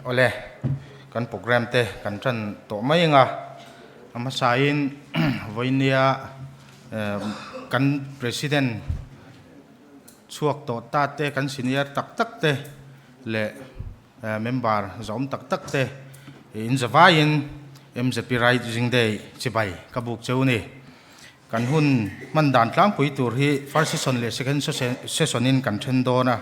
Awle, kan program te kan tan tawh mai anga, a hmasain vawinia kan President chhuak tawh ta te, kan senior tak tak te leh member zawm tak tak te in zavaiin MZP Rising Day chibai ka buk cheu ni. Kan hun hman dan tlangpui tur hi first session leh second session in kan then dawn a.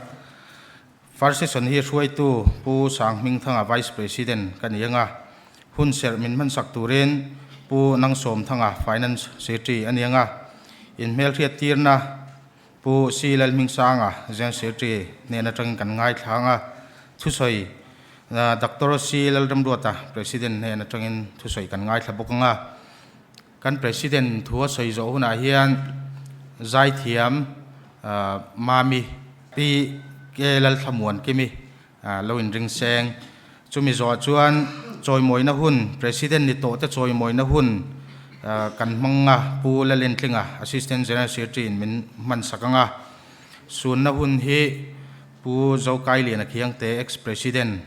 First session hi hruaitu Pu Sanghmingthanga Vice President ka ni ang a, hun serh min hmansak turin Pu Nangsawmthanga Finance Secretary a ni ang a, inhmelhriat tirna Pu Si Lalhmingsanga General Secretary hnen atangin kan ngaithla ang a, thusawi Doctor Si Lalramruata President hnen atangin thusawi kan ngaithla bawk ang a. Kan President thu a sawi zawh hunah hian zaithiam Mami Pi K Lalthlamuan Kimi lo inring seng. Chumi zawhah chuan chawimawina hun, President ni tawhte chawimawina hun kan hmang a, Pu Lalentlinga, Assistant General Secretary in min hmansak ang a. Sunna hun hi Pu Zokailiana Khiangte, Ex-President,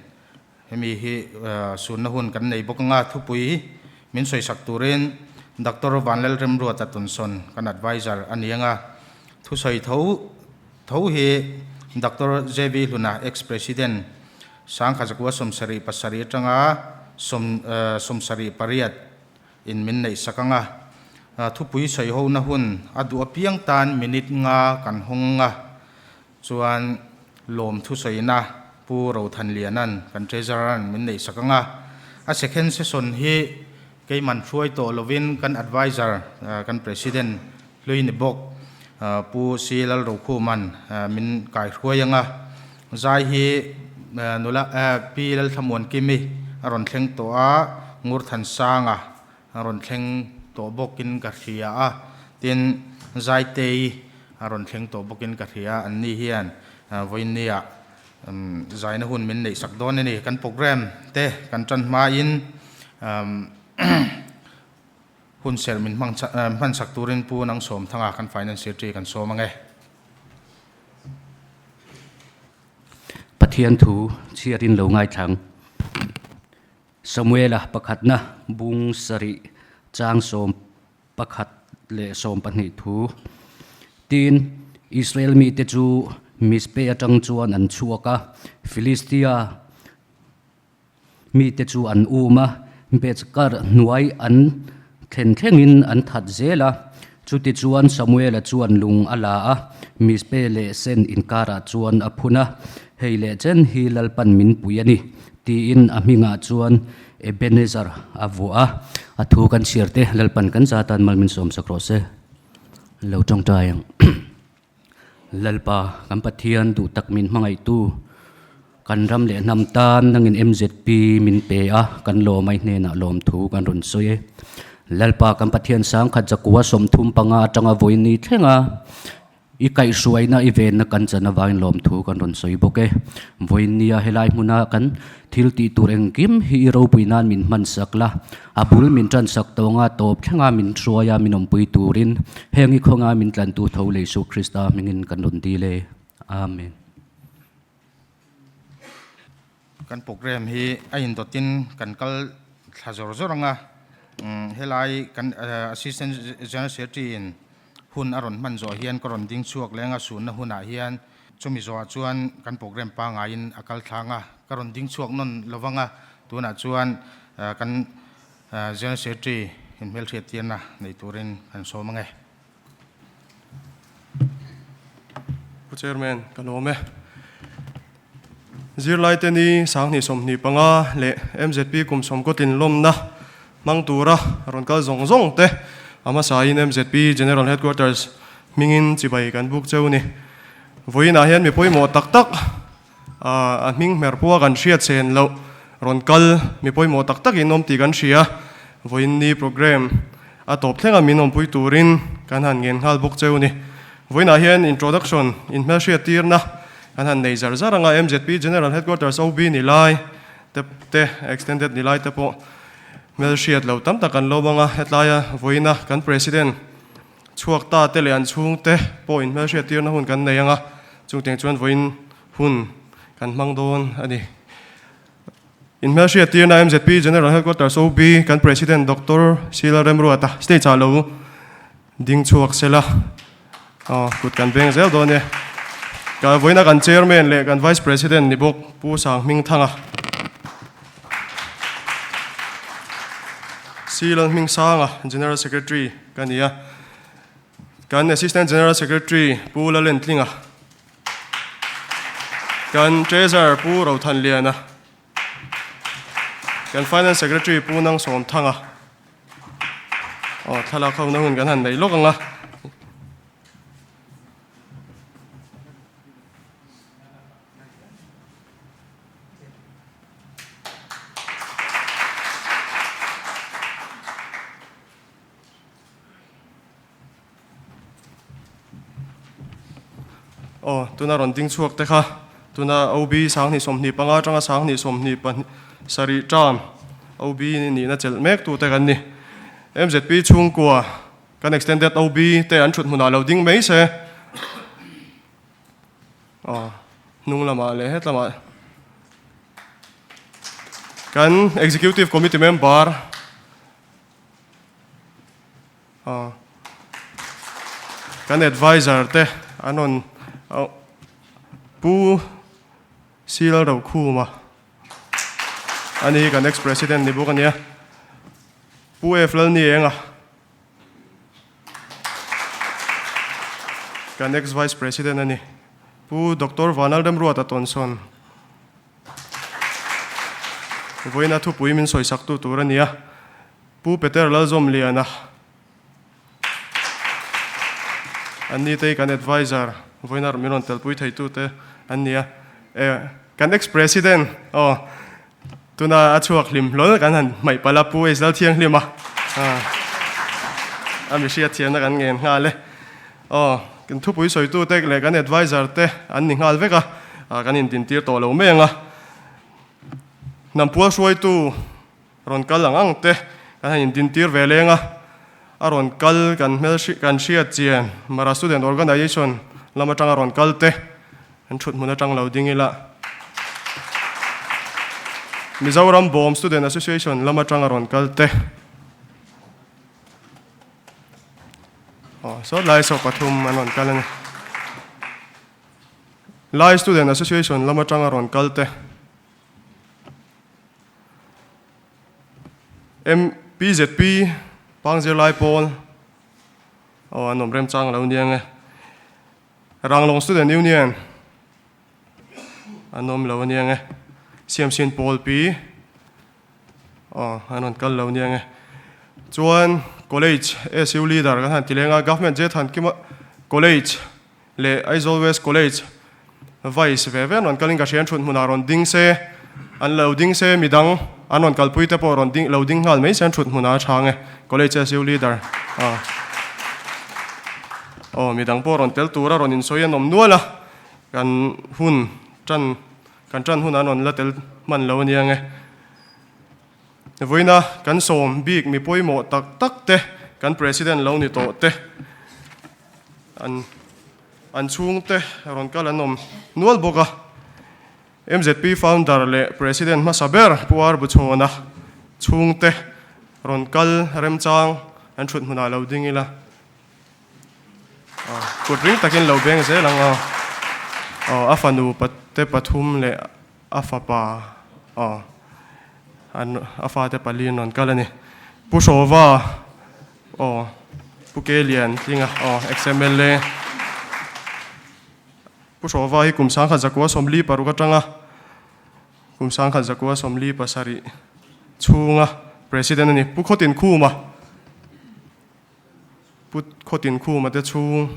Hemi hi sunna hun kan nei bawk anga thupui min sawisak turin Doctor Vanlalremruata Tunsawn kan advisor a ni anga thusawi tho tho hi Doctor JV Hluna ex President Sangkhazakua 77 atanga 78 in min neihsak anga thupui sawi hona hun a duh apiang tan minute nga kan hawng anga Chuan lawm thusawina Pu Rothanliana'n kan Treasurer-a'n min neihsak ang a, a second session hi keiman hruai tawh lovin kan adviser kan President hlui ni bawk Pu Si Lalrokhuma'n min kaihruai ang a, zai hi nula Pi Lalthlamuankimi a rawn thleng tawh a, Ngurthansanga A rawn thleng tawh bawkin ka hria a, tin Zaitei a rawn thleng tawh bawkin ka hria a, anni hian vawiinniah zaina hun min neihsak dawn a ni. Kan program te kan tan hmain hun serh min hmansak turin Pu Nangsawmthanga kan Finance Secretary kan sawm ang e. Pathian thu chhiarin lo ngaithlang. Samuela pakhatna bung sarih chang 11 leh 12 thu tin Israel mite chu Mizpe atang chuan an chhuak a, Filistia mite chu an um a, Beth-kar hnuai an thlen thlengin an that zel a. Chutichuan Samuela chuan lung a la a, Mizpe leh Sen inkarah chuan a phun a, Hei leh chen hi Lalpan min pui a ni, tiin a hmingah chuan Ebenezer a vuah a. A thu kan chhiar te, Lalpan kan za tan mal min sawmsak rawh se. Lo tawngtai ang. Lalpa, kan Pathian duh tak min hmangaihtu, kan ram leh hnam tan nangin MZP min pe a, kan lawm ai hnenah lawmthu kan rawn sawi e. Lalpa, kan Pathian sangkhat zakua 35 atanga vawiin thleng a, I kaihhruaina i venna kan chan avangin lawmthu kan rawn sawi bawk e. Vawiin nia helai hmuna kan thil tih tur engkim hi i ropui nan min hmansak la, a bul min tansak tawnga tawp thlenga min hruaia min awmpui turin heng i khawnga min tlantu tho lei Isu Krista hmingin kan rawn dil e. Amen. Kan program hi a indawtin kan kal thla zawr zawr ang a, helai kan Assistant General Secretary in hun a rawn hman zawh hian ka rawn ding chhuak leng a, sunna hunah hian chumi zawhah chuan kan program pangaiin a kal thlang a, ka rawn ding chhuak nawn lo vang a, tunah chuan kan General Secretary inhmelhriattirna nei turin kan sawm ang e. Pu Chairman, ka lawm e. Zirlaite ni 2025 leh MZP kum sawmkawtlin lawmna hmang tura rawn kal zawng zawng te a hmasain MZP General Headquarters hmingin chibai kan buk cheu ni. Vawiinah hian mi pawimawh tak tak a hming hmer pawha kan hriat chen loh rawn kal mi pawimawh tak takin awm tih kan hria. Vawiin ni program a tawp thlenga min awmpui turin kan han ngen nghal bawk cheu ni. Vawiinah hian introduction inhmelhriat tirna Kan han nei zar zar anga MZP General Headquarters OB ni lai te te extended ni lai te pawh hmelhriat lo tam tak an lawm anga hetlaia vawiina kan President chhuak ta te leh an chhung te pawh in hmelhriat tirna hun kan nei anga chungtiang chuan vawiin hun kan hmang dawn a ni. Inhmelhriattirna MZP General Headquarters OB kan President Doctor Sheila Remruata stage ah lo ding chhuak sela aw kut kan veng zel dawn e. Ka vawiina kan Chairman leh kan Vice President ni bawk Pu Sanghmingthanga Sheila Hmingsanga General Secretary ka ni a, kan Assistant General Secretary Pu Lalentlinga. Kan Treasurer Pu Rothanliana, kan Finance Secretary Pu Nangsawmthanga, aw thlalak ho na hun kan han nei lawk ang a. Aw, tuna rawn ding chhuak te kha tuna OB 20 25 atanga 20 27 term OB nihna chelh mek tu te kan ni. MZP chhungkua kan extended OB te an thut hmunah lo ding mai se. Aw, hnung lamah leh het lamah kan executive committee member Kan adviser te an rawn Pu Sil Rokhuma a ni kan ex president ni bawk a nia. Pu F Lalnienga kan ex vice president a ni. Pu Doctor Vanlalremruata Tawnsawn. Vawiina thupui min sawisak tu tur a ni a, Pu Peter Lalzawmliana, an ni te hi kan adviser, vawiina min rawn telpui theitute an ni a. E, kan ex-president, aw, tuna a chhuak hlim hlawl kan han hmaih palh a, Pu H Lalthianghlima, a mi hriatthiamna kan ngen nghal e. Aw, kan thupui sawitute leh kan adviser te an ni nghal vek a, kan indintir tawh lo mai ang a. Hnampual hruaitu rawn kal ang ang te kan han indintir ve leng a, a rawn kal kan hmel kan hriat chian Mara Student Organization lam atanga rawn kal te an thut hmun atang lo ding ila. Mizoram Bawm Student Association lam atanga rawn kal te. Aw saw lai saw pathum an rawn kal a ni. Lai Student Association lam atanga rawn kal te. MPZP Pangzir Lai Pawl aw an awm remchang lo nia nge. Ranglong Student Union an awm lo ania nge. Siamsin Pawl Pi Aw, an rawn kal lo nia nge. Chuan College SU Leader kan han ti leng a, Government Jethankima College leh Aizawl West College Vice ve ve an rawn kalin ka hria, an thut hmunah rawn ding se, an lo ding se, midang an rawn kalpui te pawh rawn ding lo ding nghal mai se an thut hmunah a tha nge, College SU Leader. Aw, aw midang pawh rawn tel tura rawn insawi an awm nual a, kan hun tan Kan tan hun an rawn la tel hman lo ania nge. Vawiina kan sawm bik mi pawimawh tak tak te, kan President lo ni tawh te, an an chhungte rawn kal an awm nual bawk a. MZP founder leh President hmasa ber Pu R Buchhawna chhungte rawn kal remchang an thut hmunah lo ding ila. Kut ring takin lo beng zel ang a, a fanu te pathum leh a fapa a fate pali an rawn kal a ni. Pu Hrawva aw Pu Kelian Tlinga aw ex-MLA Pu Hrawva hi kum 1946 atanga kum 1947 chhunga President a ni. Pu Khawtinkhuma. Pu Khawtinkhuma te chhung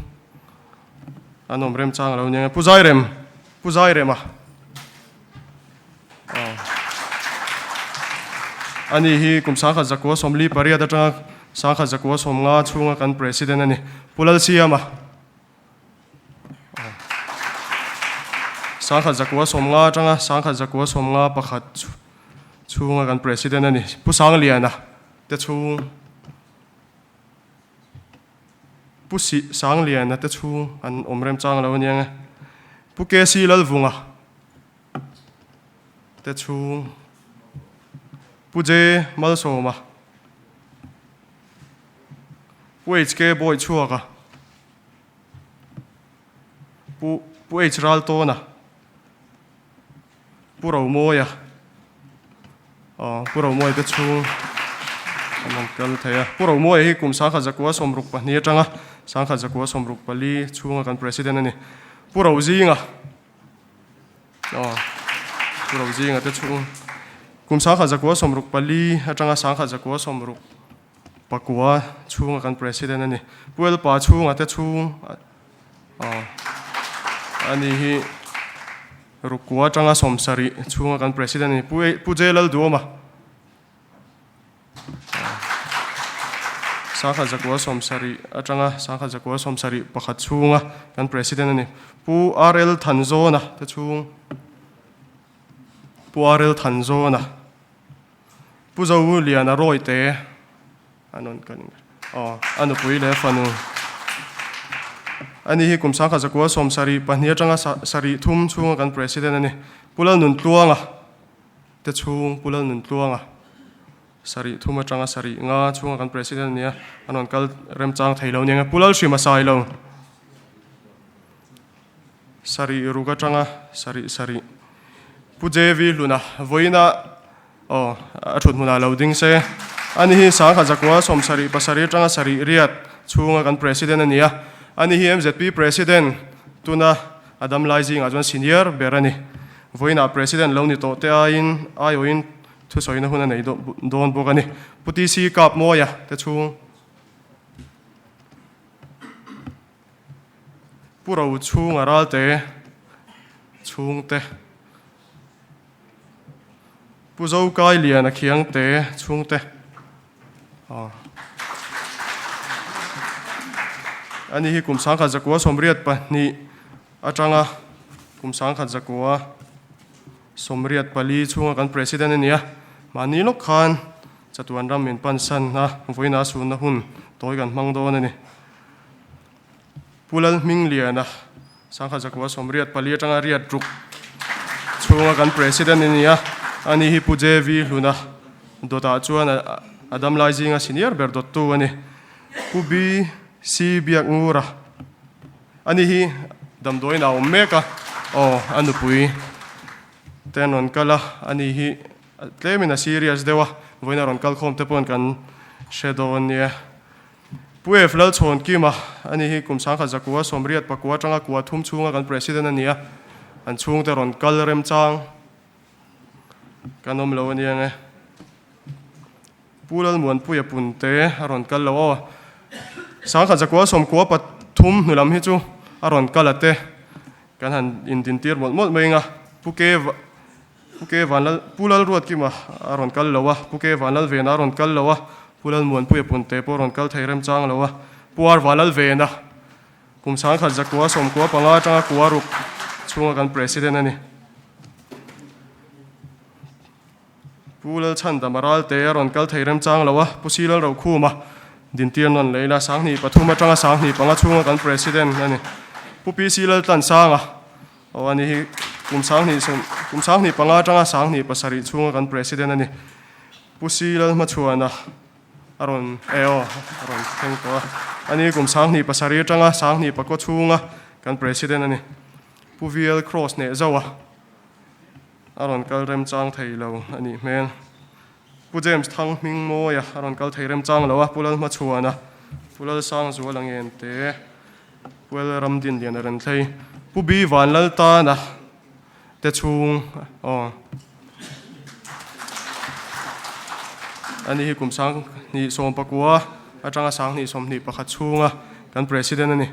an awm remchang a lo nia nge. Pu Zairem, Pu Zairema. Aw. Ani hi kum 1948 atanga 1950 chhunga kan President a ni. Pu Lalsiama. Aw. 1950 atanga 1951 chhunga kan President a ni. Pu Sangliana te chhung. Pu Sih Sangliana te chhung an awm remchang lo aniang e. Pu KC Lalvunga te chhung. Pu J Malsawma, Pu HK Bawichhuaka, Pu Pu H Raltawna, Pu Romawia, aw Pu Romawia te chhung an rawn kal thei a. Pu Romawia hi kum sangkhat zakua 62 atanga sangkhat zakua 64 chhunga kan President a ni. Pu Rozinga, aw Pu Rozinga te chhung kum sangkhat zakua 64 atanga sangkhat zakua 64 chhunga kan President a ni. Pu Elpa chhunga te chhung aw ani hi Rukua atanga 70 chhunga kan President a ni. Pu Pu J Lalduama sangkhat zakua 70 atanga sangkhat zakua 71 chhunga kan President a ni. Pu RL Thanzawna te chhung Pu RL Thanzawna Pu Zo Liana Rawite an rawn kan aw a nupui leh fanu ani hi kum sangkhat zakua 72 atanga sarih thum chhunga kan President a ni. Pu Lalnuntluanga te chhung Pu Lalnuntluanga sarih thum atanga sarih nga chhunga kan President a ni a, an rawn kal remchang thei lo nia nge Pu Lalhrima Sailo sarih ruk atanga sarih sarih Pu JV Hluna vawiina Aw, a thut hmunah lo ding se. Ani hi sangkhat zakua 77 atanga sarih riat chhunga kan President a ni a. Ani hi MZP President tuna a dam lai zingah chuan senior ber a ni. Vawiinah President lo ni tawh te aiin aiawhin thusawina hun a nei dawn bawk a ni. Pu TC Kapmawia te chhung. Pu Rochhunga Ralte chhungte. Pu Zokai Liana Khiangte chhungte aw ani hi kum sangkhat zakua 82 atanga kum sangkhat zakua 84 chhunga kan President a ni a, mahni lawk khan chatuan ram min pansan a, vawiina sunna hun tawi kan hmang dawn a ni. Pu Lalhmingliana sangkhat zakua 84 atanga riat ruk chhunga kan President a ni a, ani hi Pu JV Hluna dawtah chuan a damlai zinga senior ber dawttu a ni. Pu BC Biakngura ani hi damdawiin a awm mek a, aw a nupui te an rawn kal a, ani hi tlemin a serious deuh a, vawiin a rawn kal khawm te pawhin kan hre dawn nia. Pu Ef Lalchhawnkima a ni hi kum sangkhat zakua 89 atanga kua thum chhunga kan President a ni a, an chhungte rawn kal remchang kan awm lo a nia nge. Pu Lalmuanpuia Punte a rawn kal lo aw. Sangkhat zakua 93 hnu lam hi chu a rawn kal a te kan han indintir mawlh mawlh mai anga Pu Ke Pu Ke Vanlal, Pu Lalruatkima a rawn kal lo a, Pu Ke Vanlalvena a rawn kal lo a, Pu Lalmuanpuia Punte pawh a rawn kal thei remchang lo a, Pu Ar Vanlalvena kum sangkhat zakua 95 atanga kua ruk chhunga kan President a ni. Pu Lalchhandama Ralte a rawn kal thei remchang lo a, Pu Si Lalrokhuma dintir nawn leh ila 23 atanga 25 chhunga kan President a ni. Pu PC Laltlansanga Aw a ni hi kum 20 kum 25 atanga 27 chhunga kan President a ni. Pu Si Lalhmachhuana a rawn e aw a rawn thleng tawh a. A ni kum 27 atanga 24 chhunga kan President a ni. Pu VL Cross hneh zauh a a rawn kal remchang thei lo a nih hmel. Pu James Thang Hmingmawia a rawn kal thei remchang lo a, Pu Lalhmachhuana, Pu Lalsangzuala Ngente, Pu L Ramdinliana Renthlei, Pu B Vanlaltana te chhung aw. Ani hi kum 2019 atanga 2021 chhunga kan President a ni.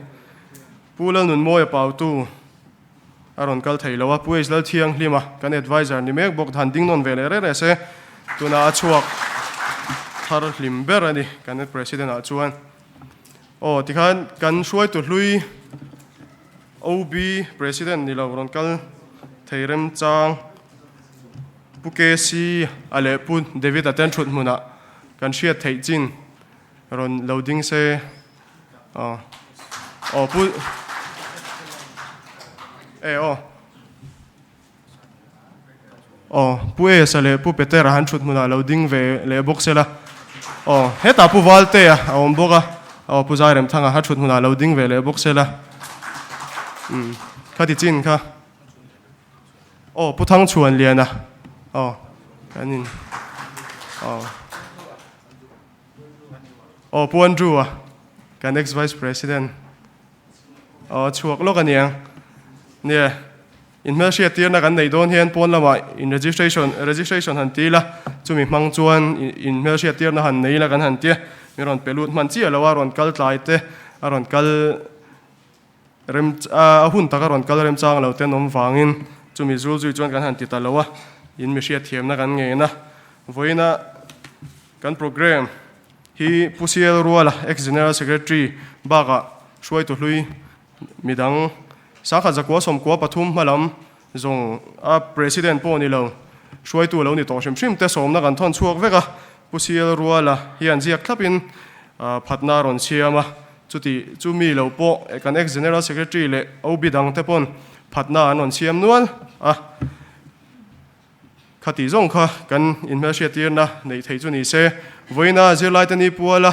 Pu Lalnunmawia Pautu a rawn kal thei lo a, Pu H Lalthianghlima kan advisor ni mek bawk han ding nawn ve leh reh reh se, tuna a chhuak thar hlim ber a ni kan President ah chuan. Aw tikhan kan hruaitu hlui OB President ni lo rawn kal thei remchang Pu KC a leh Pu David a ten thut hmunah kan hriat theih chin rawn lo ding se. Aw aw Pu e aw. Aw, Pu Esa leh Pu Petera han thut hmunah lo ding ve leh bawk se la. Aw, hetah Pu Valtea a awm bawk a. Aw, Pu Zairemthanga a thut hmunah lo ding ve leh bawk se la. Umm, khati chin kha. Aw, Pu Thangchhuanliana. Aw, kan in. Aw. Aw, Pu Andrew-a, kan ex-Vice President. Aw, chhuak lawk a niang. Nia, inhmelhriat tirna kan neih dawn hian pawn lamah in registration, registration han ti ila, chumi hmang chuan inhmelhriat tirna han nei ila kan han tia, min rawn pe lut hman chiah lo a, rawn kal tlai te, a rawn kal rem, a hun taka rawn kal remchang lo te an awm vangin chumi zul zui chuan kan han ti ta lo a, in mihriat thiamna kan ngen a, vawiina kan programme hi Pu Sial Ruala, Ex-General Secretary bakah hruaitu hlui midang sangkhat zakua sawmkua pathum hmalam zawng a President pawh ni lo, hruaitu lo ni tawh hrim hrim te sawmna kan thawn chhuak vek a, Pu Sial Ruala hian ziak thlapin phatna a rawn siam a, chuti chu mi lo pawh kan Ex-General Secretary leh OB dang te pawn phatna an rawn siam nual a. Khati zawng kha kan inhmelhriattirna neih theih chu ni se, vawiina zirlaite ni puala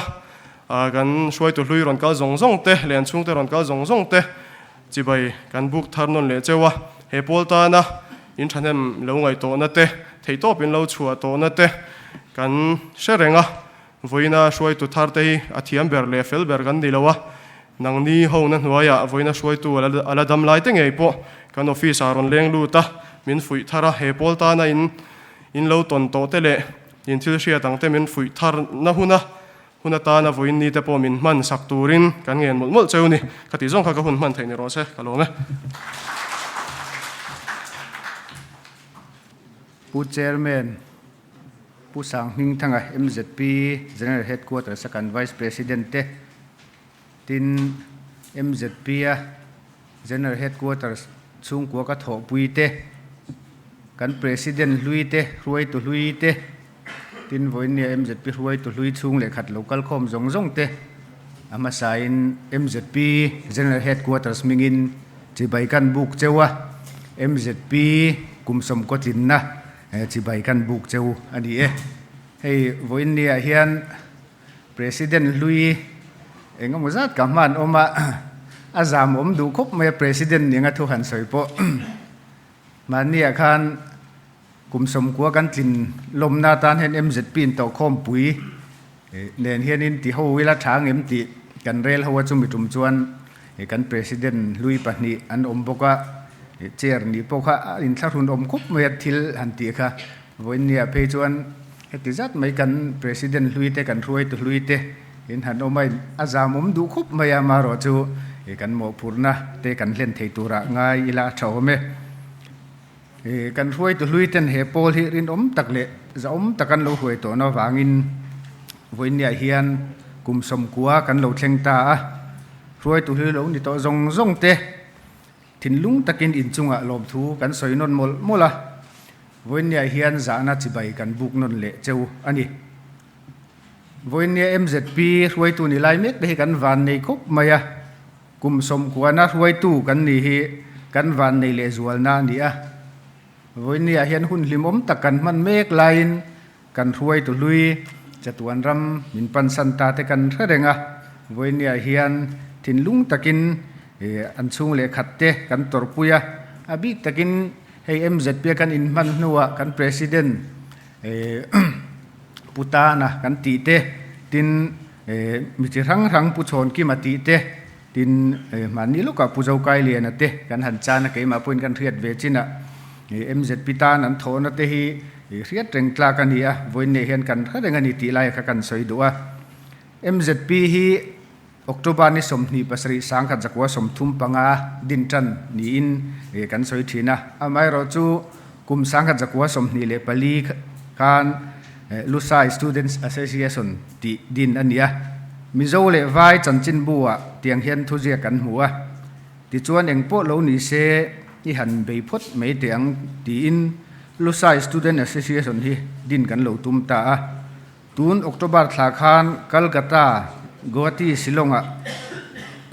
kan hruaitu hlui rawn kal zawng zawng te leh an chhungte rawn kal zawng zawng te chibai kan buk thar nawn leh cheu a, he pawl tana in thahnem lo ngaih tawhna te, theihtawp in lo chhuah tawhna te kan hre reng a, vawiina hruaitu thar te hi a thiam ber leh fel ber kan ni lo a, Nangni hona hnuaiah vawiina hruaitu a la dam lai te ngei pawh kan office ah rawn leng lut a, min fuih thar a, he pawl tana in in lo tawn tawh te leh in thil hriat ang te min fuih thar na huna hun atana vawiin ni te pawh min hman sak turin kan ngen mawlh mawlh cheu ni. Ka tih zawng kha ka hun hman theih ni rawh se, ka lawm e. Pu Chairman, Pu Sanghmingthanga, MZP General Headquarters a kan Vice President te, Tin, MZP-a General Headquarters chhungkua ka thawhpui te, kan President hlui te, hruaitu hlui te, tin vawiinnia MZP hruaitu hlui chhung leh khat lo kal khawm zawng zawng te, a hmasain MZP General Headquarters hmingin chibai kan buk cheu a, MZP kum sawmkaw tlinna chibai kan buk cheu a ni e. Hei vawiinniah hian President hlui eng emaw zat ka hman awm a, a zam awm duh khawp mai a President ning a thu han sawi pawh. Mahniah khan kum sawmkua kan tlin lawmna atan hian MZP in tawhkhawmpui nen hianin ti ho ila tha ang em tih kan rel ho a chumi tum chuan kan President hlui pahnih an awm bawk a, chair nih pawh kha a inthlahrun awm khawp mai a thil han tih kha. Vawiinniah phei chuan heti zat mai kan President hlui te, kan hruaitu hlui te in han awm a, a zamawm duh khup mai a, amaherawh chu kan mawhphurhna te kan hlen thei turah ngai ila a tha awm e. Kan hruaitu hlui ten he pawl hi rinawm tak leh zahawm tak an lo hruai tawhna avangin vawiinniah hian kum sawmkua kan lo thleng ta a, hruaitu hlui lo ni tawh zawng zawng te Thinlung takin inchungah lawmthu kan sawi nawn mawlh mawlh a, Vawiinniah hian zahna chibai kan buk nawn leh cheu a ni. Vawiinnia MZP hruaitu ni lai mek te hi kan van nei khawp mai a, kum sawmkuana hruaitu kan ni hi kan van nei leh zualna a ni a. Vawiinniah hian hun hlimawm tak kan hman mek laiin kan hruaitu hlui chatuan ram min pansan ta te kan hre reng a, vawiinniah hian thinlung takin an chhung leh khat te kan tawrhpui a, a bik takin hei MZP a kan inhman hnuah kan President Pu Tana kan tih te, tin mi chi hrang hrang Pu Chhawnkima tih te, tin mahni lawkah Pu Zokailiana te kan han chan a, keimah pawhin kan hriat ve chin a, MZP tan an thawhna te hi hriat reng tlak a ni a, vawiin hian kan hre reng a ni tih lai kha kan sawi duh a. MZP hi October ni 27 sangkhat zakua 35 din tan niin kan sawi thin a, amaherawh chu kum sangkhat zakua 24 khan Lusai Students Association tih din a ni a, Mizo leh Vai chanchinbu ah tiang hian thuziak kan hmu a, tichuan engpawh lo ni se i han bei phawt mai teh ang tiin Lusai Student Association hi din kan lo tum ta a. Tun October thla khan Calcutta, Guwahati, Shillong-ah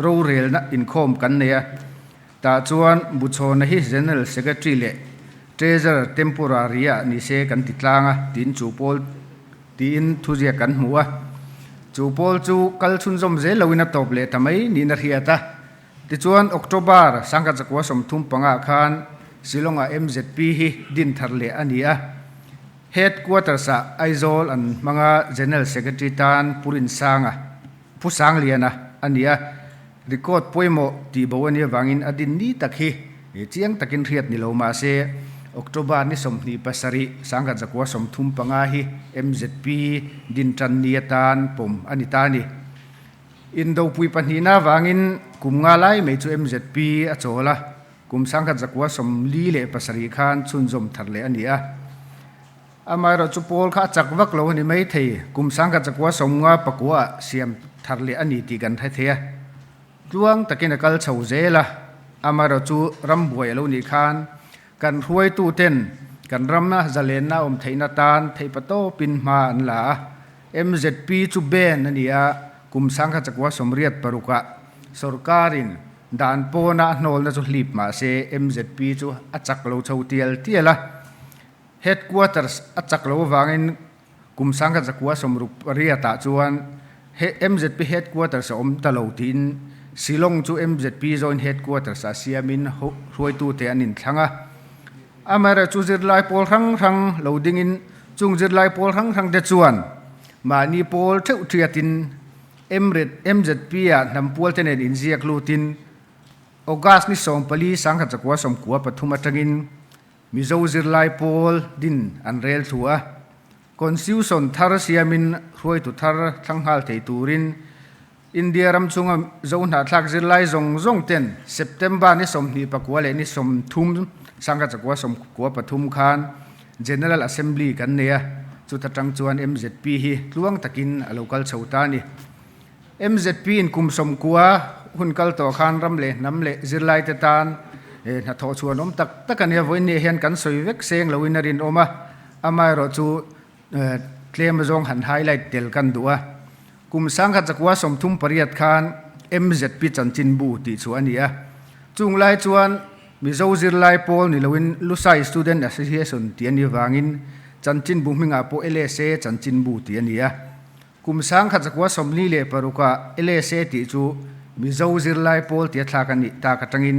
rorelna inkhawm kan nei a, tah chuan Buchhawna hi General Secretary leh. Treasurer temporary ah ni se kan ti tlang a tiin chu pawl tiin thuziak kan hmu a. Chu pawl chu kal chhunzawm zel loin a tawp leh ta mai niin a hriat a. Tichuan October sangkhat zakua 35 ah khan Shillong ah MZP hi din thar leh a ni a. Headquarters ah Aizawl an hmang a, General Secretary tan Pu Rinsanga, Pu Sangliana a ni a. Record pawimawh tih bo a nih avangin a din ni tak hi chiang takin hriat ni lo mah se October ni 27, 1935 hi MZP din tan ni atan pawm a ni ta a ni. Indopui pahnihna avangin kum nga lai mai chu MZP a chawl a, kum 1947 khan chhunzawm thar leh a ni a. Amaherawh chu Paul kha a chak vak lo a ni maithei, kum 1959 ah siam thar leh a ni tih kan hre thei a. Tluang takin a kal chho zel a, amaherawh chu rambuai a lo nih khan kan hruaituten kan ramna zalenna awm theihna tan theihpatawpin hma an la a. MZP chu ban a ni a, kum 1986 ah sorkarin dan pawna a hnawlna chu hlip mah se MZP chu a chak lo chho tial tial a. Headquarters a chak lo avangin kum 1968 ah chuan MZP Headquarters a awm ta lo tiin Shillong chu MZP Joint Headquarters ah siamin hruaitute an inthlang a. Amaherawhchu zirlai pawl hrang hrang lo dingin chung zirlai pawl hrang hrang te chuan mahni pawl theuh thiatin MZP ah hnam pual te nen inziak lutin August ni 14 1993 atangin Mizo zirlai pawl din an rel thu a, Constitution thar siamin hruaitu thar thlang nghal thei turin India ram chunga Zo hnahthlak zirlai zawng zawng ten September ni 29 leh ni 30 1993 khan General Assembly kan nei a, chuta tang chuan MZP hi tluang takin a lo kal chho ta a ni. MZP in kum 90 hun kal tawh khan ram leh hnam leh zirlai te tan hnathawh chhuan awm tak tak a nia. Vawiin nih hian kan sawi vek seng loin a rinawm a, amaherawh chu tlem zawng han highlight tel kan duh a. Kum 1938 khan MZP chanchinbu tih chu a ni a, chung lai chuan Mizo zirlai pawl ni loin Lusai Student Association tih a nih vangin chanchinbu hmingah pawh LSA chanchinbu tih a ni a. Kum 1946 ah LSA tih chu Mizo zirlai pawl tia thlak a nih tak atangin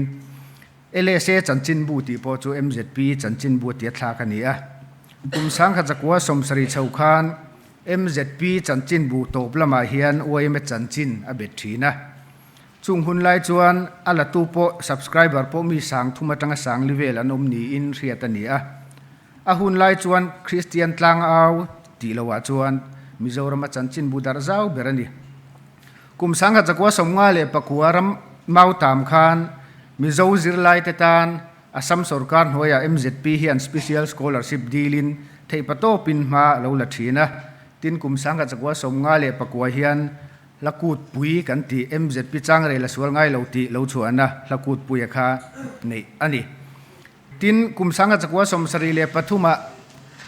LSA chanchinbu tih pawh chu MZP chanchinbu tia thlak a ni a. Kum 1970 chho khan MZP chanchinbu tawp lamah hian yma chanchin a bet thin a. Chung hun lai chuan a latu pawh subscriber pawh mi 3000 atanga 4000 vel an awm niin hriat a ni a. A hun lai chuan Kristian tlangau tih loah chuan Mizorama chanchinbu darh zau ber a ni. Kum 1959 ram Mautam khan Mizo zirlaite tan Assam sorkar hnuaiah MZP hian Special Scholarship dilin theihpatawpin hma a lo la thin a. Tin, kum 1954 hian hla kutpui kan tih MZP changrel a sual ngai lo tih lo chhuahna hla kutpuia kha neih a ni. Tin, kum 1973 ah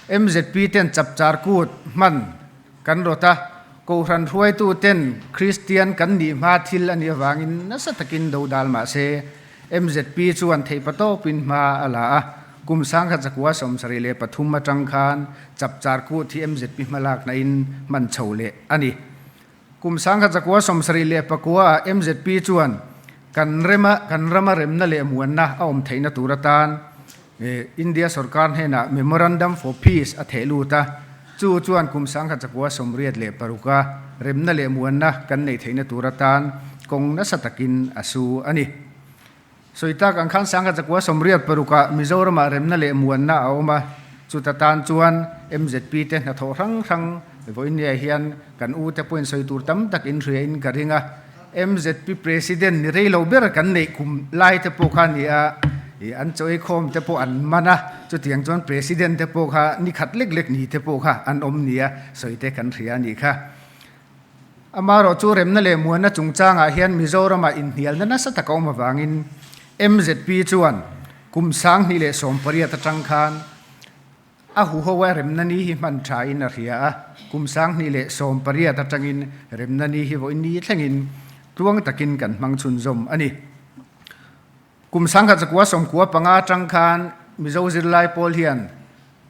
MZP ten chapchar kut hman kan rawt a, Kohhran hruaitu ten Kristian kan nih hma thil a nih avangin nasa takin do dal mah se, MZP chuan theihpatawpin hma a la a, kum 1973 atang khan chapchar kut hi MZP hmalakna in hman chho leh a ni. Kum 1979 ah MZP chuan kan rema kan rama remna leh muanna a awm theihna tur atan India sorkar hnenah Memorandum for Peace a theh lut a, chu chuan kum 1986 a remna leh muanna kan neih theihna tur atan kawng nasa takin a su a ni. Sawi tak ang khan 1986 ah Mizoramah remna leh muanna a awm a, chuta tan chuan MZP te hnathawh hrang hrang vawinia hian kan u te pawhin sawi tur tam tak in hria in ka ring a. MZP President ni rei lo ber kan neih kum lai te pawh kha a ni a, an chaw ei khawm te pawh an man a, chutiang chuan President te pawh kha ni khat lek lek ni te pawh kha an awm nia sawi te kan hria a nih kha. Amaherawh chu remna leh muanna chungchangah hian Mizoramah inhnialna nasa tak a awm avangin MZP chuan kum 2018 atang khan a huho a remna ni hi hman thain a hria a, kum 2018 atangin remna ni hi vawiin ni thlengin tluang takin kan hmang chhunzawm a ni. Kum 1995 atang khan. Mizo zirlai pawl hian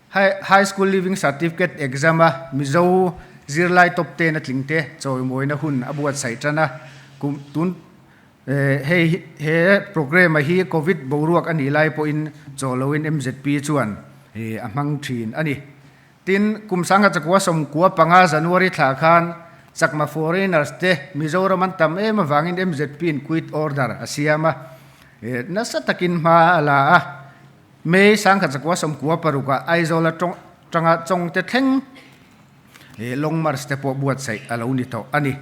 High School Leaving Certificate Exam a Mizo zirlai top ten a tling te chawimawina hun a buatsaih tan a. Kum tun hei he programme a hi Covid boruak a nih lai pawhin chaw loin MZP chuan a hmang thin a ni. Tin, kum sangha chakua 95 January thla khan Chakma foreigners te Mizoram an tam em avangin MZP in quit order a siam a, nasa takin hma a la a. May 1996 ah Aizawl atanga Chawngte thleng Long March te pawh buatsaih a lo ni tawh a ni.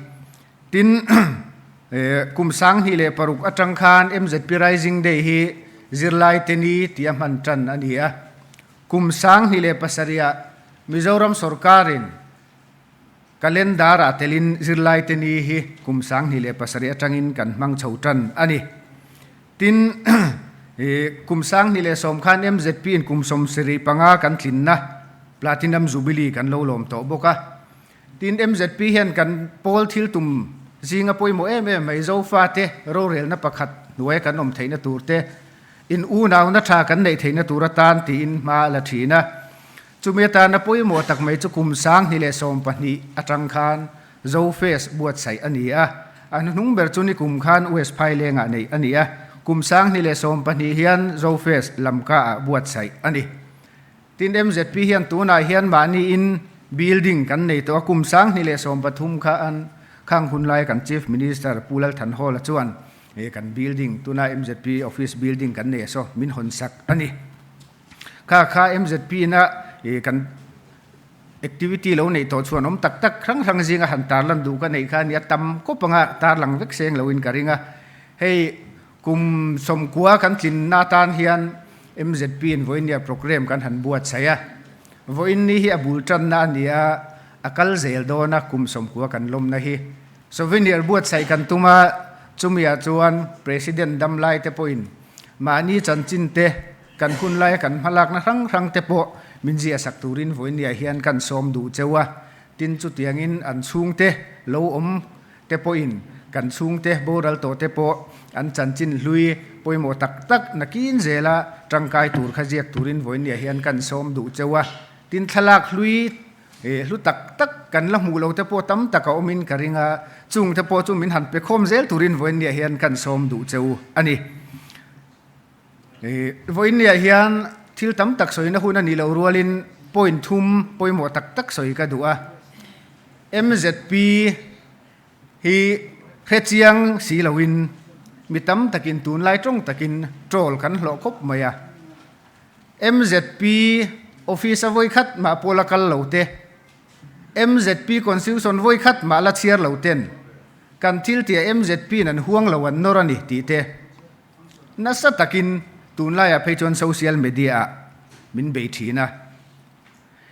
Tin, kum 2006 atang khan MZP Rising Day hi zirlai te ni tia hman tan a ni a. Kum 2007 ah Mizoram sorkarin Calendar ah telin zirlai te ni hi kum 2007 atangin kan hmang chho tan a ni. Tin, kum 2010 khan MZP in kum 75 kan tlinna Platinum Jubilee kan lo lawm tawh bawk a. Tin, MZP hian kan pawl thil tum zinga pawimawh em em mai Zofate rorelna pakhat hnuaia kan awm theihna tur te, in unauna tha kan neih theihna tur atan tiin hma a la thin a. Chumi atana pawimawh tak mai chu kum 2012 atang khan Zofest buatsaih a ni a. A hnuhnung ber chu nikum khan West Phailengah neih a ni a. Kum 2012 hian Zofest Lamka-ah buatsaih a ni. Tin, MZP hian tunah hian mahniin building kan nei tawh a, kum 2013 kha an khang hun laia kan Chief Minister Pu Lal Thanhawla chuan kan building, tuna MZP office building kan nei a saw min hawn sak a ni. Kha kha MZP na kan activity lo neih tawh chuan awm tak tak hrang hrang zinga han tarlan duh ka neih kha a ni a, tam kawp anga tarlang vek seng loin ka ring a. Hei kum 90 kan tlinna atan hian MZP in vawinia programme kan han buatsaih a, vawiin ni hi a bul tanna a ni a, a kal zel dawn a kum 90 kan lawmna hi. Souvenir buatsaih kan tum a, chumiah chuan President damlai te pawhin mahni chanchin te kan hun laia kan hmalakna hrang hrang te pawh min ziahsak turin vawinia hian kan sawm duh cheu a, tin chutiangin an chhungte lo awm te pawhin kan chhungte boral tawh te pawh an chanchin hlui pawimawh tak tak nakin zela tangkai tur kha ziak turin vawinia hian kan sawm duh cheu a, tin thlalak hlui hlu tak tak kan la hmuh lo te pawh tam tak a awmin ka ring a, chung te pawh chu min han pe khawm zel turin vawinia hian kan sawm duh cheu a ni. Vawinia hian thil tam tak sawina hun a nih loh rualin point thum pawimawh tak tak sawi ka duh a. MZP hi hrechiang si loin mi tam takin tunlai tawng takin troll kan hlawh khawp mai a. MZP office a vawikhat mah pawh la kal lo te, MZP constitution vawikhat mah la chhiar lo ten kan thil tih a MZP in an huang lo an nawr a ni tih te nasa takin tunlaiah phei chuan social media ah min bei thin a.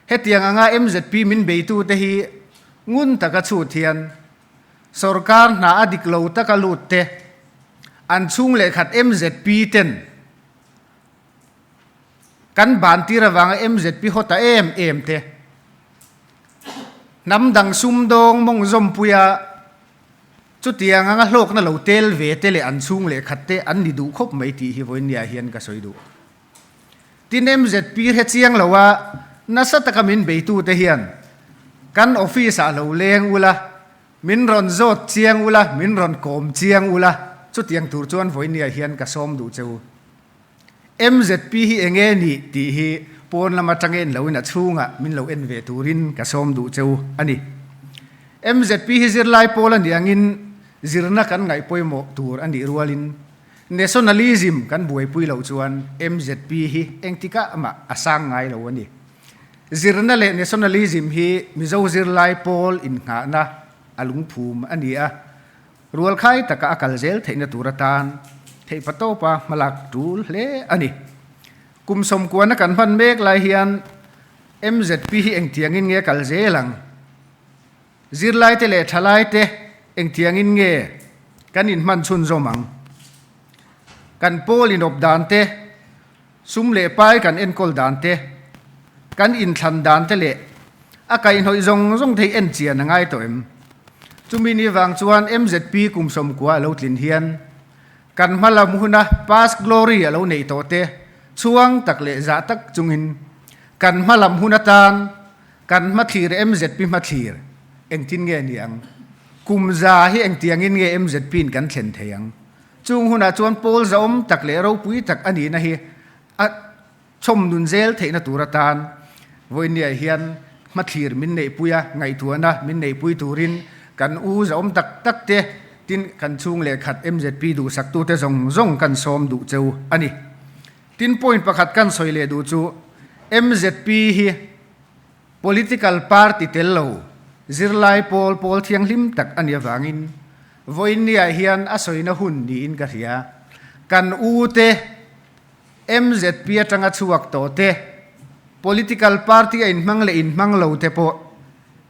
Hetiang anga MZP min beitute hi ngun taka chhut hian sorkar hna a dik lo taka lut te, an chhung leh khat MZP ten kan ban tir avanga MZP haw ta em em te, hnam dang sumdawng mawng zawmpuia chutiang anga hlawkna lo tel ve te leh an chhung leh khat te an ni duh khawp mai tih hi vawinia hian ka sawi duh. Tin MZP hre chiang lo a, nasa taka min beitute hian kan office ah lo leng ula, min rawn zawt chiang ula, min rawn kawm chiang ula, chutiang tur chuan vawinia hian ka sawm duh che u. MZP hi eng nge nih tih hi pawn lam atanga en loin a chhungah min lo en ve turin ka sawm duh che u a ni. MZP hi zirlai pawl a nih angin zirna kan ngaih pawimawh tur a nih rualin Nationalism kan buaipui loh chuan MZP hi engtikah mah a sang ngai lo a ni. Zirna leh nationalism hi Mizo zirlai pawl innghahna a lungphum a ni a, rualkhai taka a kal zel theihna tur atan theihpatawpa hmalak tul hle a ni. Kum 90 kan hman mek lai hian MZP hi engtiangin nge kal zel ang? Zirlaite leh thalaite engtiangin nge kan inhman chhunzawm ang? Kan pawl inawp dan te, sum leh pai kan enkawl dan te, kan inthlan dan te leh a kaihhnawih zawng zawng thei en chian a ngai tawh em? Chumi ni vang chuan MZP kum 90 a lo tlin hian kan hma lam huna past glory a lo neih tawh te, Chhuang tak leh zah tak chungin kan hma lam hun atan kan hmathlir MZP hmathlir engtin nge ni ang? Kum za hi engtiangin nge MZP in kan thlen thei ang? Chung hunah chuan pawl zahawm tak leh ropui tak a nihna hi a chhawm nun zel theihna tur atan vawinia hian hmathlir min neihpui a, ngaihtuahna min neihpui turin kan u zahawm tak tak te tin kan chhung leh khat MZP duhsaktute zawng zawng kan sawm duh cheu a ni. Tin point pakhat kan sawi leh duh chu MZP hi political party tel lo zirlai pawl pawl thianghlim tak a nih avangin vawinia hian a sawina hun niin ka hria. Kan u te MZP atanga chhuak tawh te, political party a inhmang leh inhmang lo te pawh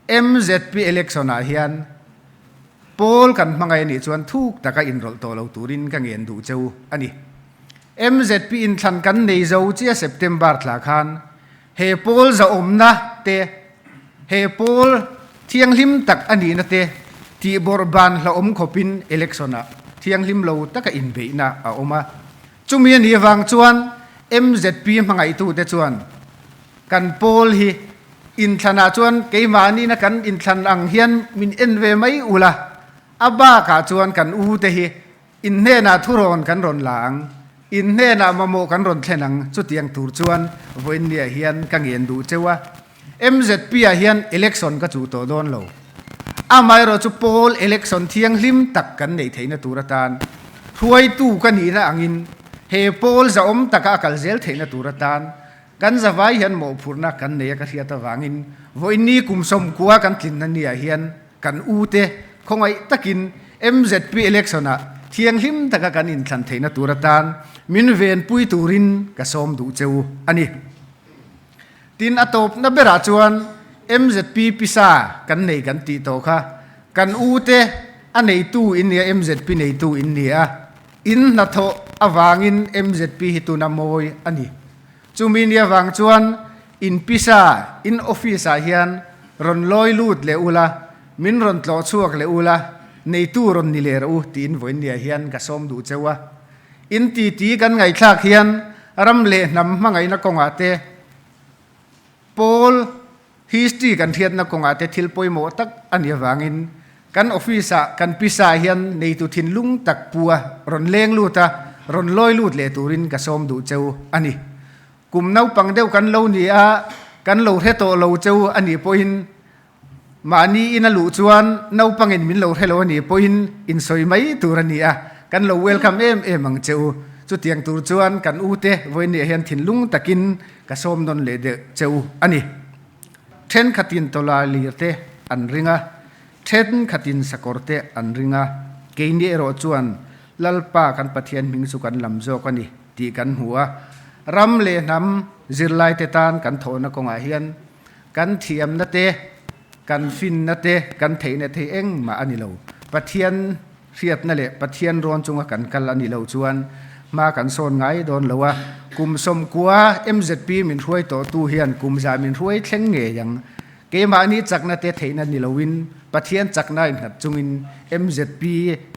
MZP election ah hian pawl kan hmangaih anih chuan thuk taka inrawlh tawh lo turin ka ngen duh cheu a ni. MZP inthlan kan nei zo chiah September thla khan he pawl zahawmna te, he pawl thianghlim tak a nihna te tihbawrh ban hlauhawm khawpin election ah thianghlim lo taka inbeihna a awm a. Chumi a nih avang chuan MZP hmangaihtute chuan kan pawl hi inthlanah chuan keimahniina kan inthlan ang hian min en ve mai ula, a bakah chuan kan ute hi in hnenah thurawn kan rawn la ang, in hnenah mamawh kan rawn thlen ang, chutiang tur chuan vawiinniah hian ka ngen duh cheu a. MZP-ah hian election ka chuh tawh dawn lo. Amaherawh chu pawl election thianghlim tak kan neih theihna tur atan hruaitu ka nihna angin he pawl zahawm taka a kal zel theihna tur atan kan zavai hian mawhphurhna kan nei a ka hriat avangin vawiinni kum sawmkua kan tlinna niah hian kan ute khawngaih takin MZP election-ah thianghlim taka kan inthlan theihna tur atan min venpui turin ka sawm duh cheu a ni. Tin, a tawpna berah chuan MZP pisa kan nei kan tih tawh kha kan ute a neitu in nia, MZP neitu in ni a, in hnathawh avangin MZP hi tuna mawi a ni. Chumi ni avang chuan in pisa, in office ah hian rawn lawi lut leh ula, min rawn tlawh chhuak leh ula, neitu rawn ni leh rawh u tiin vawiinniah hian ka sawm duh cheu a. In titi kan ngaihthlak hian ram leh hnam hmangaihna kawngah te, pawl history kan hriatna kawngah te thil pawimawh tak a nih avangin kan office-ah kan pisa hian neitu thinlung tak pu a rawn leng lut a, rawn lawi lut leh turin ka sawm duh cheu a ni. Kum naupang deuh kan lo ni a, kan lo hre tawh lo cheu a nih pawhin Mahni in a luh chuan naupangin min lo hre lo a nih pawhin insawi mai tur a ni a, kan lo welcome em em ang che u. Chutiang tur chuan kan ute vawiinniah hian thinlung takin ka sawm nawn leh deuh che u a ni. Thenkhatin tawlai lir te an ring a, thenkhatin sakawr te an ring a, keini erawh chuan Lalpa kan Pathian hming chu kan lam zawk a ni tih kan hmu a. Ram leh hnam zirlaite tan kan thawhna kawngah hian Kan thiamna te, kan finna te, kan theihna te hi engmah a ni lo. Pathian hriatna leh Pathian rawn chunga kan kal a nih loh chuan hma kan sawn ngai dawn lo a. Kum sawmkua MZP min hruai tawhtu hian kum zah min hruai thleng ngei ang. Keimahni chakna te theihna ni loin Pathian chakna innghat chungin MZP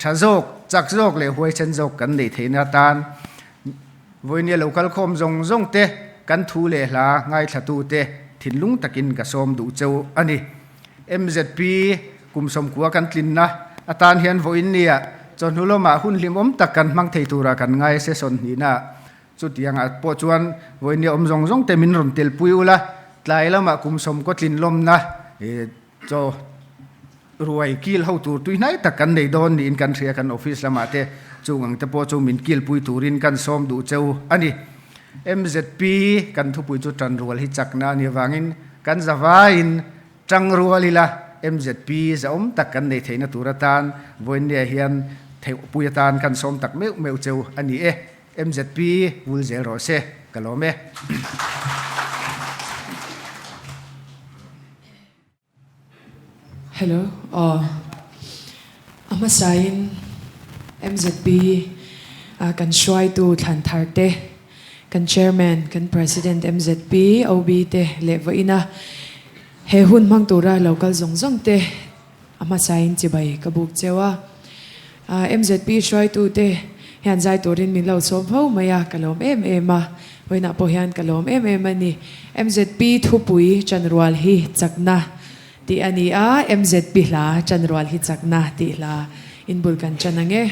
tha zawk, chak zawk leh huaisen zawk kan neih theihna atan Vawinia lo kal khawm zawng zawng te, kan thu leh hla ngaithlatu te thinlung takin ka sawm duh cheu a ni. MZP kum sawmkua kan tlinna atan hian vawiin nia chawhnu lamah hun hlimawm tak kan hmang thei tura kan ngai session hnihna chutiangah pawh chuan vawinia awm zawng zawng te min rawn telpui ula, tlai lamah kum sawmkaw tlin lawmna Chaw ruai kil ho tur tui hnai tak kan nei dawn niin kan hria kan office lamah te chung ang te pawh chu min kilpui turin kan sawm duh cheu a ni. MZP kan thupui chu tanrual hi chakna a nih avangin kan zavaiin tangrual ila MZP zahawm tak kan nei theihna tur atan vawiinniah hian theihpui atan kan sawm tak meuh meuh cheu a ni e. MZP vul zel rawh se ka lawm e. Hello aw a hmasain MZP kan hruaitu thlan thar te kan chairman kan president MZP OB te leh vawiina he hun hmang tura lo kal zawng zawng te a hmasain chibai ka buk cheu a MZP hruaitu te. Hian zai turin min lo sawm fo mai a, ka lawm em em a. Vawiinah pawh hian ka lawm em em a ni. MZP thupui chanrual hi chakna tih a ni a, MZP hla chanrual hi chakna tih hla inbul kan chan ang e.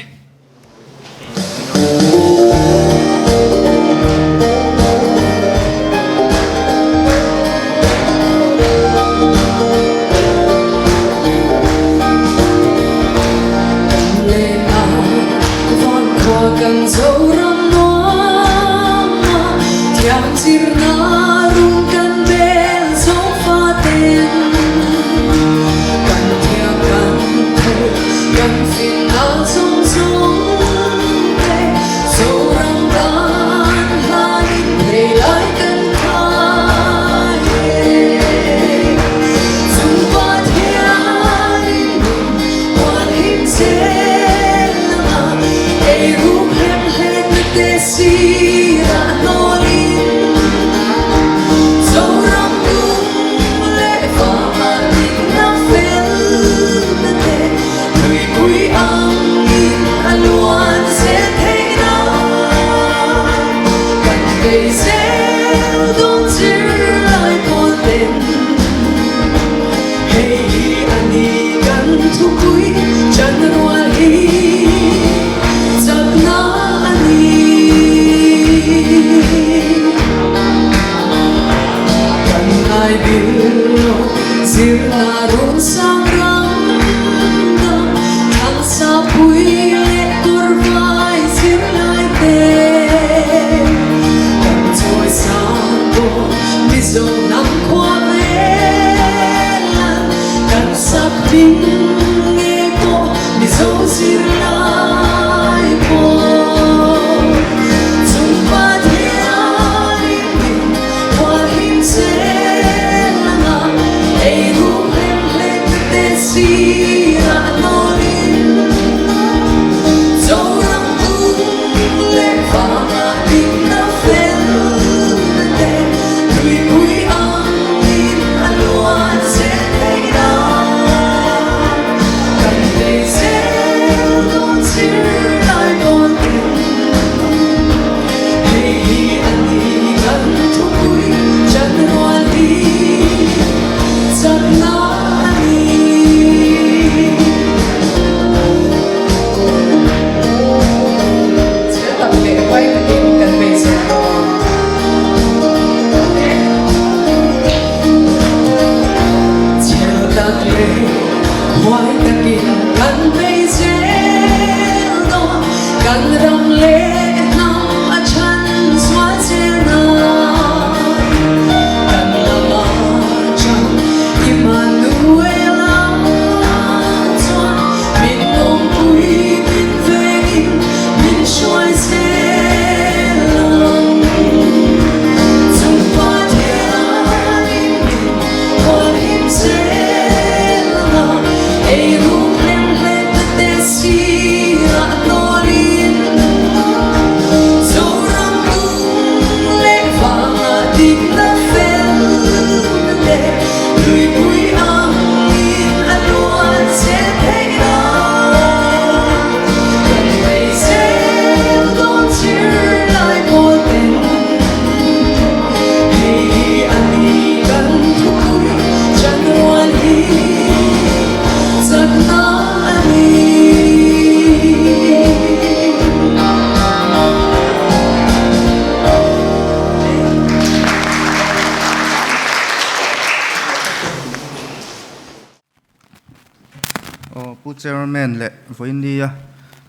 Aw Pu Chairman leh Vawinia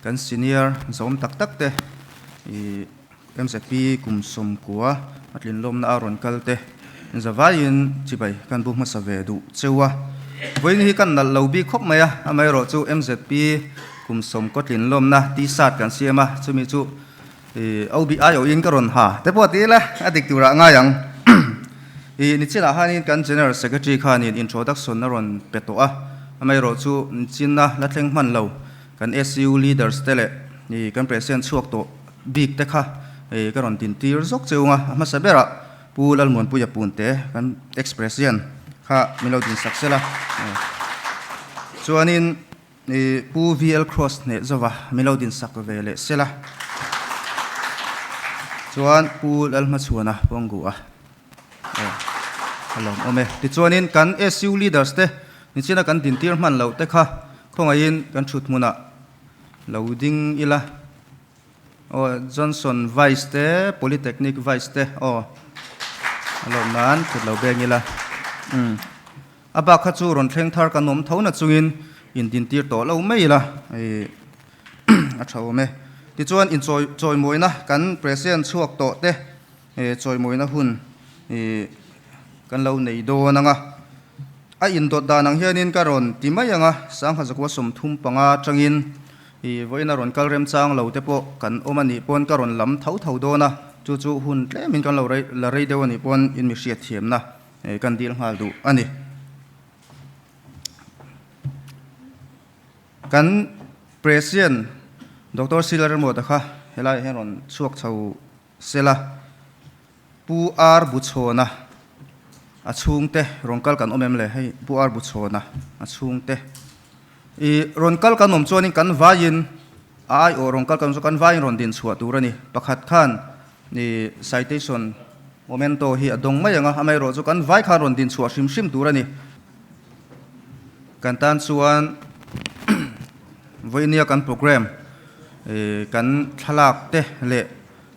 kan senior zawm tak tak te ih MZP kum sawmkua a tlinlawmna a rawn kal te zavaiin chibai kan bu hmasa ve duh cheu a. Vawiin hi kan nalh lo bik khawp mai a, amaherawh chu MZP kum sawmkaw tlinlawmna t-shirt kan siam a, chumi chu ih OBI awhin ka rawn ha te pawh ti ila a dik turah ngai ang. Ih nichinah khanin kan General Secretary khanin introduction a rawn pe tawh a, amaherawh chu nichinna la thleng hman lo kan SU leaders te leh ih kan President chhuak tawh bik te kha ih ka rawn tintir zawk cheu ang a, a hmasa berah Pu Lalmuanpuia Punte kan ex-President kha min lo dinsak sel a, chuanin ih Pu VL Cross hneh zova min lo dinsak ve leh sel a. Chuan Pu Lalhmachhuana Pawnggu a aw a lawm awm e. Tichuanin kan SU leaders te nichina kan dintir hman loh te kha khawngaihin kan thut hmunah lo ding ila. Aw Johnson Vice te Polytechnic Vice te aw a lawm nan thut lo beng ila. Umm a bak kha chu rawn thleng thar kan awm tho na chungin indintir tawh lo mai ila ih a tha awm e. Tichuan inchawi chawimawina kan President chhuak tawh te chawimawina hun ih kan lo nei dawn ang a. A indawt dan ang hianin ka rawn ti mai ang a, Sangha zakua 35 atangin i vawiin a rawn kal remchang lo te pawh kan awm a nih pawn ka rawn lam tho tho dawn a, chu chu hun tlemin kan lo rei la rei deuh a nih pawn in mi hriatthiamna kan dil nghal duh a ni. Kan President Doctor Sila Remruata kha helaiah hian rawn chhuak chho sela. Pu Ar Buchhawna a chhungte rawn kal kan awm em le? Hei Pu Ar Buchhawna a chhungte i rawn kal kan awm chuanin kan vaiin a aiawh rawn kal kan awm chuan kan vaiin rawn din chhuah tur a ni. Pakhat khan i citation momento hi a dawng mai ang a, amaherawh chu kan vai khan rawn din chhuah hrim hrim tur a ni. Kan tan chuan vawinia kan program i kan thlalak te leh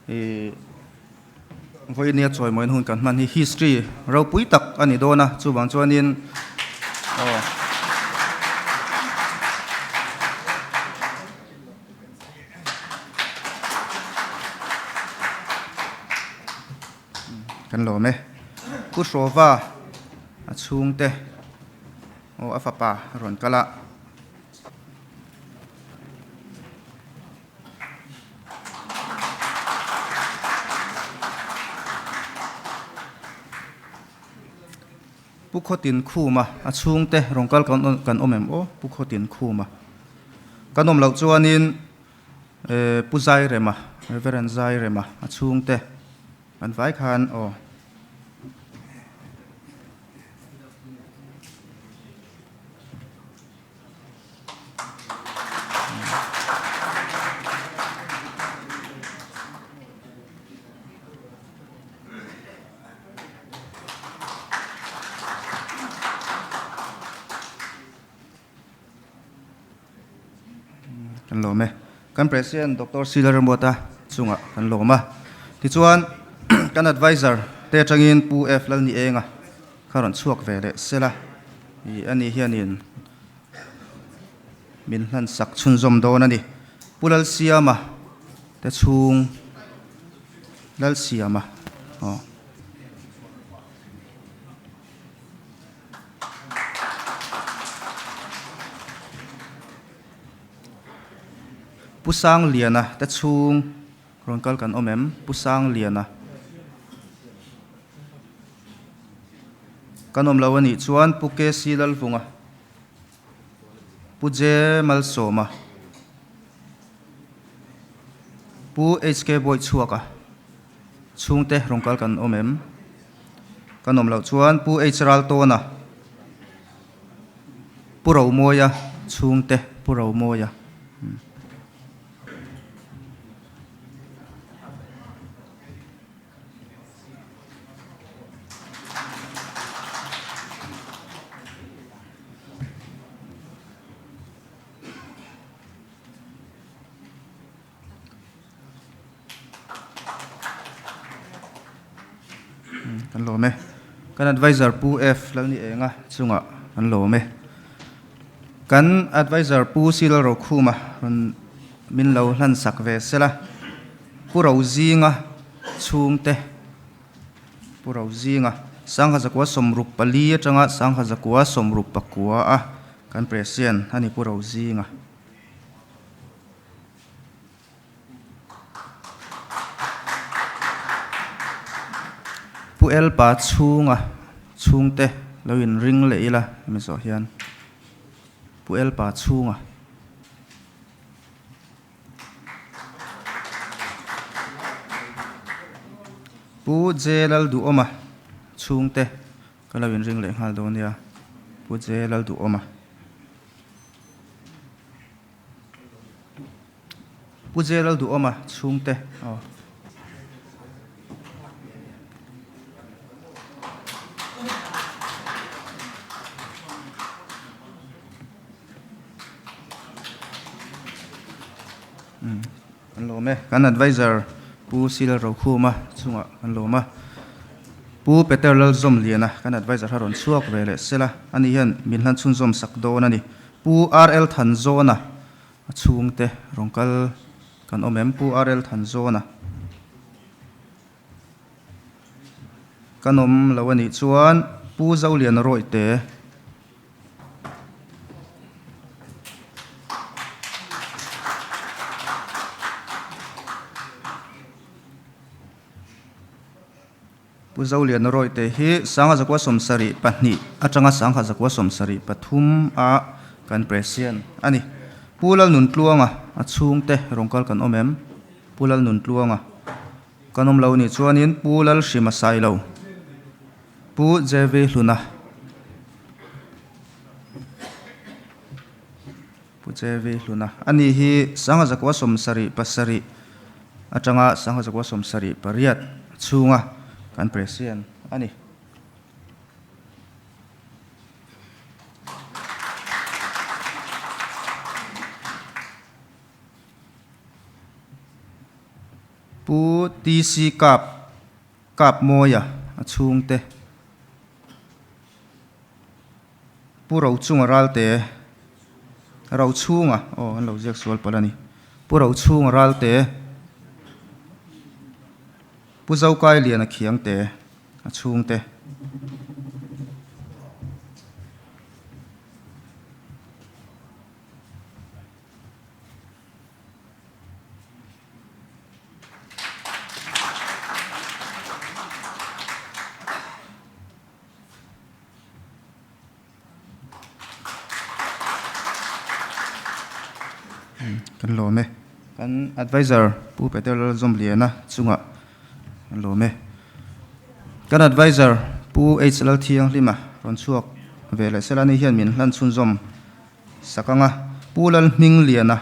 i Vawinia chawimawiin hun kan hman hi history ropui tak a ni dawn a, chuvang chuanin aw. Kan lawm e. Pu Hrawva a chhungte aw a fapa a rawn kal a. Pu Khawtin Khuma a chhungte rawn kal kan awm em aw Pu Khawtin Khuma kan awm loh chuanin Pu Zairema Reverend Zairema a chhungte kan vai khan aw. Kan lawm e. Kan President Doctor Sila Rambuata chungah kan lawm a. Tichuan kan advisor te atangin Pu F Lalnienga kha rawn chhuak ve leh sela ih ani hianin min hlan sak chhunzawm dawn a ni. Pu Lalsiama te chhung Lalsiama aw. Pu Sangliana te chhung rawn kal kan awm em? Pu Sangliana. Kan awm lo a nih chuan Pu KC Lalvunga, Pu J Malsawma, Pu HK Bawichhuaka chhungte rawn kal kan awm em? Kan awm loh chuan Pu H Raltawna, Pu Romawia chhungte Pu Romawia. Kan lawm e. Kan advisor Pu F Lalni Enga chungah kan lawm e. Kan advisor Pu C Lalrokhuma rawn min lo hlan sak ve sela. Pu Rozinga chhungte Pu Rozinga Sangha zakua 64 atanga Sangha zakua 69 a kan President a ni Pu Rozinga. Pu Elpa chhunga chhungte lo inring leh ila hemi zawh hian Pu Elpa chhunga. Pu J Lalduhawma chhungte ka lo inring leh nghal dawn nia Pu J Lalduhawma. Pu J Lalduhawma chhungte aw. Kan lawm e. Kan adviser Pu Sil Rokhuma chungah kan lawm a. Pu Peter Lalzawmliana kan adviser kha rawn chhuak ve leh sela, ani hian min hlan chhunzawm sak dawn a ni. Pu RL Thanzawna a chhungte rawn kal kan awm em? Pu RL Thanzawna kan awm lo a nih chuan Pu Zoliana Rawihte. Pu Zoliana Rawihte hi Sangha Zakua 72 atanga Sangha Zakua 73 a kan President a ni. Pu Lalnuntluanga a chhungte rawn kal kan awm em? Pu Lalnuntluanga kan awm lo nih chuanin Pu Lalhrima Sailo. Pu JV Hluna Pu JV Hluna a ni hi Sangha Zakua 77 atanga Sangha Zakua 78 chhunga kan President a ni. Pu TC Kap Kap Mawia a chhungte, Pu Rochunga Ralte, Rochunga, aw an lo ziak sual palh a ni, Pu Rochunga Ralte, Pu Zokailiana Khiangte a chhungte. Kan lawm e. Kan adviser Pu Peter Lalzawmliana chungah kan lawm e. Kan adviser Pu H Lalthianghlima rawn chhuak ve leh sela ni hian min hlan chhunzawm sak ang a. Pu Lalhmingliana.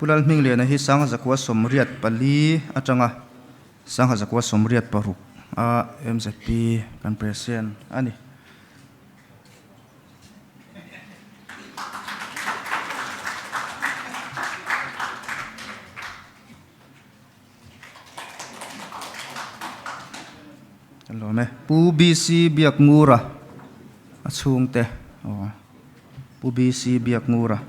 Pu Lalhmingliana hi 1984 atanga 1986 a MZP kan President a ni. Kan lawm e. Pu BC Biakngura a chhungte aw Pu BC Biakngura.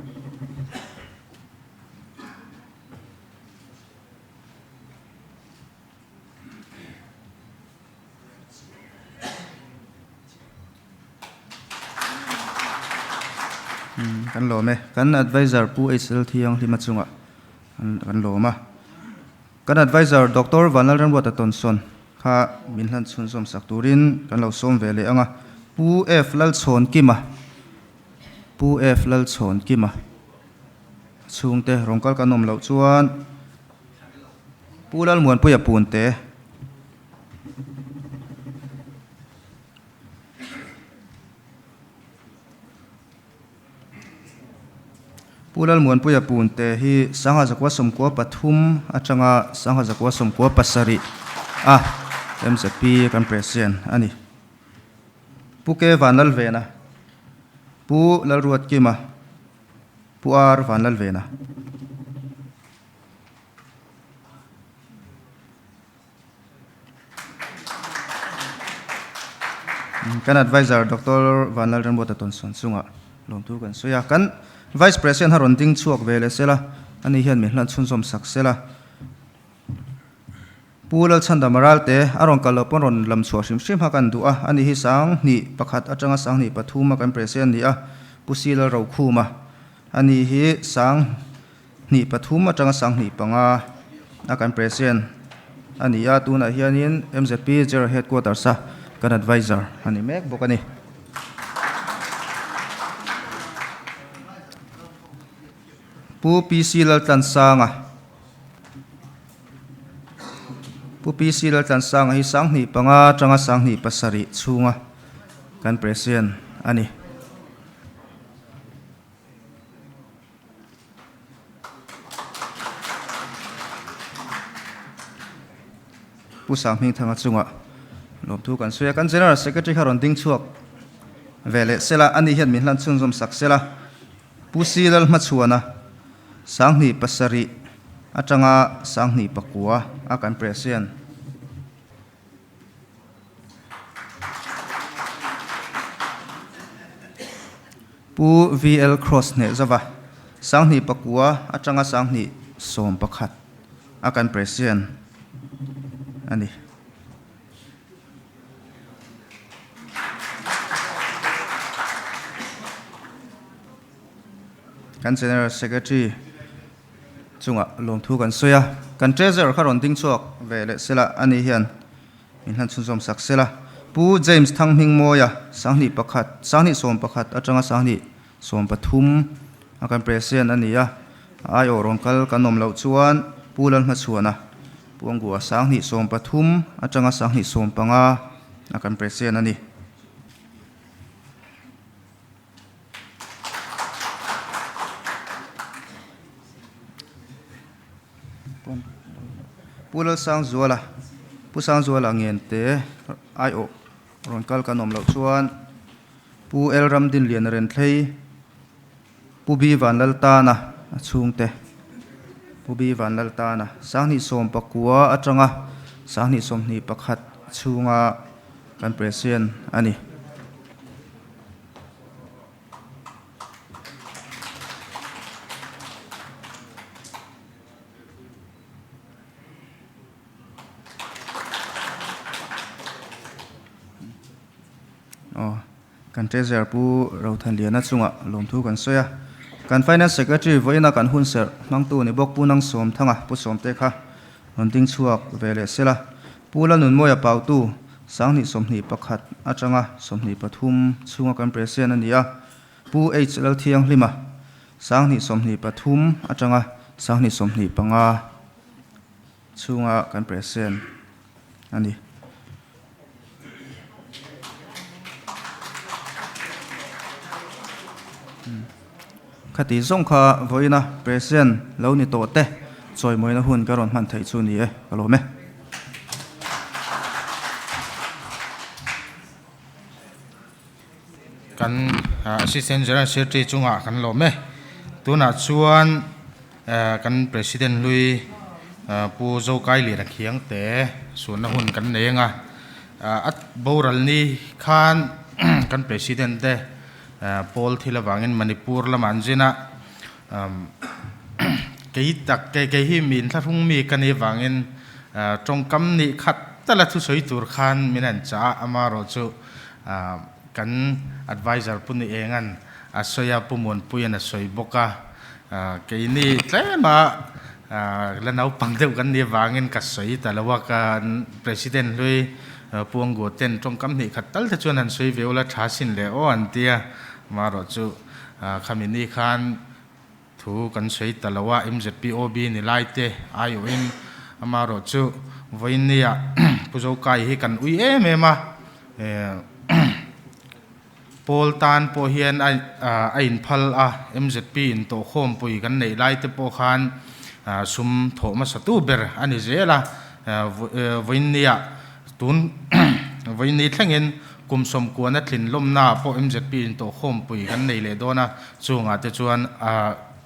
Kan lawm e. Kan adviser Pu HL Thianghlima chungah kan lawm a. Kan adviser Doctor Vanlalramruata Tonson kha min hlan chhunzawm sak turin kan lo sawm ve leh ang a. Pu F Lalchhawnkima Pu F Lalchhawnkima chhungte rawn kal kan awm loh chuan Pu Lalmuanpuia Punte Pu Lalmuanpuia Punte hi 1993 atanga 1997 a MZP kan President a ni. Pu K Vanlalvena, Pu Lalruatkima, Pu R Vanlalvena. Kan adviser Doctor Vanlalremruata Tonson chungah lawmthu kan sawi a. Kan Vice President a rawn ding chhuak ve leh sela, ani hian min hlan chhunzawm sak sela. Pu Lalchhandama Ralte a rawn kal loh pawn rawn lam chhuah hrim hrim kha kan duh a, ani hi 21 atanga 23 a kan President a ni a, Pu Si Lalrokhuma ani hi 23 atanga 25 a kan President a ni a, tunah hianin MZP General Headquarters a kan Adviser a ni mek bawk a ni. Pu PC Laltlansanga Pu PC Laltlansanga hi 25 atanga 27 chhunga kan President a ni. Pu Sanghmingthanga chungah lawmthu kan sawi a, kan General Secretary kha rawn ding chhuak ve leh sela, ani hian min hlan chhunzawm sak sela. Pu Si Lalhmachhuana. Sanghnih pasarih atanga 2009 a kan President. Pu VL Cross hneh zova 2009 atanga 2011 a kan President a ni. Kan General Secretary chungah lawmthu kan sawi a, kan Treasurer kha rawn ding chhuak ve leh sela a ni hian min hlan chhunzawm sak sela. Pu James Thanghmingmawia 2001, 2011 atanga 2013 a kan President a ni a, a aiawh rawn kal kan awm loh chuan Pu Lalhmachhuana Puangua 2013 atanga 2015 a kan President a ni. Pu Lalsangzuala, Pu Sangzuala Ngente aiawh rawn kal kan awm loh chuan Pu El Ramdinliana Renthlei, Pu B Vanlaltana a chhungte, Pu B Vanlaltana 2019 atanga 2021 chhunga kan President a ni. Aw, kan Treasurer Pu Rothanliana chungah lawmthu kan sawi a. Kan Finance Secretary vawiina kan hunserh hmangtu ni bawk Pu Nangsawmthanga Pu Sawmte kha rawn ding chhuak ve leh sela. Pu Lalnunmawia Pautu 2021 atanga 23 chhunga kan President a ni a, Pu H Lalthianghlima 2023 atanga 2025 chhunga kan President a ni. Khati zawng kha vawiina President lo ni tawh te chawimawina hun ka rawn hman theih chu ni e, ka lawm e. Kan Assistant General Secretary chungah kan lawm e. Tunah chuan kan President hlui Pu Zokailiana Khiangte suanna hun kan nei ang a. A boral ni khan kan President te Pawl thil avangin Manipur lamah an zin a, kei tak kei kei hi mi inthlahrung mi ka nih avangin tawngkam nih khat tala thusawi tur khan min han chah a, amaherawhchu kan adviser Pu Ni Engan a sawi a, Pu Muanpuian a sawi bawk a, keini tlema la naupang deuh kan nih avangin ka sawi ta lo a, kan President hlui Puangua ten tawngkam hnih khat tal te chuan han sawi ve ula tha sin leh aw an ti a, amaherawhchu khami ni khan thu kan sawi ta lo a, MZPOB ni lai te aiawhin amaherawhchu vawinia Pu Zokai hi kan ui em em a, Pawl tan pawh hian a inphal a, MZP in tawhkhawmpui kan neih lai te pawh khan sum thawh hmasa tu ber a ni zel a, vawiinniah tun vawiinni thlengin kum sawmkuana tlin lawmnaah pawh MZP in tawhkhawmpui kan nei leh dawn a, chungah te chuan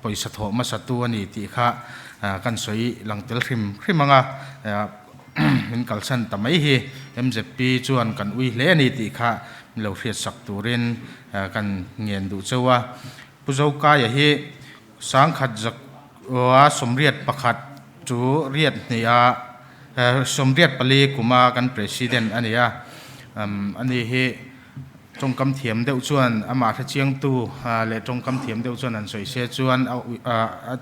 pawisa thawh hmasa tu a ni tih kha kan sawi lang tel hrim hrim ang a. Min kalsan ta mai hi MZP chuan kan ui hle a ni tih kha min lo hriatsak turin kan ngen duh cheu a. Pu Zokaia hi sangkhat zakua 81 chu riat hniha 84 kuma kan President a ni a. Ani hi tawngkam thiam deuh chuan amah hrechiangtu leh tawngkam thiam deuh chuan han sawi se chuan a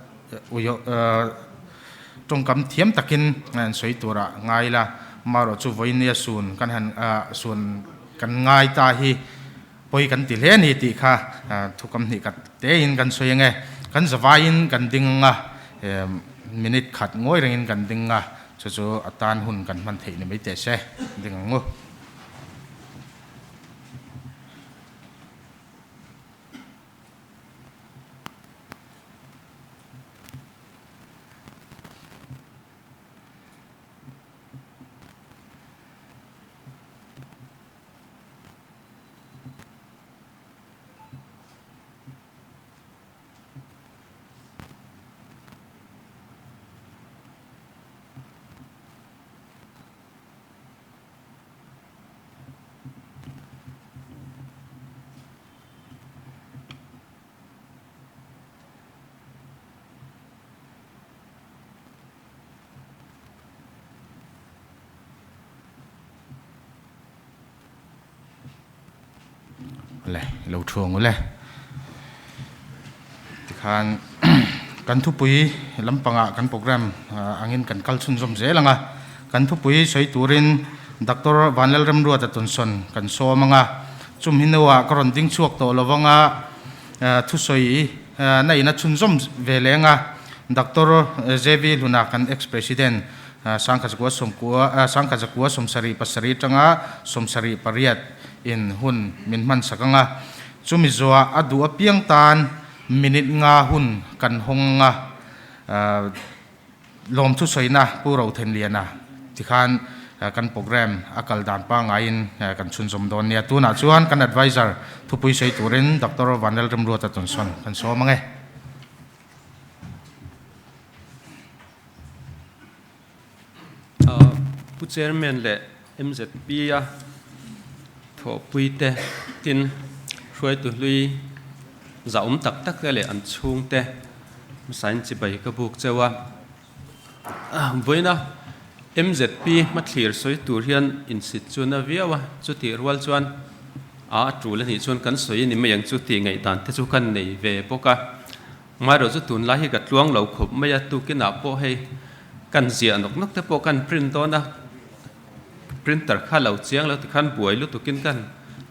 Tawngkam thiam takin an sawi turah ngai ila, marawh chu vawinia sun kan han sun kan ngai ta hi pawi kan ti hle a ni tih kha thukam hnih khat tein kan sawi ang e. Kan zavaiin kan ding ang a, minute khat ngawi rengin kan ding ang a, chu chu a tan hun kan hman theih ni mai teh se, ding ang u. Le, i lo thu ang u le. Tikhan kan thupui lampangah kan program angin kan kal chhunzawm zel ang a. Kan thupui sawi turin Doctor Vanlalremruata Tunsawn kan sawm ang a. Chumhi hnuah ka rawn ding chhuak tawh lo vang a, thusawi na in a chhunzawm ve leng a. Doctor JV Hluna kan ex-president Sangkhazakua sawmkua Sangkhazakua 77 atanga 78 in hun min hman sak ang a. Chumi zuah a duh apiang tan minute nga hun kan hawng ang a, lawmthu sawina Pu Rothenliana tikhan kan program a kal dan pangaiin kan chhunzawm dawn nia. Tunah chuan kan advisor thupui sawi turin Doctor Vanlalremruata Tunsawn kan sawm ang e. Pu Chairman leh MZP a thawhpuite tin hruaitu hlui zahawm tak tak te leh an chhungte hmasain chibai ka buk cheu a. Vawiina MZP hmathlir sawi tur hian insit chu na viau a, chutih rual chuan a tul anih chuan kan sawi a ni mai ang chu tih ngaihdan te chu kan nei ve bawk a. Ngailo chu tunlai hi ka tluang lo khawp mai a, tukinah pawh hei kan ziah nawk nawk te pawh kan print dawn a, printer kha lo chiang lo tikhan buai lutukin kan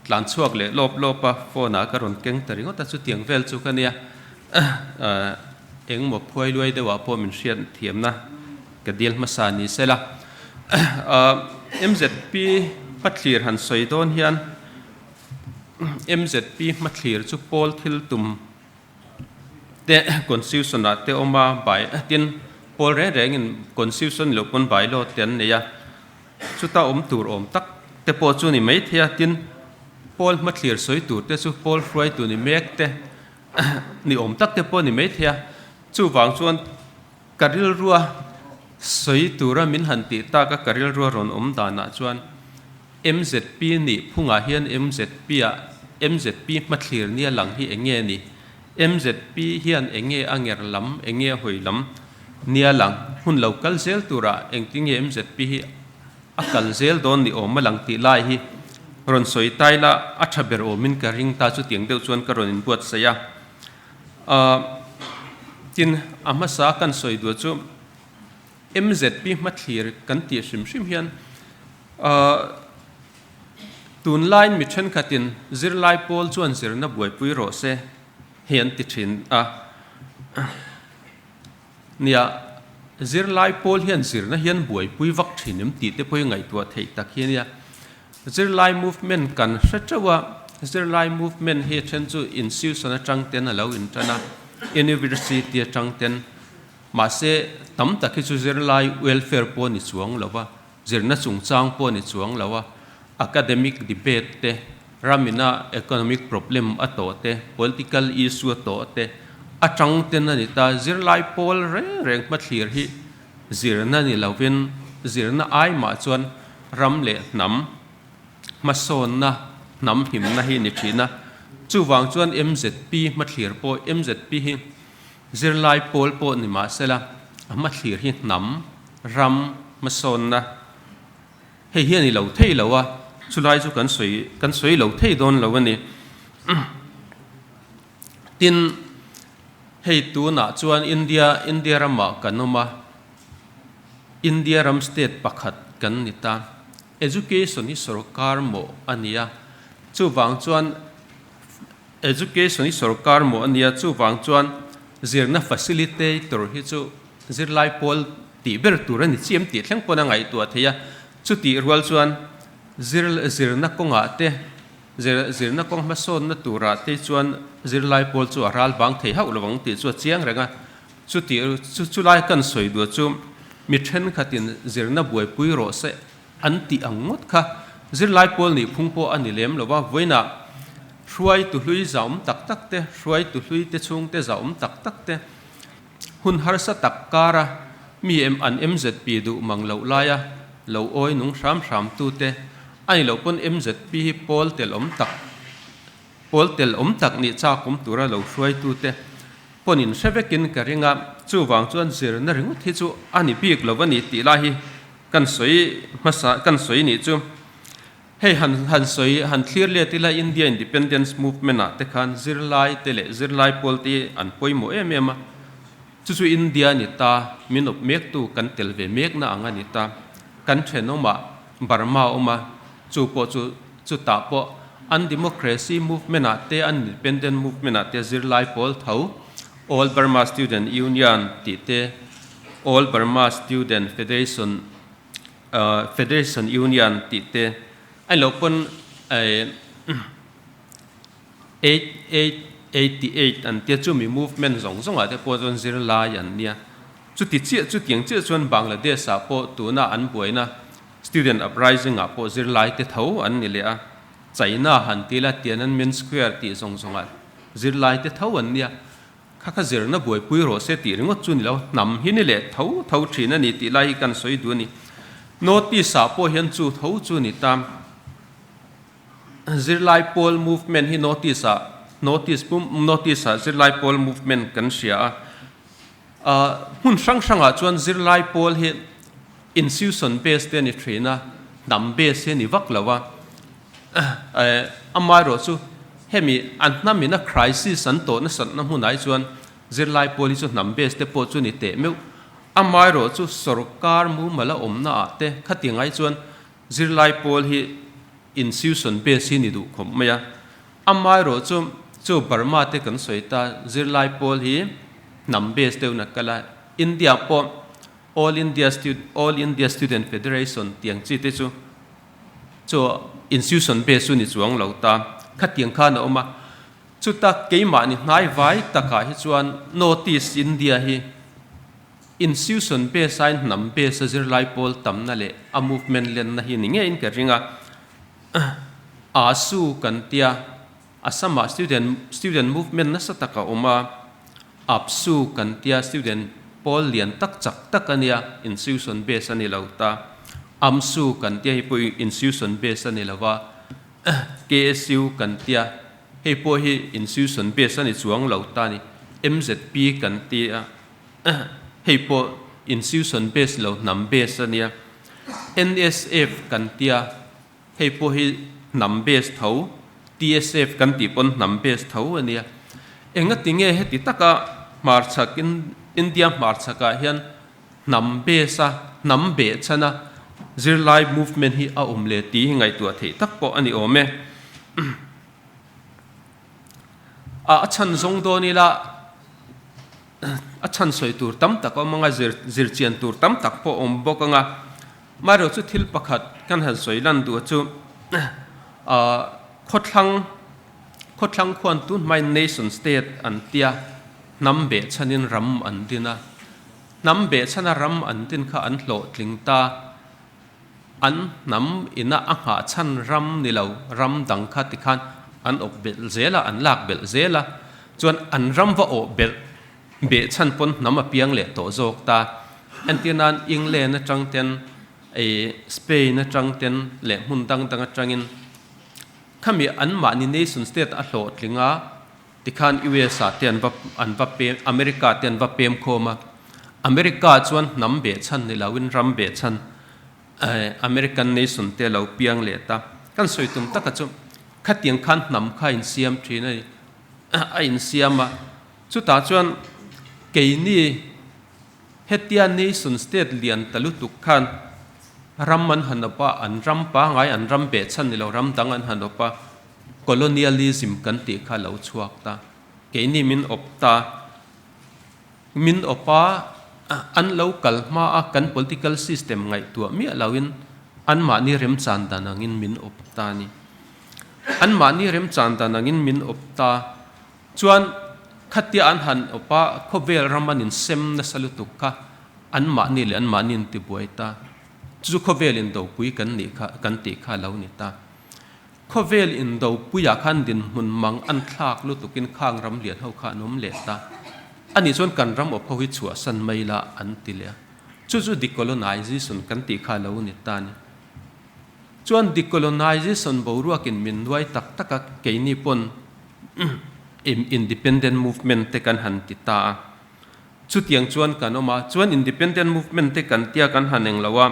tlan chhuak leh lawp lawp a, phone ah ka rawn keng ta ringawt a, chutiang vel chu ka nia engmaw phuai luai deuhah pawh min hriat thiamna ka dil hmasa ni sela. MZP hmathlir han sawi dawn hian MZP hmathlir chu pawl thil tum te constitution ah te awm a bai tin pawl reng reng in constitution loh pawn bai law te an nei a chuta awm tur awm tak te pawh chu ni mai thei a tin pawl hmathlir sawi tur te chu pawl hruai tur ni mek te ni awm tak te pawh ni mai thei a chuvang chuan ka rilrua sawi tura min han tih tak a ka rilrua rawn awm danah chuan MZP nih phungah hian MZP ah MZP hmathlir nia lang hi eng nge ni? MZP hian eng nge a nger lam, eng nge a hawi lam nia lang? Hun lo kal zel turah engtin nge MZP hi a kal zel dawn ni awm a lang tih lai hi rawn sawi tai la a tha ber awmin ka ring ta chutiang deuh chuan ka rawn inbuatsaih a. Tin, a hmasa kan sawi duah chu MZP hmathlir kan tih hrim hrim hian Tunlaiin mi thenkhatin zirlai pawl chuan zirna buaipui rawh se hi an ti thin a. Nia, zirlai pawl hian zirna hian buaipui vak thin em tih te pawh hi ngaihtuah theih tak hi a nia. Zirlai movement kan hre teuh a, zirlai movement hi a then chu institution atang ten a lo intan a, university atang ten. Mahse, tam tak hi chu zirlai welfare pawh a ni chuang lo va. Zirna chungchang pawh a ni chuang lo a, academic debate te, ramina economic problem a tawh te, political issue a tawh te atang ten a ni ta. Zirlai pawl reng reng hmathlir hi zirna ni lovin zirna ai mah chuan ram leh hnam hmasawnna, hnam himna hi ni thin a. Chuvang chuan MZP hmathlir pawh MZP hi Zirlai pawl pawh ni mah sela, a hmathlir hi hnam, ram, hmasawnna hei hi a ni lo thei lo a, chulai chu kan sawi kan sawi lo thei dawn lo a ni. Tin, hei tunah chuan India India ramah kan awm a, India ram state pakhat kan ni ta. Education hi sorkar mawh a ni a, chuvang chuan Education hi sorkar maw a nia, chuvang chuan zirna facilitator hi chu zirlai pawl tih ber tur a ni chiam tih thleng pawn a ngaihtuah thei a, chutih rual chuan zir zirna kawngah te zirna kawng hmasawnna turah te chuan zirlai pawl chu a ral bang thei hauh lo ang tih chu a chiang reng a, chutih chu chulai kan sawi duh chu mi thenkhatin zirna buaipui rawh se An tih ang ngawt kha zirlai pawl nih phung pawh a ni lem lo va, vawiinah hruaitu hlui zahawm tak tak te, hruaitu hlui te chhungte zahawm tak tak te, hun harsa tak kara mi em an MZP duh mang loh laia lo awi nung hram hram tu te, a ni loh pawn MZP hi pawl tel awm tak pawl tel awm tak nih chak awm tura lo hruaitu te pawn in hre vekin ka ring a, chuvang chuan zirna ringawt hi chu a ni bik lo a ni tih lai hi Kan sawi hmasa kan sawi nih chu. Hei han han sawi han thlir let ila India Independence Movement ah te khan zirlai te leh zirlai pawl te an pawimawh em em a, chu chu India a ni ta, min awp mek tu kan tel ve mekna ang a ni ta. Kan thenawmah Burma a awm a, chu pawh chu chutah pawh an democracy movement ah te an independent movement ah te zirlai pawl tho All Burma Student Union tih te All Burma Student Federation Federation Union tih te a lo pawn 8888 an tia chumi movement zawng zawngah te pawh chuan zirlai an nia. Chuti chiah chutiang chiah chuan Bangladesh ah pawh tuna an buaina student uprising ah pawh zirlai te tho an ni leh a. China han ti la Tiananmen Square tih zawng zawngah zirlai te tho an nia. Kha kha zirna buaipui rawh se tih ringawt chu ni lo, hnam hi ni leh tho tho thin a ni tih lai hi kan sawi duh a ni. Notice ah pawh hian chu tho chu ni ta. Zirlai pawl movement hi notice ah notice pum notice ah zirlai pawl movement kan hria a. Hmun hrang hrang ah chuan zirlai pawl hi institution base te a ni thin a, hnam base hi a ni vak lo a. Amaherawh chu hemi an hnamin a crisis an tawh nasatna hmunah hi chuan zirlai pawl hi chu hnam base te pawh chu ni teh meuh. Amaherawh chu sorkar mumal a awmna ah te khatiang ai chuan zirlai pawl hi institution base hi ni duh khawp mai a. Amaherawh chu chu Burma te kan sawi ta zirlai pawl hi hnam base deuhin a kal a, India pawh All India All India Student Federation tiang chi te chu Chu institution base chu ni chuang lo ta, khatiang khan a awm a. Chuta keimahni hnai vai takah hi chuan North-East India hi institution base aiin hnam base a zirlai pawl tamna leh a movement lenna hi ni ngeiin ka ring a. ASU kan tia, Assam-ah student student movement nasa tak a awm a, APSU kan tia student pawl lian tak chak tak a nia, institution base a ni lo ta. AMSU kan tia hei pawh institution base a ni lo va, KSU kan tia hei pawh hi institution base a ni chuang lo ta a ni. MZP kan tia hei pawh institution base lo hnam base a nia. NSF kan tia. Hei pawh hi hnam base tho, TSF kan tih pawn hnam base tho a nia. Engati nge heti taka hmarchhak India hmarchhakah hian hnam base a, hnam behchhan a zirlai movement hi a awm le tih hi ngaihtuah theih tak pawh a ni awm e. A chhan zawng dawn ila a chhan sawi tur tam tak a awm ang a, zirchian tur tam tak pawh a awm bawk ang a. Maherawh chu thil pakhat kan han sawi lan duh chu khawthlang khawthlang khuan tun hmain nation state an tia hnam behchhanin ram an din a, hnam behchhana ram an din kha an hlawhtling ta, an hnam ina a nghahchhan ram ni lo ram dang kha tikhan an awp belh zel a, an lak belh zel a, chuan an ram va awh belh Behchhan pawn hnam a piang leh tawh zawk ta. Entir nan England atang ten, Spain atang ten leh hmun dang dang atangin khami anmahni nation state a hlawhtling a, tikhan US ah te an va an va pem America te an va pem khawm a. America chuan hnam behchhan ni loin ram behchhan American nation te a lo piang leh ta. Kan sawi tum taka chu khatiang khan hnam kha a insiam thin a ni. A insiam a. Chutah chuan keini hetia nation state lian ta lutuk khan ram an han awp a, an ram pangai an ram behchhan ni lo ram dang an han awp a, colonialism kan tih kha lo chhuak ta. Keini min awp ta, min awp a, an lo kal hma a kan political system ngaihtuah miah loin anmahni remchan dan angin min awp ta a ni. Anmahni remchan dan angin min awp ta. Chuan khatia an han awp a, khawvel ram an insem nasa lutuk kha anmahni leh anmahni an tibuai ta. Chu chu khawvel indopui kan nih kha kan tih kha a lo ni ta. Khawvel indopuiah khan dinhmun mang an thlak lutukin khang ram lian ho kha an awm leh ta. Ani chuan kan ram awp ho hi chhuahsan mai la an ti leh a. Chu chu decolonization kan tih kha a lo ni ta a ni. Chuan decolonization boruakin min nuai tak tak a, keini pawn independent movement te kan han ti ta a. Chutiang chuan kan awm a, chuan independent movement te kan tia kan han eng lo a.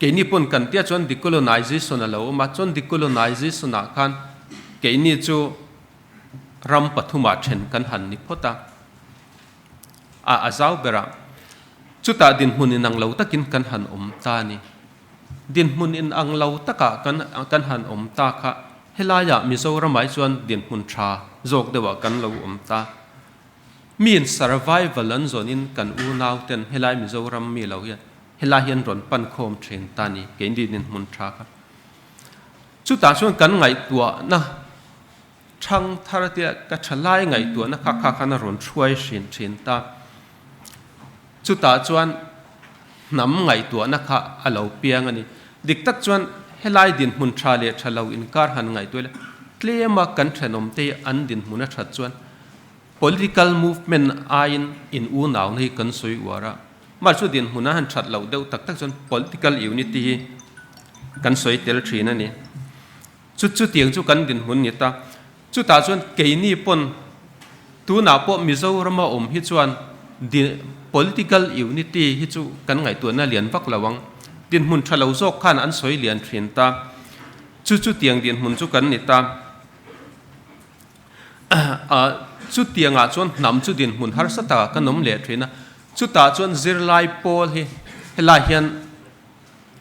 Keini pawn kan tia chuan decolonization a lo awm a, chuan decolonization ah khan keini chu ram pathumah then kan han ni phawt a, a a zau ber a, chutah dinhmun inang lo takin kan han awm ta a ni. Dinhmun inang lo takah kan kan han awm ta kha helaiah Mizoramah hi chuan dinhmun tha zawk deuhah kan lo awm ta. Miin survival an zawnin kan unau ten helai Mizoram mi lo hian helai hi an rawn pan khawm thin ta ni keini dinhmun tha kha. Chutah chuan kan ngaihtuahna thang thar te ka tha lai ngaihtuahna kha kha khan a rawn hruai hrin thin ta. Chutah chuan hnam ngaihtuahna kha a lo piang a ni. Dik tak chuan helai dinhmun tha leh tha lo inkar han ngaihtuah ila tlema kan thenawm te hi an dinhmun a that chuan Political movement aiin in unauna hi kan sawi uar a, mahse chu dinhmun a han that loh deuh tak tak chuan political unity hi kan sawi tel thin a ni. Chu chutiang chu kan dinhmun ni ta. Chutah chuan keini pawn tunah pawh Mizorama awm hi chuan political unity hi chu kan ngaihtuahna lian vak lo ang. Dinhmun tha lo zawk khan an sawi lian thin ta. Chu chutiang dinhmun chu kan ni ta. Chutiangah chuan hnam chu dinhmun harsa takah kan awm leh thin a, chutah chuan zirlai pawl hi helai hian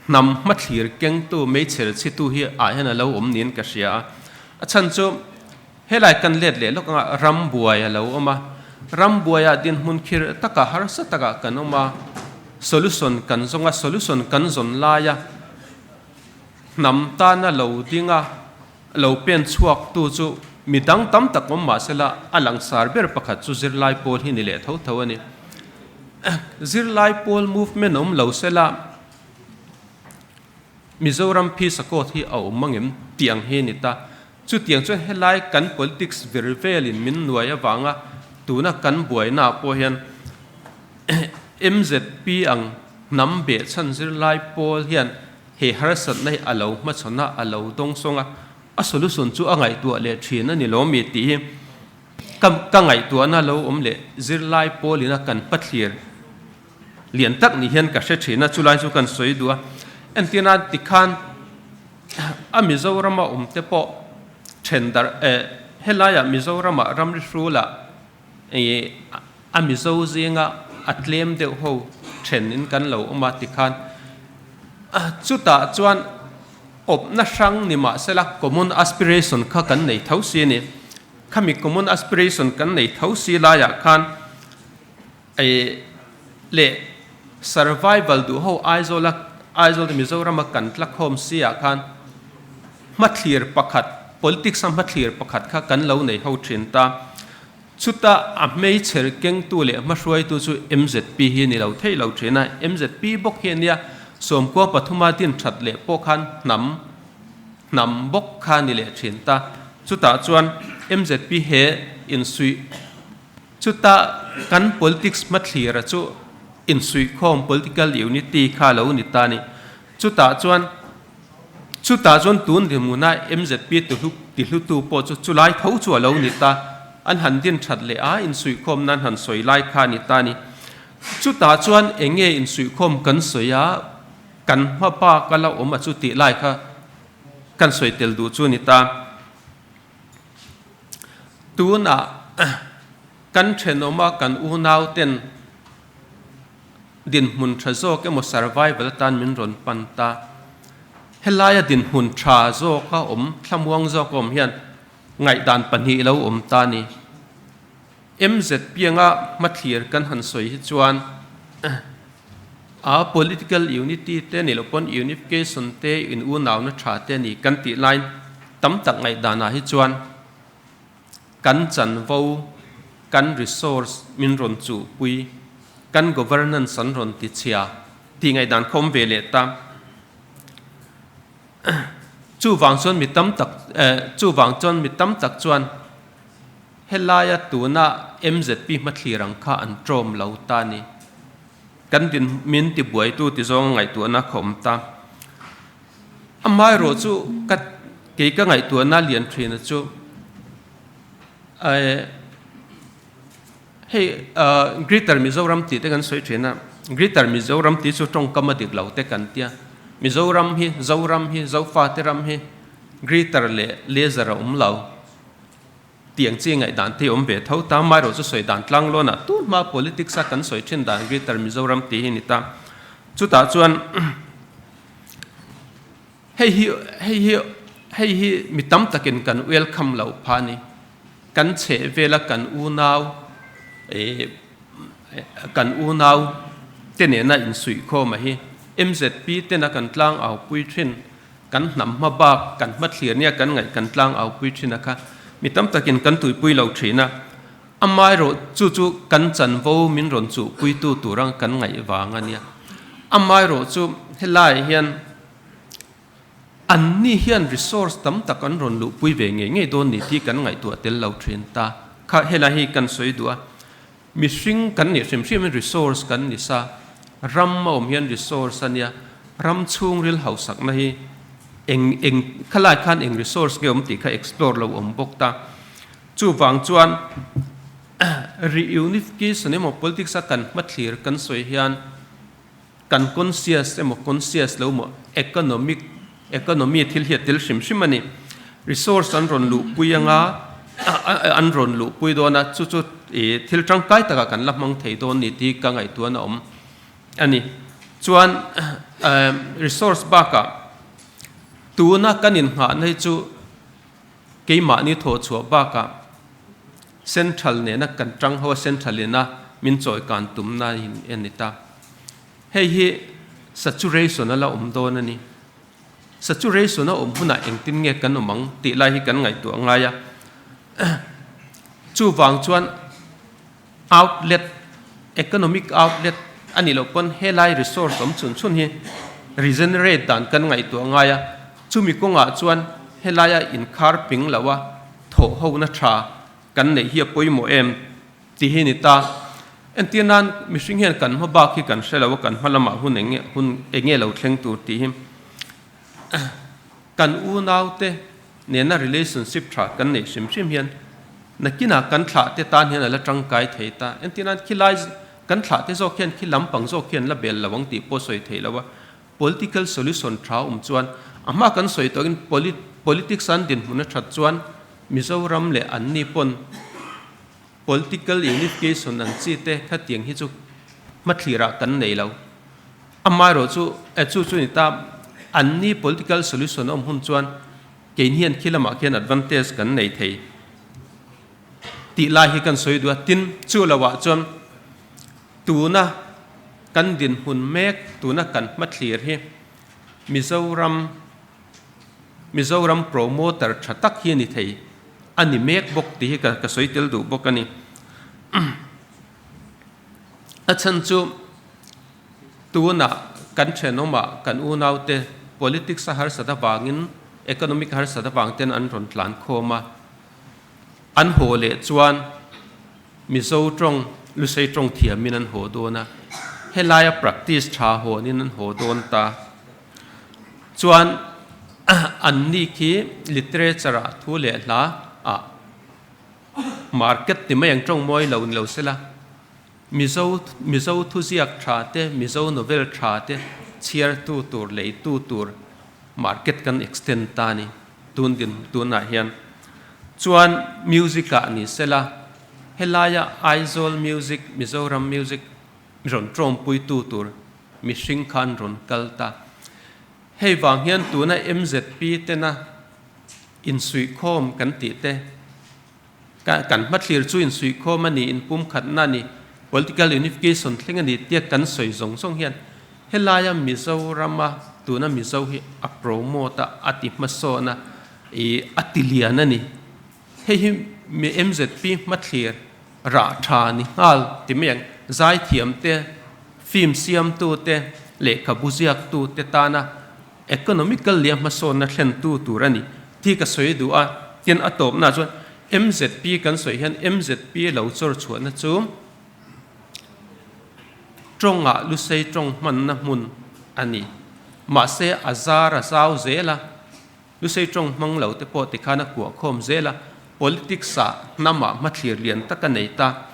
hnam hmathlir kengtu meichher chhitu hi ah hian a lo awm niin ka hria a, a chhan chu helai kan let leh lawk anga rambuai a lo awm a, rambuaiah dinhmun khir takah harsa takah kan awm a, solution kan zawng a, solution kan zawn laia hnam tana lo ding a. Lo pen chhuak tu chu mi dang tam tak awm mah sela a langsar ber pakhat chu zirlai pawl hi ni leh tho tho a ni. Zirlai pawl movement awm lo sela Mizoram Peace Accord hi a awm angem tih ang hi a ni ta. Chutiang chuan helai kan politics vir velin min nuai avanga tuna kan buaina ah pawh hian MZP ang hnam behchhan zirlai pawl hian He harsatna hi a lo hmachhawn a, a lo dawngsawng a, a solution chu a ngaihtuah leh thin a ni lo mi tih hi ka ka ngaihtuahna lo awm leh zirlai pawlina kan hmathlir lian tak ni hian ka hre thin a, chulai chu kan sawi duh a. Entirna tikhan a Mizorama awm te pawh then darh eh helaiah Mizorama ramri hrulah ih a Mizo zinga a tlem deuh ho then in kan lo awm a tikhan chutah chuan awpna hrang ni mahsela common aspiration kha kan nei tho si a ni. Khami common aspiration kan nei tho si laiah khan ih leh survival duh ho Aizawl a Aizawl te Mizoram a kan tlakhawm si ah khan hmathlir pakhat politics a hmathlir pakhat kha kan lo nei ho thin ta. Chuta a hmeichher kengtu leh hmahruaitu chu mzp hi ni lo thei lo thin a, mzp bawk hi a nia, sawmkua pathuma din that leh pawh khan hnam hnam bawk kha ni leh thin ta. Chutah chuan mzp he insuih chuta kan politics hmathlira chu insuihkhawm political unity kha lo ni ta ni. Chutah chuan Chutah chuan tun dinhmuna mzp tihlutu pawh chu chulai tho chu a lo ni ta. An han din that leh a, insuihkhawm nan han sawi lai kha a ni ta a ni. Chutah chuan eng nge insuihkhawm kan sawi a, kan hma bak a la awm a chu tih lai kha kan sawi tel duh chu a ni ta. Tunah kan thenawma kan unauten Dinhmun tha zawk emaw survival atan min rawn pan ta. Helaia dinhmun tha zawka awm, thlamuang zawka awm hian ngaihdan pahnih lo awm ta a ni. MZP anga hmathlir kan han sawi hi chuan a political unity te nih loh pawn unification te in unauna tha te a ni kan tih laiin tam tak ngaihdanah hi chuan Kan chanvo, kan resource min rawn chuhpui, kan governance an rawn ti chhia tih ngaihdan kha awm ve leh ta. Chuvang chuan mi tam tak chuvang chuan mi tam tak chuan helaia tuna MZP hmathlir ang kha an tawm lo ta a ni. Kan din min tibuaitu ti zawnga ngaihtuahna kha awm ta. Amaherawh chu ka kei ka ngaihtuahna lian thina chu hei Greater Mizoram tih te kan sawi thin a, Greater Mizoram tih chu tawngkam a dik lo te kan tia. Mizoram hi, Zoram hi, Zofate ram hi Greater leh Lesser a awm lo. Tiang chi ngaihdan te awm ve tho ta. Amaherawh chu sawi dan tlang lawnah tun hma politics a kan sawi thin dan Greater Mizoram tih hi ni ta. Chutah chuan hei hi hei hi hei hi mi tam takin kan welcome loh phah a ni. Kan chheh vela kan unau eh kan unau te nena insuihkhawm a hi MZP tena kan tlang au pui thin. Kan hnam hma bak, kan hma thlir nia kan ngaih kan tlang au pui thin a kha. Mi tam takin kan tuipui lo thin a. Amaherawh chu chu kan chanvo min rawn chuh puitu tur ang kan ngaih vang a nia. Amaherawh chu helaiah hian anni hian resource tam tak an rawn luhpui ve ngei ngei dawn ni tih kan ngaihtuah tel lo thin ta. Kha helai hi kan sawi duh a. Mihring kan nih hrim hrimin resource kan ni sa, ram a awm hian resource a nia, ram chhungril hausakna hi eng eng khalai khan eng resource nge awm tih kha explore lo awm bawk ta. Chuvang chuan reunification emaw politics a kan hmathlir kan sawi hian kan conscious emaw conscious lo maw economic economy thil hi a tel hrim hrim a ni. Resource an rawn luhpui anga an rawn luhpui dawn a, chu chu ih thil tangkai takah kan la hmang thei dawn ni tih ka ngaihtuahna awm a ni. Chuan resource bakah tuna kan inngahna hi chu keimahni thawhchhuah bakah Central nena kan tang ho a, Central ina min chawi kan tumna in a ni ta. Hei hi saturation a la awm dawn a ni. Saturation a awm hunah engtin nge kan awm ang tih lai hi kan ngaihtuah ngai a. Chuvang chuan outlet, economic outlet a nih loh pawn helai resource awm chhun chhun hi regenerate dan kan ngaihtuah ngai a. Chumi kawngah chuan helaia inkhar ping lo a thawh hona tha kan neih hi a pawimawh em tih hi ni ta. Entir nan mihring hian kan hma bak hi kan hre lo a, kan hma lamah hun eng nge hun eng nge lo thleng tur tih hi kan unaute nena relationship tha kan neih hrim hrim hian nakinah kan thlah te tan hian a la tangkai thei ta. Entir nan khilai kan thlah te zawk hian khi lampang zawk hian la bel lo ang tih pawh sawi thei lo a. Political solution tha awm chuan a hma kan sawi tawhin politics an dinhmun a that chuan Mizoram leh anni pawn political unification an chi te khatiang hi chu hmathlirah kan nei lo. Amaherawh chu chu chu ni ta anni political solution a awm hun chuan keini hian khi lamah khian advantage kan nei thei tih lai hi kan sawi duh a. Tin, chu loah chuan Tuna kan dinhmun mek, tuna kan hmathlir hi Mizoram, Mizoram promoter tha tak hi a ni thei, a ni mek bawk tih hi ka sawi tel duh bawk a ni. A chhan chu tuna kan thenawmah kan unaute politics a harsat avangin, economic harsat avang ten an rawn tlan khawm a, an haw leh chuan Mizo tawng, Lusei tawng thiamin an haw dawn a, helaia practice tha hawnin an haw dawn ta. Chuan anni khi literature ah thu leh hla ah market ti mai ang tawng mawi lo ni lo sela, Mizo Mizo thuziak tha te, Mizo novel tha te chhiartu tur, leitu tur market kan extend ta a ni. Tun din tunah hian chuan music ah ni sela helaia Aizawl music, Mizoram music rawn tawmpuitu tur mihring khan rawn kal ta. Hei vang hian tuna MZP tena insuihkhawm kan tih te, kan hmathlir chu insuihkhawm a ni, inpumkhatna a ni, political unification thleng a ni tia kan sawi zawng zawng hian helaia Mizorama tuna Mizo hi a promote a, a ti hmasawn a, ih a ti lian a ni. Hei hi MZP hmathlir rah tha ni nghal ti mai ang. Zaithiam te, film siamtu te, lehkhabu ziaktu te tana Economical leh a hmasawnna thlentu tur a ni tih ka sawi duh a, tin a tawpnaah chuan MZP kan sawi hian MZP lo chawr chhuahna chu tawngah lusei tawng hmanna hmun a ni. Mahse a zar a zau zel a, lusei tawng hmang lo te pawh tikhan a kuah khawm zel a, politics ah hnamah hmathlir lian tak a nei ta.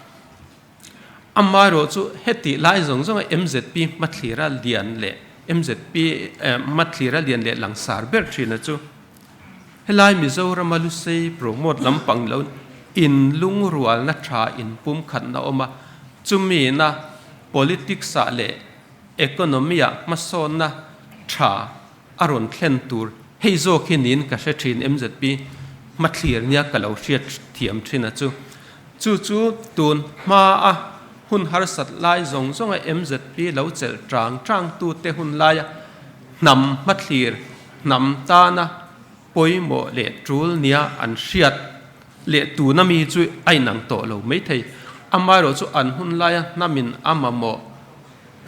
Amaherawh chu hetih lai zawng zawnga MZP hmathlira lian leh. MZP hmathlir a lian leh langsar ber thin a chu. Helai Mizorama Lusei promote lampang lo in lungrualna tha inpumkhatna awm a, chumi na politics ah leh economy ah hmasawnna tha a rawn thlen tur hei zawk hi niin ka hre thin MZP hmathlir nia ka lo hriat thiam thin a chu. Chu chu tun hma a hun harsat lai zawng zawng a MZP lo chelh tang tang tute hun laia hnam hmathlir hnam tana pawimawh leh tul nia an hriat leh tuna mi chu a inang tawh lo maithei. Amaherawh chu an hun laia hnamin a mamawh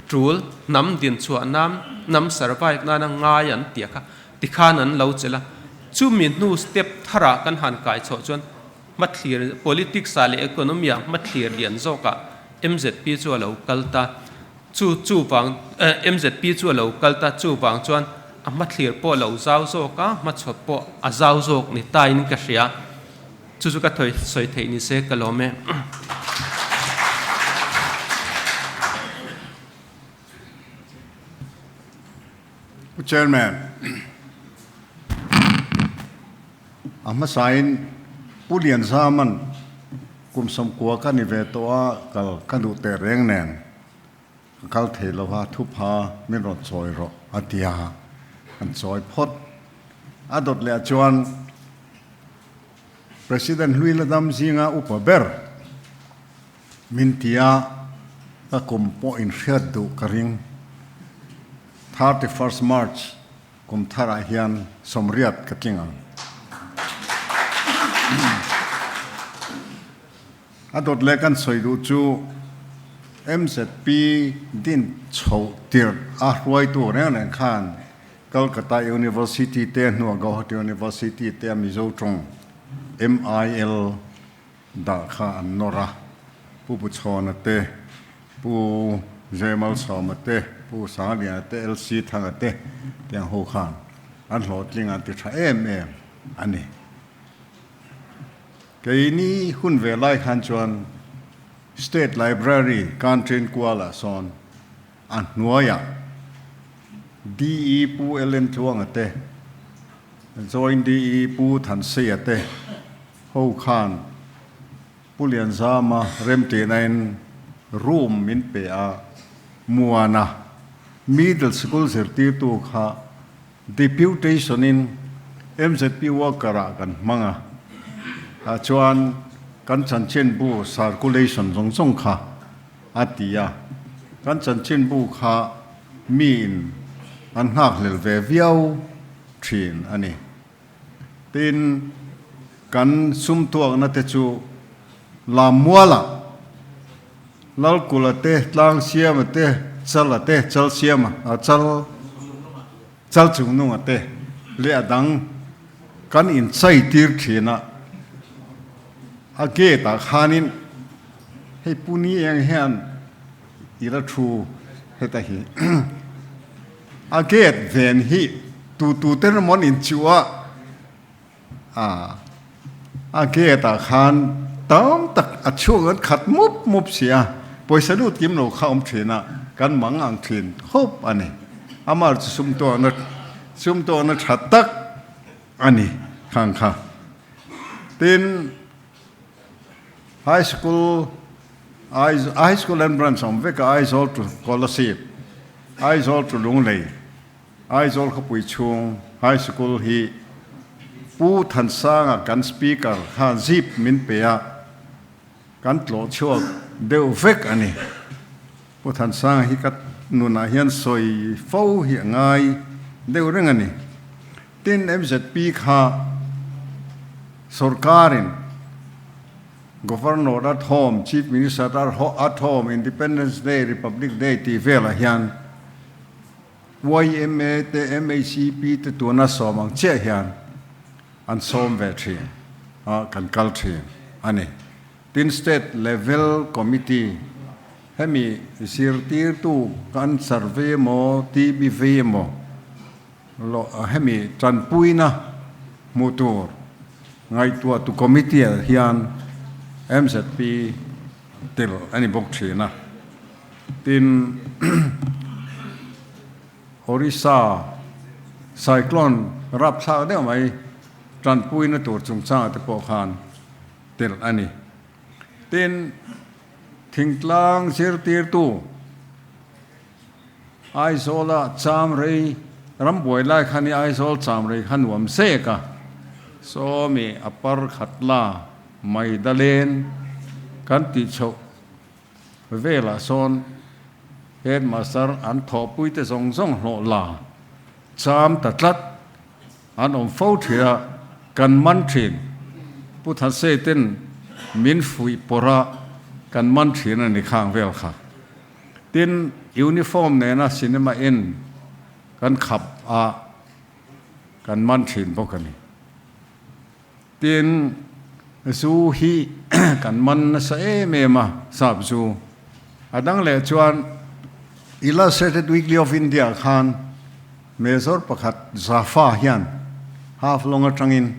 tul hnam dinchhuah nan, hnam survive nana ngai an tia kha tikhan an lo chelh a. Chumi hnu step tharah kan han kai chhoh chuan hmathlir politics ah leh economy ah hmathlir lian zawkah MZP chu a lo kal ta. Chu chuvang MZP chu a lo kal ta, chuvang chuan a hmathlir pawh a lo zau zawk a, hmachhawt pawh a zau zawk ni tain ka hria. Chu chu ka thawi sawi theih ni se ka lawm e. Pu Chairman, a hmasain Pu Lianzaman kum sawmkua ka ni ve tawh a, kal ka duh teh reng nen ka kal thei lo a, thupha min rawn chawi rawh a ti a, kan chawi phawt. A dawt leh ah chuan President Hlui Ladam zinga upa ber min ti a, ka kum pawh inhriat duh ka ring. 31st March kum tharah hian sawmriat ka tling ang. A dawt leh kan sawi duh chu MZP din chhoh tirh a hruaitu reng reng khan Calcutta University te hnuah Gauhati University te a Mizo tawng MIL dah kha an nawr a, Pu Buchhawna te, Pu Jemalsawma te, Pu Sangliana te, LC Thanga te tiang ho khan an hlawhtling an ti tha em em a ni. Keini hun ve lai khan chuan State Library Kanṭin kualah sawn a hnuaiah DE Pu LN Tluanga te, Joint DE Pu Thanseia te ho khan Pu Lianzama remtihnain room min pe a, Muana Middle School zirtirtu kha deputation-in MZP worker-ah kan hmang a, tah chuan kan chanchinbu circulation zawng zawng kha a ti a, kan chanchinbu kha miin an nghakhlel ve viau thin a ni. Tin, kan sum tuakna te chu Lammuala, Lalkula te, Tlangsiama te, Chala te, Chalsiama, a Chal, Chalchungnunga te leh a dang kan inchai tir thin a, a gate ah khanin hei Puni eng hian i la thu heta hi. A gate ven hi tu tu te emaw an inchuh a, a a gate ah khan tam tak a chhung an khat mup mup si a, pawisa lut kim lo kha awm thin a, kan mang ang thin khawp a ni. Amah chu sumtuahna sumtuahna tha tak a ni khang kha. Tin, High School High School and Branch awm vek a, Aizawl to Kolasib, Aizawl to Lunglei, Aizawl khawpui chhung High School hi Pu Thansanga kan Speaker khan zip min pe a, kan tlawh chhuak deuh vek a ni. Pu Thansanga hi ka nunah hian sawi fo hi a ngai deuh reng a ni. Tin, MZP kha sorkarin Governor at home, Chief Minister at home, Independence Day, Republic Day tih velah hian yma te MHCP te tuna sawm ang chiah hian an sawm ve thin a, kan kal thin a ni. Tin, State Level Committee hemi zirtirtu kan survey emaw, TB vei emaw, Hemi tanpuina hmuh tur ngaihtuahtu committee ah hian MZP tel a ni bawk thin a. Tin, Orissa cyclone rapthlak deuh mai tanpuina tur chungchangah te pawh khan telh a ni. Tin, thingtlang zirtirtu Aizawla cham rei rambuai lai khan i Aizawl cham rei kha nuam zek a, sawmi a par khat la mai dalen kan tih chhoh velah sawn headmaster an thawhpui te zawng zawng hlawh la cham ta tlat an awm fo thin a, kan man thin. Pu Thasei ten min fuih pawrh a, kan man thin a ni khang vel kha. Tin, uniform nena cinema en kan khap a, kan man thin bawk a ni. Tin, zu hi kan man nasa em em a, sap zu. A dang leh chuan Illustrated Weekly of India khan Major pakhat Zafa hian Haflong atangin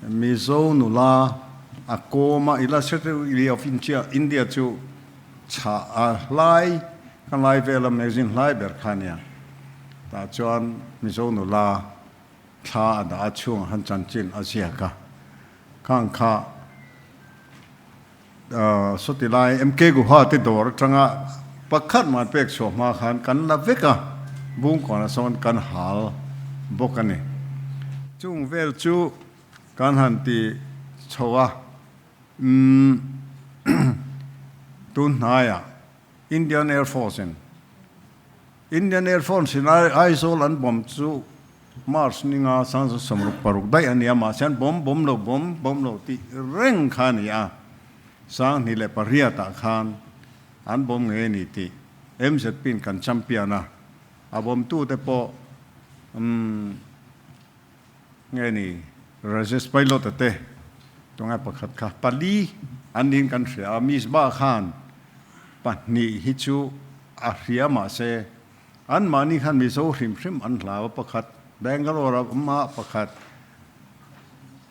Mizo nula a kawm a, Illustrated Weekly of India chu chhah a hlai, ka ngai vela magazine hlai ber kha a nia. Tah chuan Mizo nula Thla a dah a chhungah khan chanchin a ziak a, khang kha sawti lai MK Guha te dawr atanga pakhat mah pek chhuah hma khan kan la vek a, Bungkawnah sawn kan hal bawk a ni. Chung vel chu kan han ti chho a, umm tun hnaiah Indian Air Force in Indian Air Force in Aizawl an bomb chu March ninga 1966 daih a ni a, mahse an bomb bomb lo bomb bomb lo tih reng kha a ni a, 2008 ah khan an bomb ngei a ni tih MZP in kan champion a, a bomb tute pawh umm nge ni Rajesh Pilot a te tungai pakhat kha pali an niin kan hria a, Misbah khan pahnih hi chu a hria mahse anmahni khan Mizo hrim hrim an hlau a, pakhat Bangalore a awm a, pakhat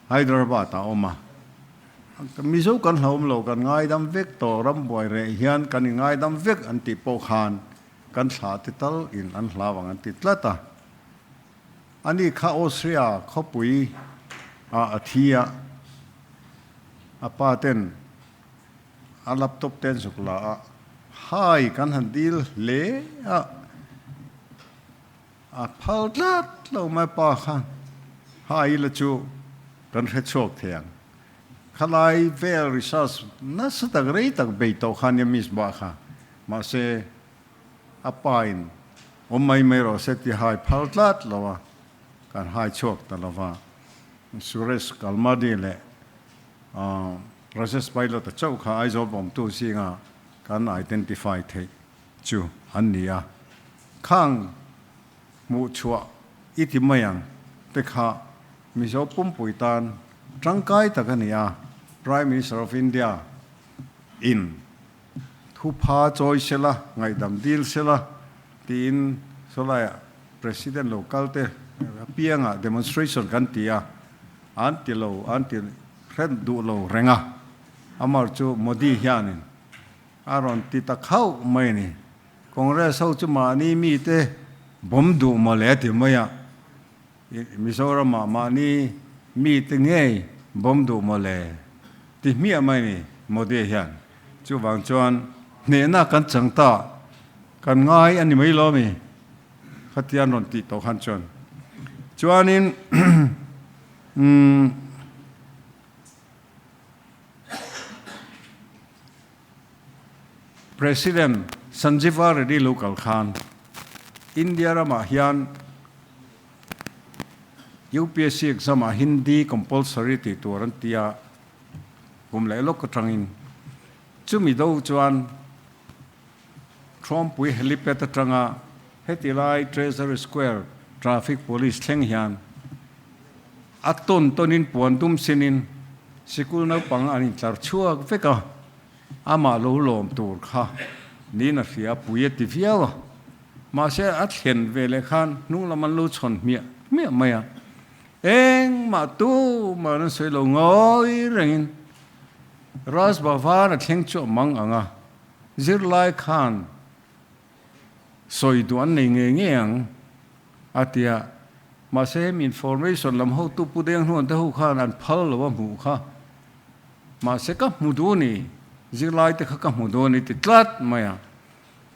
Hyderabad ah a awm a. Mizo kan hlauhawm lo, kan ngaidam vek tawh, rambuai reh hian kan ingaidam vek an tih pawh khan kan thlah te tal in an hlau ang an ti tlat a. Ani kha Austria khawpui ah a thi a, a pa ten a laptop te an zuk la a, hai kan han dil hle a, a phal tlat lo mai pa khan hai ila chu kan hre chhuak thei ang. Khalai vel research nasa tak rei tak bei tawh kha nia Miss Ba kha, mahse a pa in awm mai mai rawh se ti hai phal tlat lo a, kan hai chhuak ta lo va. Suresh Kalmadi leh Rajesh Pilot-a chauh kha Aizawl bawmtu zinga kan identify theih chu an ni a. Khang hmuh chhuah i ti mai ang te kha Mizo pumpui tan tangkai tak a ni a, Prime Minister of India in thupha chawi sela, ngaihdam dil sela tiin sawlaiah President lo kal te apiangah demonstration kan ti a, an ti lo, an ti hret duh lo reng a, amar chu Modi hianin a rawn ti ta khauh mai a ni. Congress ho chu mahni mite bawm duh mawle a ti mai a, Mizoramah mahni mite ngei bawm duh mawle ti hmiah mai a ni Modi hian. Chuvang chuan hnehna kan chang ta, kan ngai a ni mai lo mi? Khatian rawn tih tawh khan chuan. Chuanin umm President Sanjiva Reddy lo kal khan India ramah hian UPSC exam ah Hindi compulsory tih tur an ti a, kum leh lawk atangin chumi do chuan Thuampui helipad atanga heti lai Treasury Square traffic police thleng hian a tawn tawnin puan dum sinin sikul naupang an intlar chhuak vek a, amah lo lawm tur kha niin a hria pui a ti viau a. Mahse a thlen ve leh khan hnung lam an lo chhawn hmiah hmiah mai a, engmah tumah an sawi lo ngawi rengin Raj Bhavan a thleng chu a mang ang a. Zirlai khan sawi duh an nei ngei ngei ang. A ti a. Mahse hemi information lam hotu Pu Deng Hnuan te ho khan an phal lo a hmuh kha. Mahse ka hmu duh ni, zirlai te kha ka hmu duh ni ti tlat mai a.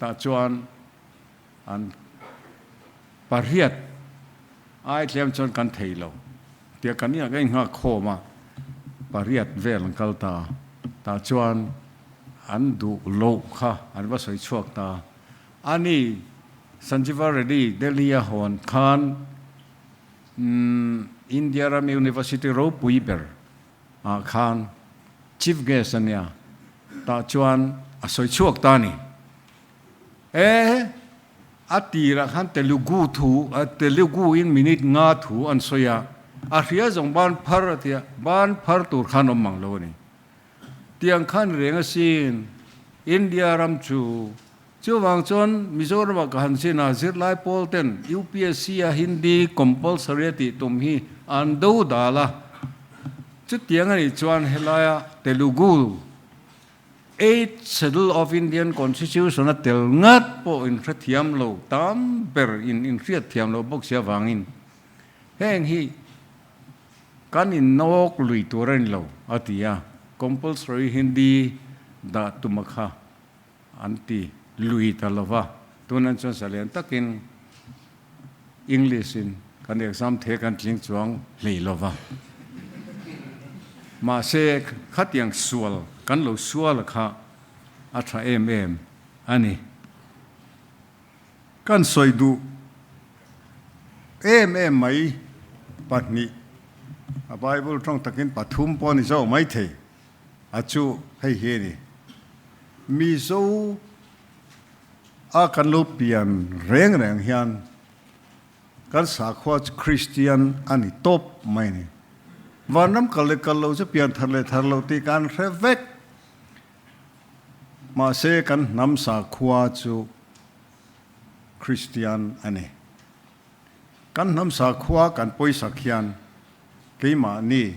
Tah chuan an pariat ai tlem chuan kan thei lo tia kan inah ka inghak khawm a, pariat vel an kal ta. Tah chuan an duh loh kha an va sawi chhuak ta. A ni, Sanjiva Reddy Delhi a hawn khan India ram University ropui ber ah khan Chief Guest a nia, tah chuan a sawi chhuak ta a ni. E, a tirah khan Telugu thu, Telugu in minute nga thu an sawi a, a hria zawng ban phar a tia, ban phar tur khan awm mang lo a ni. Tiang khan reng asin India ram chu. Chuvang chuan Mizoramah ka han zin a, zirlai pawl ten UPSC a Hindi compulsory a tih tum hi an do dal a. Chutiang a nih chuan helaia Telugu Eighth Schedule of Indian Constitution a tel ngat pawh inhrethiam lo tam ber in inhriatthiam loh bawk si avangin heng hi Kan innawk lui tur a ni lo, a ti a. Compulsory Hindi dah tuma kha an ti lui ta lo va. Tunan chuan zalian takin English in kan exam the kan tling chuang hlei lo va. Mahse, khatiang sual kan lo sual kha a tha em em a ni. Kan sawi duh em em mai pahnih, a Bible tawng takin pathum pawh a ni zawk maithei, a chu hei hi a ni. Mizo a kan lo pian reng reng hian kan sakhua chu Kristian a ni tawp mai a ni. Vanram kal leh kal lo chu pian thar leh thar lo tih kan hre vek. Mahse kan hnam sakhua chu Kristian a ni. Kan hnam sakhua kan pawisak hian keimahni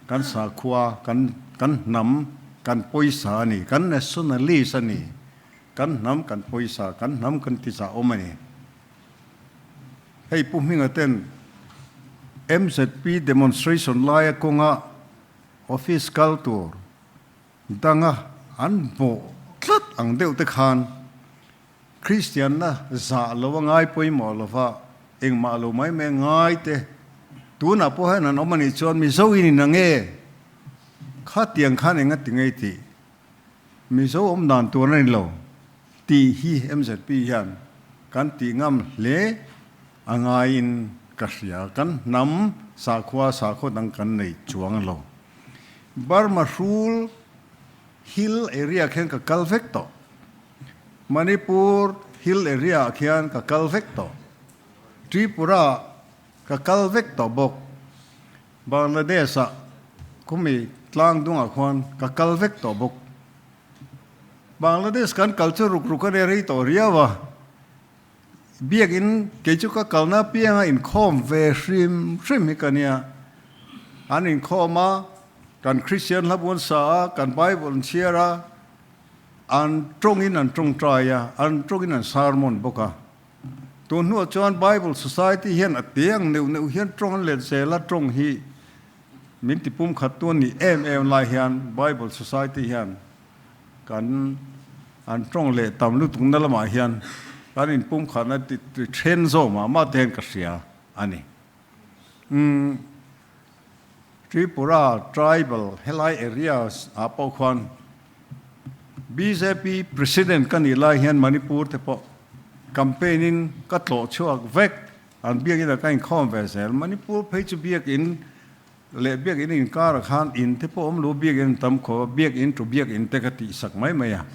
kan sakhua kan kan hnam kan pawisa a ni, kan nationalist a ni, kan hnam kan pawisa, kan hnam kan tizah awm a ni. Hei Pu Hminga ten MZP demonstration laia kawnga office kal tur Danga an bawh tlat ang deuh te khan Kristianna zah lo a ngai pawimawh lova engmah lo mai mai ngai te tunah pawh hian an awm a nih chuan Mizo in in ang e khatiang khan enga ti ngei tih Mizo awm dan tur a ni lo tih hi MZP hian kan tih ngam hle a ngaiin ka hria kan hnam sakhua sakhaw dang kan nei chuang lo. Burma hrul hill area khian ka kal vek tawh. Manipur hill area ah khian ka kal vek tawh. Tripura ah ka kal vek tawh bawk. Bangladesh ah khumi tlang dungah khuan ka kal vek tawh bawk. Bangladesh kan kal chu ruk ruk a nia rei tawh riau a. Biakinn kei chu ka kalna pianga inkhawm ve hrim hrim hi ka nia. An inkhawm a, kan Kristian hlabu an sa a, kan Bible an chhiar a, an tawngin an tawngtai a, an tawngin an sermon bawk a. Tun hnuah chuan Bible Society hian a te ang neuh neuh hian tawng an let zel a, tawng hi min ti pumkhat tu a nih em em lai hian Bible Society hian Kan an tawng leh tam lutukna lamah hian kan inpumkhatna ti then zawk mah mah te hian ka hria a ni. Umm Tripura tribal helai area ah pawh khuan bjp president ka nih lai hian Manipur te pawh campaign in ka tlawh chhuak vek an biakin ah ka inkhawm ve zel. Manipur phei chu biakin Leh biakinn inkar ah khan in te pawh awm lo, biakinn an tam khawp a, biakinn to biakinn te ka tih sak mai mai a.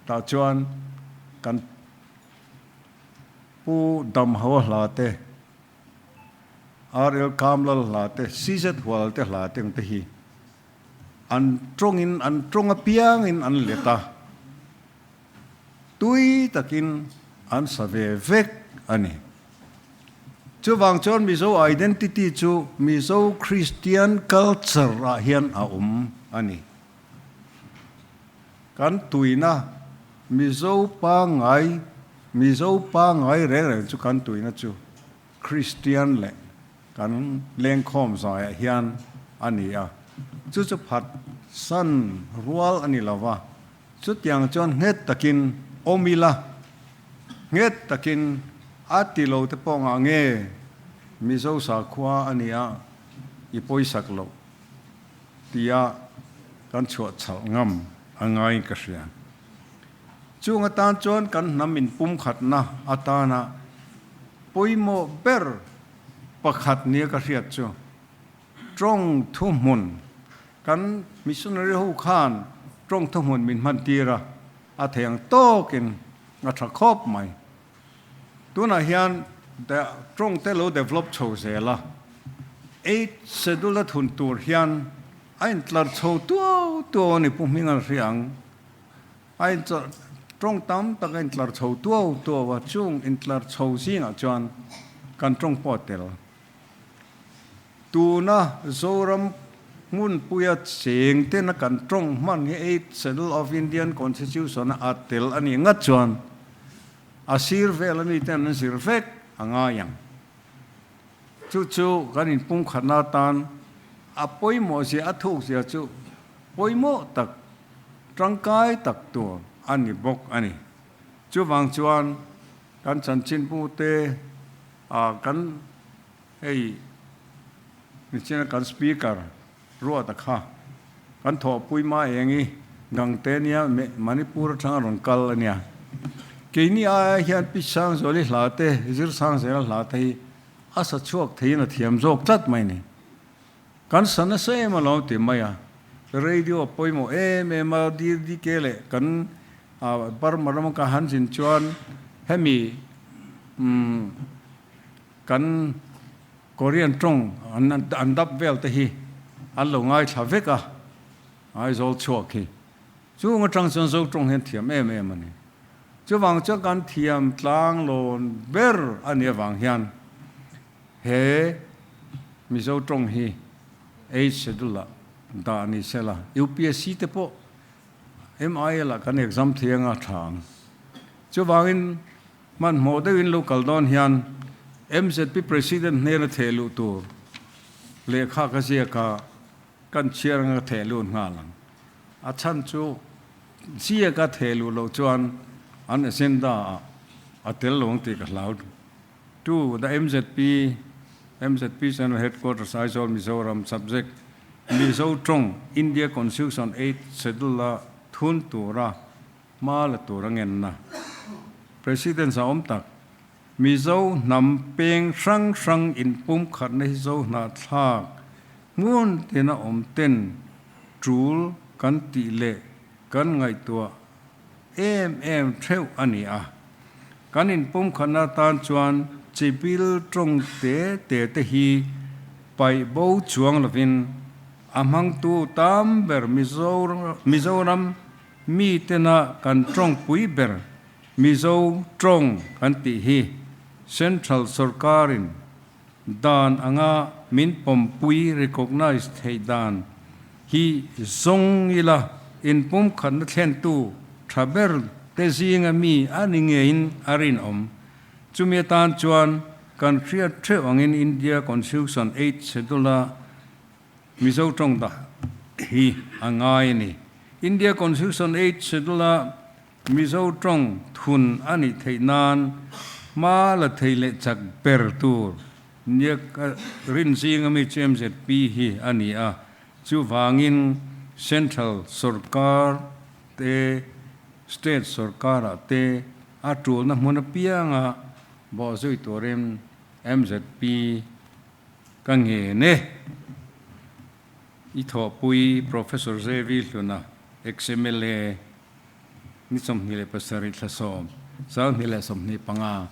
Tah chuan kan Pu Damhaua hla te, RL Kamlal hla te, CZ Hual te hla te ang te hi an tawngin an tawng apiangin an let a, tui takin an sa ve vek a ni. Chuvang chuan Mizo identity chu Mizo Christian culture ah hian a awm a ni. Kan tuina Mizo pangngai, Mizo pangngai reng reng chu kan tuina chu. Kristian leh kan lengkhawm zaiah hian a ni a, chu chu phat san rual a ni lo va, chutiang chuan nghet takin awm ila, nghet takin a ti lo te pawh ngah nge Mizo sakhua a nia i pawisak loh tia kan chhuah chhalh ngam a ngaiin ka hria. Chung atan chuan kan hnam inpumkhatna atana pawimawh ber pakhat nia ka hriat chu tawng thuhmun kan missionary ho khan tawng thuhmun min hman tir a, a thei ang tawkin a tha khawp mai. Tunah hian tawng te lo develop chho zel a, eight schedule a thun tur hian a intlar chho tuau tuau a ni Pu Hminga hria ang. A intlar tawng tam tak a intlar chho tuau tuau a, chung intlar chho zingah chuan kan tawng pawh a tel. Tuna Zoram hmunpuia cheng tena kan tawng hman hi Eighth Schedule of Indian Constitution a tel a nih ngat chuan a sir vel a miten an zir vek a ngai ang. Chu chu kan inpumkhatna atan a pawimawh zia a thuk zia chu pawimawh tak tangkai tak tur a ni bawk a ni. Chuvang chuan kan chanchinbute ah kan hei nichina kan speaker Ruata kha kan thawhpui ma eng i Gangte nia Manipur atanga rawn kal a nia. Keini aia hian Pi Sangzuali hla te, Zir Sangzela hla te hi a sa chhuak theiin a thiam zawk tlat mai ni. Kan sa nasa em alawm ti mai a, radio pawimawh em em a, DDK leh kan Burma rama ka han zin chuan hemi kan Korean tawng an dap vel te hi an lo ngaithla vek a, Aizawl chhuak hi. Chung atang chuan Zo tawng hian thiam em em a ni. Chuvang chuan kan thiam tlang lawn ber a nih avang hian he Mizo tawng hi Eight Schedule ah dah ni sela, UPSC te pawh MIL ah kan exam thei anga tha ang. Chuvangin hmanhmawh deuhin lo kal dawn hian MZP President hnena theh luh tur lehkha ka ziak a, kan chhiar anga ka theh lut nghal ang. A chhan chu ziaka theh luh loh chuan an agenda ah a tel lo ang tih ka hlau. To the MZP, MZP General Headquarters, Aizawl, Mizoram, Subject, Mizo Tawng, India Constitution 8 Schedule-a thun tura hma la tur a ngenna. President a awm tak. Mizo hnam peng hrang hrang inpumkhatna hi Zo hnahthlak hmun tina awm ten tul kan tih leh kan ngaihtuah em em theuh a ni a. Kan inpumkhatna atan chuan chibil tawng te te te hi paih bo chuang lovin a hmangtu tam ber Mizoram mi tena kan tawngpui ber Mizo tawng kan tih hi Central sorkarin dan anga min pawmpui, recognise, theih dan hi zawng ila inpumkhatna thlentu tha ber te zinga mi a ni ngeiin a rinawm. Chumi atan chuan kan hriat theuh angin India Constitution Eighth Schedule-a Mizo tawng dah hi a ngai a ni. India Constitution Eighth Schedule-a Mizo tawng thun a nih theih nan hma la thei leh chak ber tur nia ka rin zinga mi chu MZP hi a ni a, chuvangin Central sorkar te, State sorkarah te a tulna hmun apianga bawhzui turin MZP ka ngen e. I thawhpui Professor Zevi Hluna, ex-MLA, Ni 27 thla 10, 2025,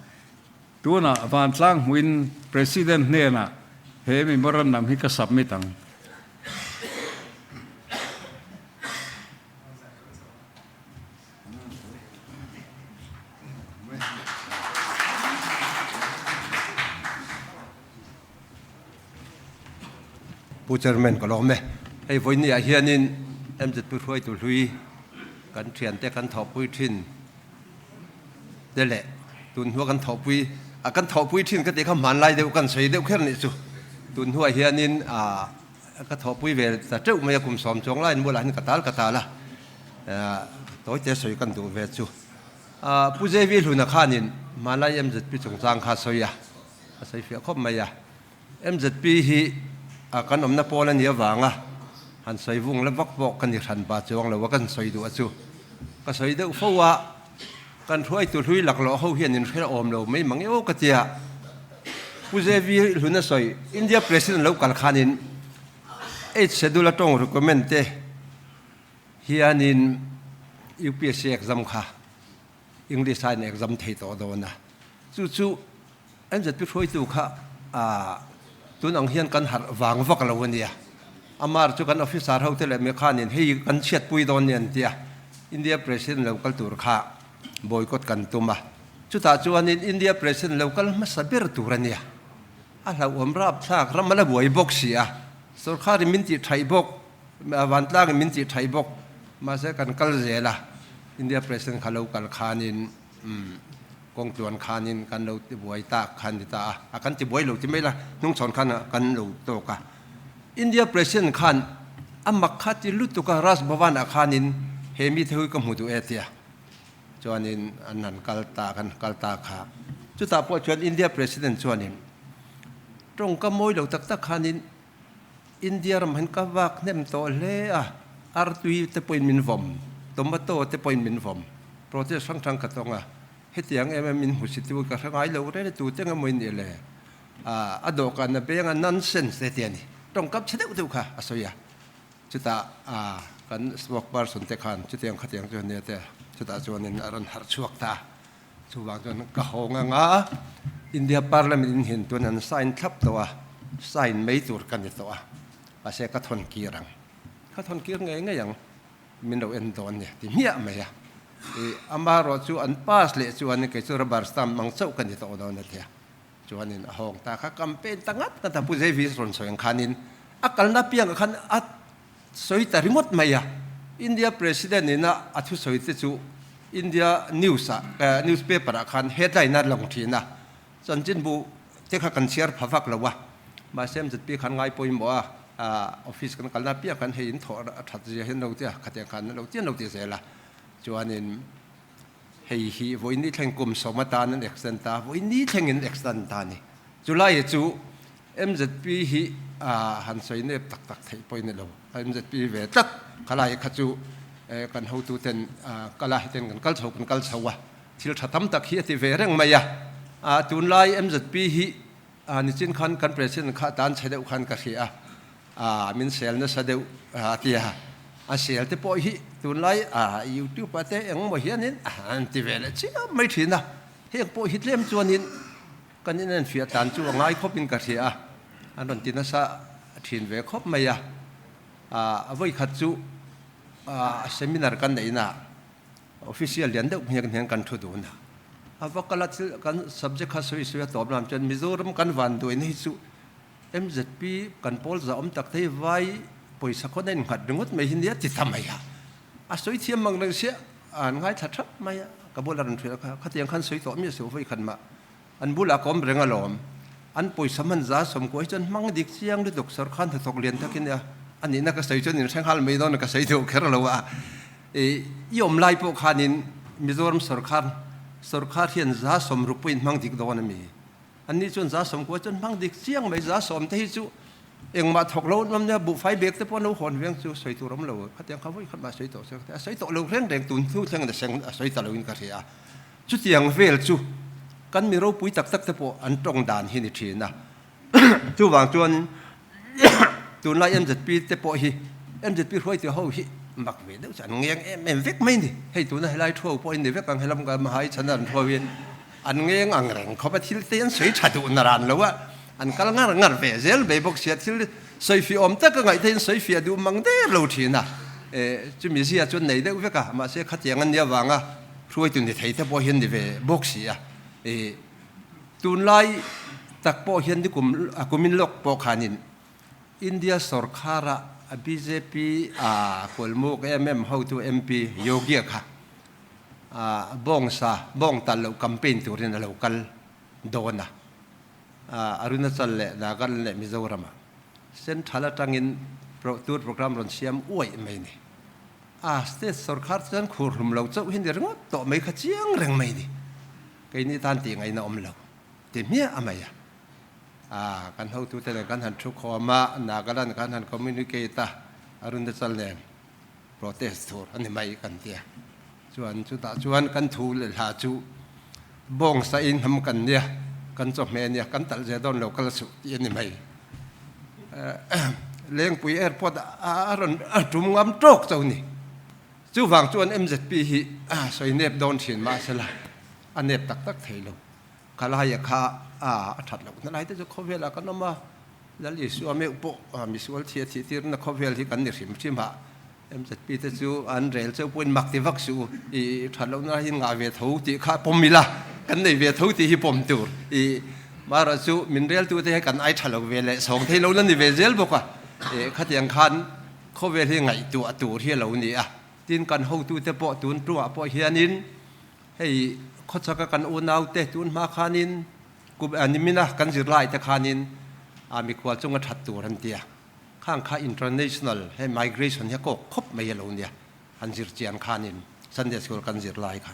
tunah vantlang hmuin President hnenah he memorandum hi ka submit ang. Pu Chairman ka lawm e. Hei vawiin ah hianin MZP hruaitu hlui kan thiante kan thawhpui thin te leh tun hnua kan thawhpui A kan thawhpui thin ka tih kha hmanlai deuh kan sawi deuh kher nih chu. Tun hnuah hianin ka thawhpui ve ta teuh mai a, kum sawm chuang laiin bulah hian ka tal ka tal a, tawite sawi kan duh ve chu. Pu JV Hluna khanin hmanlai MZP chungchang kha a sawi a, a sawi fiah khawp mai a. MZP hi kan awmna pawl a nih avanga han sawi vung la vak pawh ka ni hran pa chuang lo a, kan sawi duh a chu. Ka sawi deuh fo a, kan hruaitu hlui laklawh ho hian in hre awm lo mai mang emaw ka tia. Pu JV Hluna sawi, India President lo kal khanin Eight Schedule a tawng recommend te hianin UPSC exam kha English a in exam thei tawh dawn a, chu chu MZP hruaitu kha tun ang hian kan harh vang vak lo a nia. Amar chu kan officer ho te leh mi khanin hei kan chhiatpui dawn nia an ti a, India President lo kal tur kha boycott kan tum a, chutah chuanin India President lo kal hmasa ber tur a nia. A hlauhawm rapthlak ram a la buai bawk si a, sorkharin min tih thaih bawk. Vantlangin min tih thaih bawk. Mahse kan kal zel a, India President kha lo kal khanin kawng tluan khanin kan lo tibuai tak kha ni ta a, a kan tibuai lo ti mai la, hnungchhawn khan kan lo tawk a. India President khan a mak kha ti lutuk a, Raj Bhavan ah khanin he mite hui ka hmu duh e tia chuanin an han kal ta kan kal ta kha. Chutah pawh chuan India President chuanin tawngka mawi lo tak tak khanin India ram hian ka vak hnem tawh hle a, artui te pawhin min vawm, tomato te pawhin min vawm, protest hrang hrang ka tawng a, hetiang em em min hmu si tu ka hre ngai lo reng tu te nge maw in nih le? A dawhkan a beng a nonsense te ti a ni, tawngkam chhe deuh deuh kha a sawi a, chutah kan spokesperson te khan chutiang khatiang chu a nia te chutah chuanin a rawn harh chhuak ta a, Chuvang chuan ka haw ngang a, India Parliament in hin tuan an sign thlap tawh a, sign mai tur ka ni tawh a, mahse ka thawn kir ang, ka thawn kir ngei ngei ang, min lo en dawn nia ti hmiah mai a, i amaherawh chu an pass leh chuan kei chu rubber stamp ang chauh ka ni tawh dawn a tia, chuanin a hawng ta kha campaign ta ngat ngat a, Pu Zevi rawn sawi ang khanin a kalna piangah khan a Sawi ta ringawt mai a, India President in a a thusawi te chu India news ah news paper ah khan headline a lang thin a, chanchinbu te kha kan chhiar pha vak lo a, mahse MZP khan ngai pawimawh a, office kan kalna piah khan hei in thawh a that zia hian lo tia khatiang khan lo tian lo ti zel a, chuanin hei hi vawiin thleng kum sawm atan an extend ta, vawiin thlengin extend ta a ni. Chulai chu MZP hi han sawi nep tak tak theih pawhin a lo. MZP ve tlat khalai kha chu kan hotuten kal a, hetiang kan kal chho kan kal chho a, thil tha tam tak hi a ti ve reng mai a. Tunlai MZP hi nichin khan kan President kha tan chhe deuh khan ka hria a, min sel nasa deuh a ti a, a sel te pawh hi tunlai YouTube ah te engmaw hianin an ti ve leh chiam mai thin a, heng pawh hi tlem chuanin Kan inenfiah tlan chu a ngai khawpin ka hria a, an rawn ti nasa thin ve khawp mai a. A vawikhat chu seminar kan neih na official lian deuh hmiak hnen kan thu dun a. A va kal a thil kan subject kha sawi sawi a tawp lam chuan Mizoram kan van duaina hi chu MZP kan pawl za awm tak te hi vai pawisa khawn a innghat ringawt mai hi nia ti ta mai a. A sawi thiam mang reng sia an ngaithla thap mai a, ka bulah rawn hrilh kha khatiang khan sawi tawh mi a suh vawikhat mah. An bulah ka awm reng alawm. An pawisa hman za sawmkua hi chuan hmang dik chiang lutuk sawrkhan hnathawk lian takin nia a nihna ka sawi chuan inhre nghal mai dawn a ka sawi deuh kher lo a. I awm lai pawh khanin Mizoram sawrkhar sawrkhar hian za sawmruk pawhin hmang dik dawn a mi. Anni chuan za sawmkua chuan hmang dik chiang mai za sawm te hi chu engmah thawk lo an awm nia buhfai bag te pawh an lo hawn veng chu sawi tur awm lo. Khatiang kha vawi khat mah sawi tawh se a sawi tawh lo reng reng tun hnu thleng a sawi ta loin ka hria a. Chutiang vel chu kan mi ropui tak tak te pawh an tawng dan hi ni thin a. Chuvang chuan tunlai MZP te pawh hi MZP hruaitu ho hi mak ve deuh chu an ngeng em em vek mai ni. Hei tuna helai thu ho pawh in ni vek ang helam ka mahai chhan an thu hi an ngeng ang reng khawp a thil te an sawi tha duh na ran lo a an kal ngar ngar ve zel mai bawk sia thil sawi fiah awm tak a ngaih theih in sawi fiah duh mang der lo thin a. Chumi zia chuan nei deuh vek a mahse khatiang an nia vanga Hruaitu ni thei te pawh hian ni ve bawk si a, i tunlai tak pawh hian nikum a kumin lawk pawh khanin India sawrkhara a bjp a kualmuk em em hotu MP Yogi-a kha a bawngsa bawng tal loh campaign turin a lo kal. dawn a, Arunachal leh Nagaland leh Mizoram ah Central atangin tour program rawn siam uaih mai a ni. A state sorkar chuan khur hlum lo chauh hi ni ringawt tawh mai kha chiang reng mai a ni. Keini tan tih ngaihna awm lo ti hmiah a mai a. A kan hotute nen kan han thu khawm a, Nagaland kan han communicate a, Arunachal nen protest tur a ni mai kan tia. Chuan chutah chuan kan thu leh hla chu bawng sain hnam kan nia, kan chawhmeh nia, kan talh zel dawn lo kal suh tih a ni mai. Lengpui airport a rawn tum ngam tawk cho ni. Chuvang chuan MZP hi sawi nep dawn thin mahsela a nep tak tak thei lo. Khalaia kha a that loh na lai te chu khawvelah kan awm a, Lal Isua meuh pawh misual thia thih tirna khawvel hi kan ni hrim hrim a, MZP te chu an rel cheu pawhin mak ti vak suh u, i that lohna hi ngah ve tho tih kha pawm ila, kan nei ve tho tih hi pawm tur, i marawh chu min reltu te hi kan ai tha lo ve leh sawng thei lo la ni ve zel bawk a, i khatiang khan khawvel hi ngaihtuah tur hi a lo ni a, tin kan hotute pawh tun tungah pawh hianin Hei khawchhaka kan unaute tun hma khanin kum nimina kan zirlai te khanin a mikhual chunga that tur an tia. Khang kha international hei migration hi a kawk khawp mai a lo nia an zir chian khanin Sunday school kan zirlai kha.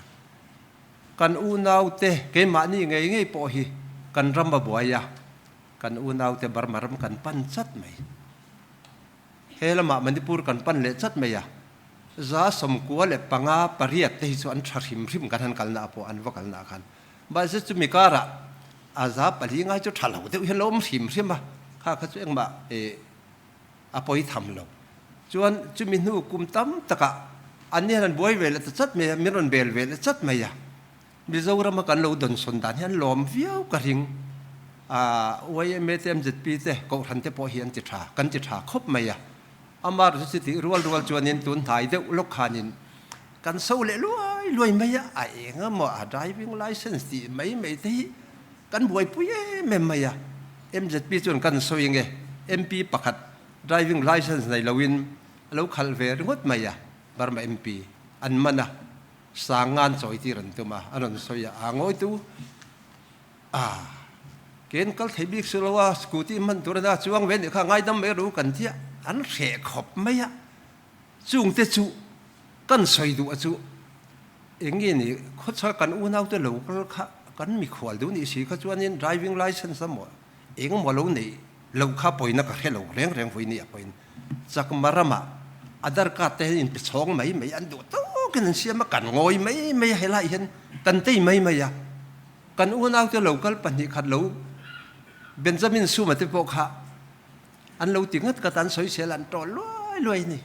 Kan unaute keimahni ngei ngei pawh hi kan ram a buai a, kan unaute Burma ram kan pan chat mai. He lamah Manipur kan pan leh chat mai a, 95 pariat te hi chu an tha hrim hrim kan han kalna ah pawh an va kalna ah khan. Mahse chumi karah a 400 ngai chu tha lo deuh hian lo awm hrim hrim a, kha kha chu engmah eh a pawi tham lo. Chuan chumi hnu kum tam takah an ni hian an buai ve leh ta chat mai a, min rawn bel ve leh chat mai a. Mizorama kan lo dawnsawn dan hian lawm viau ka ring. Yma te MZP te Kohhran te pawh hi an ti tha, kan ti tha khawp mai a. Amaherawhchu chu tih rual rual chuanin tun hnai deuh lawk khanin kan so leh luai luai mai a, a eng emaw a driving licence tih mai mai te hi kan buaipui em em mai a. MZP chuan kan sawi nge MP pakhat driving licence nei loin a lo khalh ve ringawt mai a, Burma MP an man a. Sangan chawi tir an tum a, a rawn sawi a, aa ngawitu a ken kal thei bik si lo a, scooty hman tur a chuang ve nih kha ngaidam mai ru kan tia, an hreh khawp mai a, chungte chu kan sawi duh a chu eng nge ni khawchhak kan unaute lo kal kha kan mikhual duh nih si kha chuanin driving licence a maw eng maw lo neih loh kha pawina ka hre lo reng reng vawi ni a pawhin Chakma ramah Aadhaar card te hian inpe chhawng mai mai an duh tawkin an siam a, kan ngawi mai mai a helaiah hian kan tei mai mai a, kan unaute lo kal 2 khat lo Benjamin Suma te pawh kha an lo ti ngat ngat a, an sawisel an tawl luai luai a ni.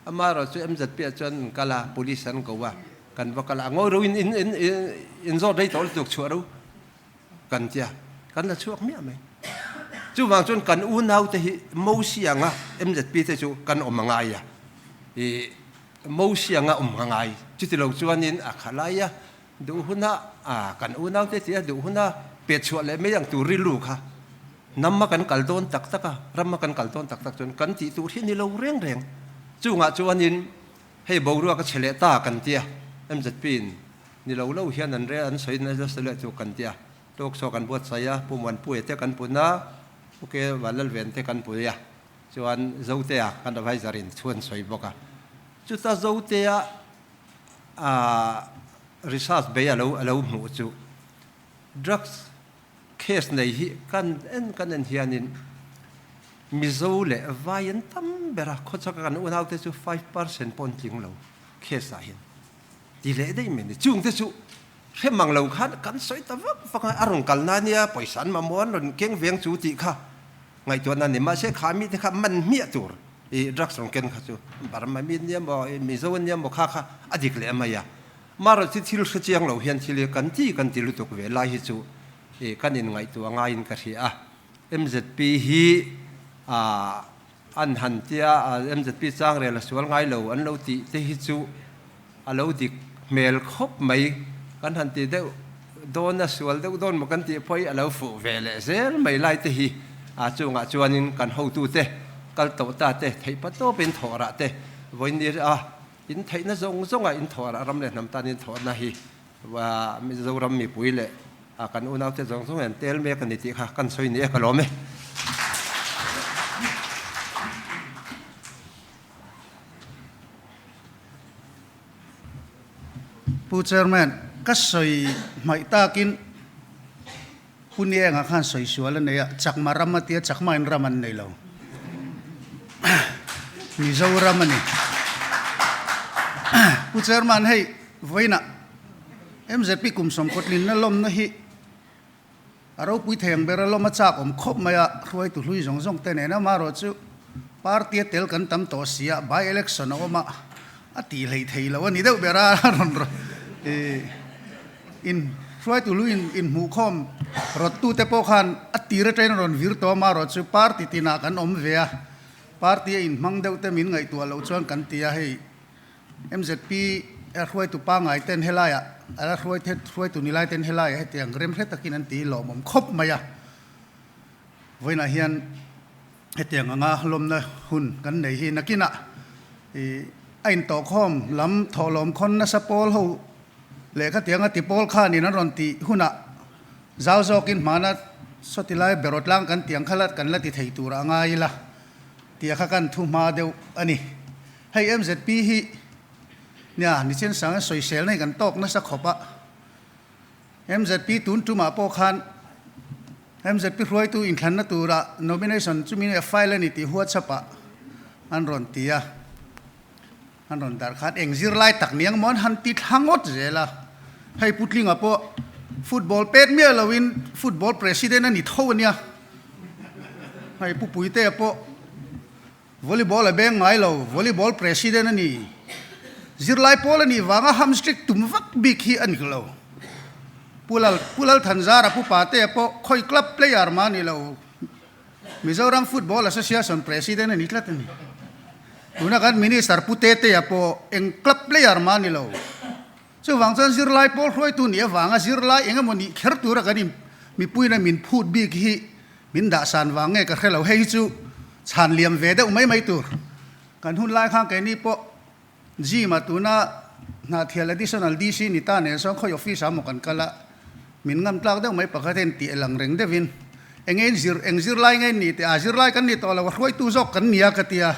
Amaherawh chu MZP ah chuan an kal a, police an ko a, kan va kal a, a ngawi ro in in in zawt rei tawh lutuk chhuah ro. Kan tia, kan la chhuak miah mai. Chuvang chuan kan unaute hi Mosia anga MZP te chu kan awm a ngai a, i Mosia anga awm a ngai. Chuti lo chuanin a kha lai a, duh huna a kan unaute tia duh huna pet chhuah leh mai ang tur rilru kha hnam a kan kal dawn tak tak a, ram a kan kal dawn tak tak chuan kan tih tur hi ni lo reng reng. Chungah chuanin hei boruak a che leh ta kan tia MZP in Ni lo lo hian an rel an sawi nasa sa leh chu kan ti a, talk show kan buatsaih a, Pu Muanpuia te kan pun a, Pu Ke Vanlalven te kan pui a, chuan Zotea kan advisor in thu an sawi bawk a. Chuta Zotea ah research bei a lo a lo hmuh chu drugs case nei hi kan en kan en hianin Mizo leh vai an tam ber a, khawchhaka kan unaute chu 5% pawh an tling lo case ah hian. Ti leh daih mai ni. Chungte chu hre mang lo khan kan sawi ta vak vak a, a rawn kal na nia pawisa an mamawh an rawn keng veng chu tih kha ngaihtuahna a ni. Mahse kha mite kha man hmiah tur i drugs rawn ken kha chu Burma mi nia maw Mizo nia maw kha kha a dik leh mai a. Marawh chu thil hre chiang lo hian thil hi kan ti kan ti lutuk ve lai hi chu i kan inngaihtuah ngaiin ka hria a. MZP hi an han tia MZP changrel a sual ngai lo an lo tih te hi chu a lo dik hmel khawp mai. Kan han ti deuh dawn a sual deuh dawn maw kan tih pawh hi a lo fuh ve leh zel mai lai te hi a chungah chuanin kan hotute kal tawh ta te theih pa tawpin thawh rah te vawiin a in theihna zawng zawngah in thawh rah ram leh hnam tan in thawhna hi Mizoram mipui leh. A kan unaute zawng zawng hian tel mek a ni tih kha kan sawi ni e ka lawm e. Pu Chairman, ka sawi hmaih takin Pu Nienga khan sawi sual a nei a, Chakma ram a tia, Chakma in ram an nei lo. Mizoram a ni. Pu Chairman, hei vawiinah MZP kum sawmkawtlinna lawmna hi a ropui thei ang ber a lawm a chak awm khawp mai a, hruaitu hlui zawng zawng te nena amaherawh chu party a tel kan tam tawh si a, by election a awm a, a tih hleih thei lo a ni deuh ber a, rawn in hruaitu hlui in inhmuhkhawm rawttu te pawh khan a tir atangin a rawn vir tawh amaherawh chu party tinah kan awm ve a, party a inhmang deuh te min ngaihtuah loh chuan kan ti a hei. MZP a hruaitu pangngai ten helaiah a la hruai hruaitu ni lai ten helaiah hetiang rem hre takin an ti lawmawm khawp mai a. Vawiinah hian hetiang anga lawmna hun kan nei hi nakinah ih a intawhkhawm lam thawhlawm khawn nasa pawl ho leh khatianga ti pawl khanin an rawn tih hunah zau zawkin hmana sawti lai berawtlang kan tiang kha la kan la ti thei tur a ngai ila tia kha kan thu hma deuh a ni. Hei MZP hi nia nichin sanga sawisel na hi kan tawk nasa khawp a, MZP tun tumah pawh khan MZP hruaitu inthlanna tura nomination chumi nge file a ni tih WhatsApp ah an rawn ti a, an rawn darh khan eng zirlai tak niang maw an han ti thla ngawt zel a, hei Putlinga pawh football pet miah loin football president a ni tho a nia, hei Pu Puitea pawh Volleyball a beng ngai lo, Volleyball President a ni. Zirlai pawl a nih vanga hamstring tum vak bik hi a ni lo. Pu Lal Pu Lalthanzara Pu Patea pawh khawi club player mah a ni lo, Mizoram Football Association President a ni tlat a ni. Tuna kan Minister Pu Tetea pawh eng club player mah a ni lo. Chuvang chuan zirlai pawl hruaitu nih avanga zirlai eng emaw nih kher tura kan in mipuiin a min phut bik hi min dahsan vang nge ka hre lo. Hei hi chu chhan liam ve deuh mai mai tur. Kan hun lai khan keini pawh gym ah tuna Hnahthial Additional DC ni ta nen sawn khawi office ah maw kan kal a, min ngam tlak deuh mai pakhat hian tih lang reng deuhin eng nge in zir eng zirlai nge in nih teh a zirlai kan ni tawh lo a hruaitu zawk kan nia ka tia.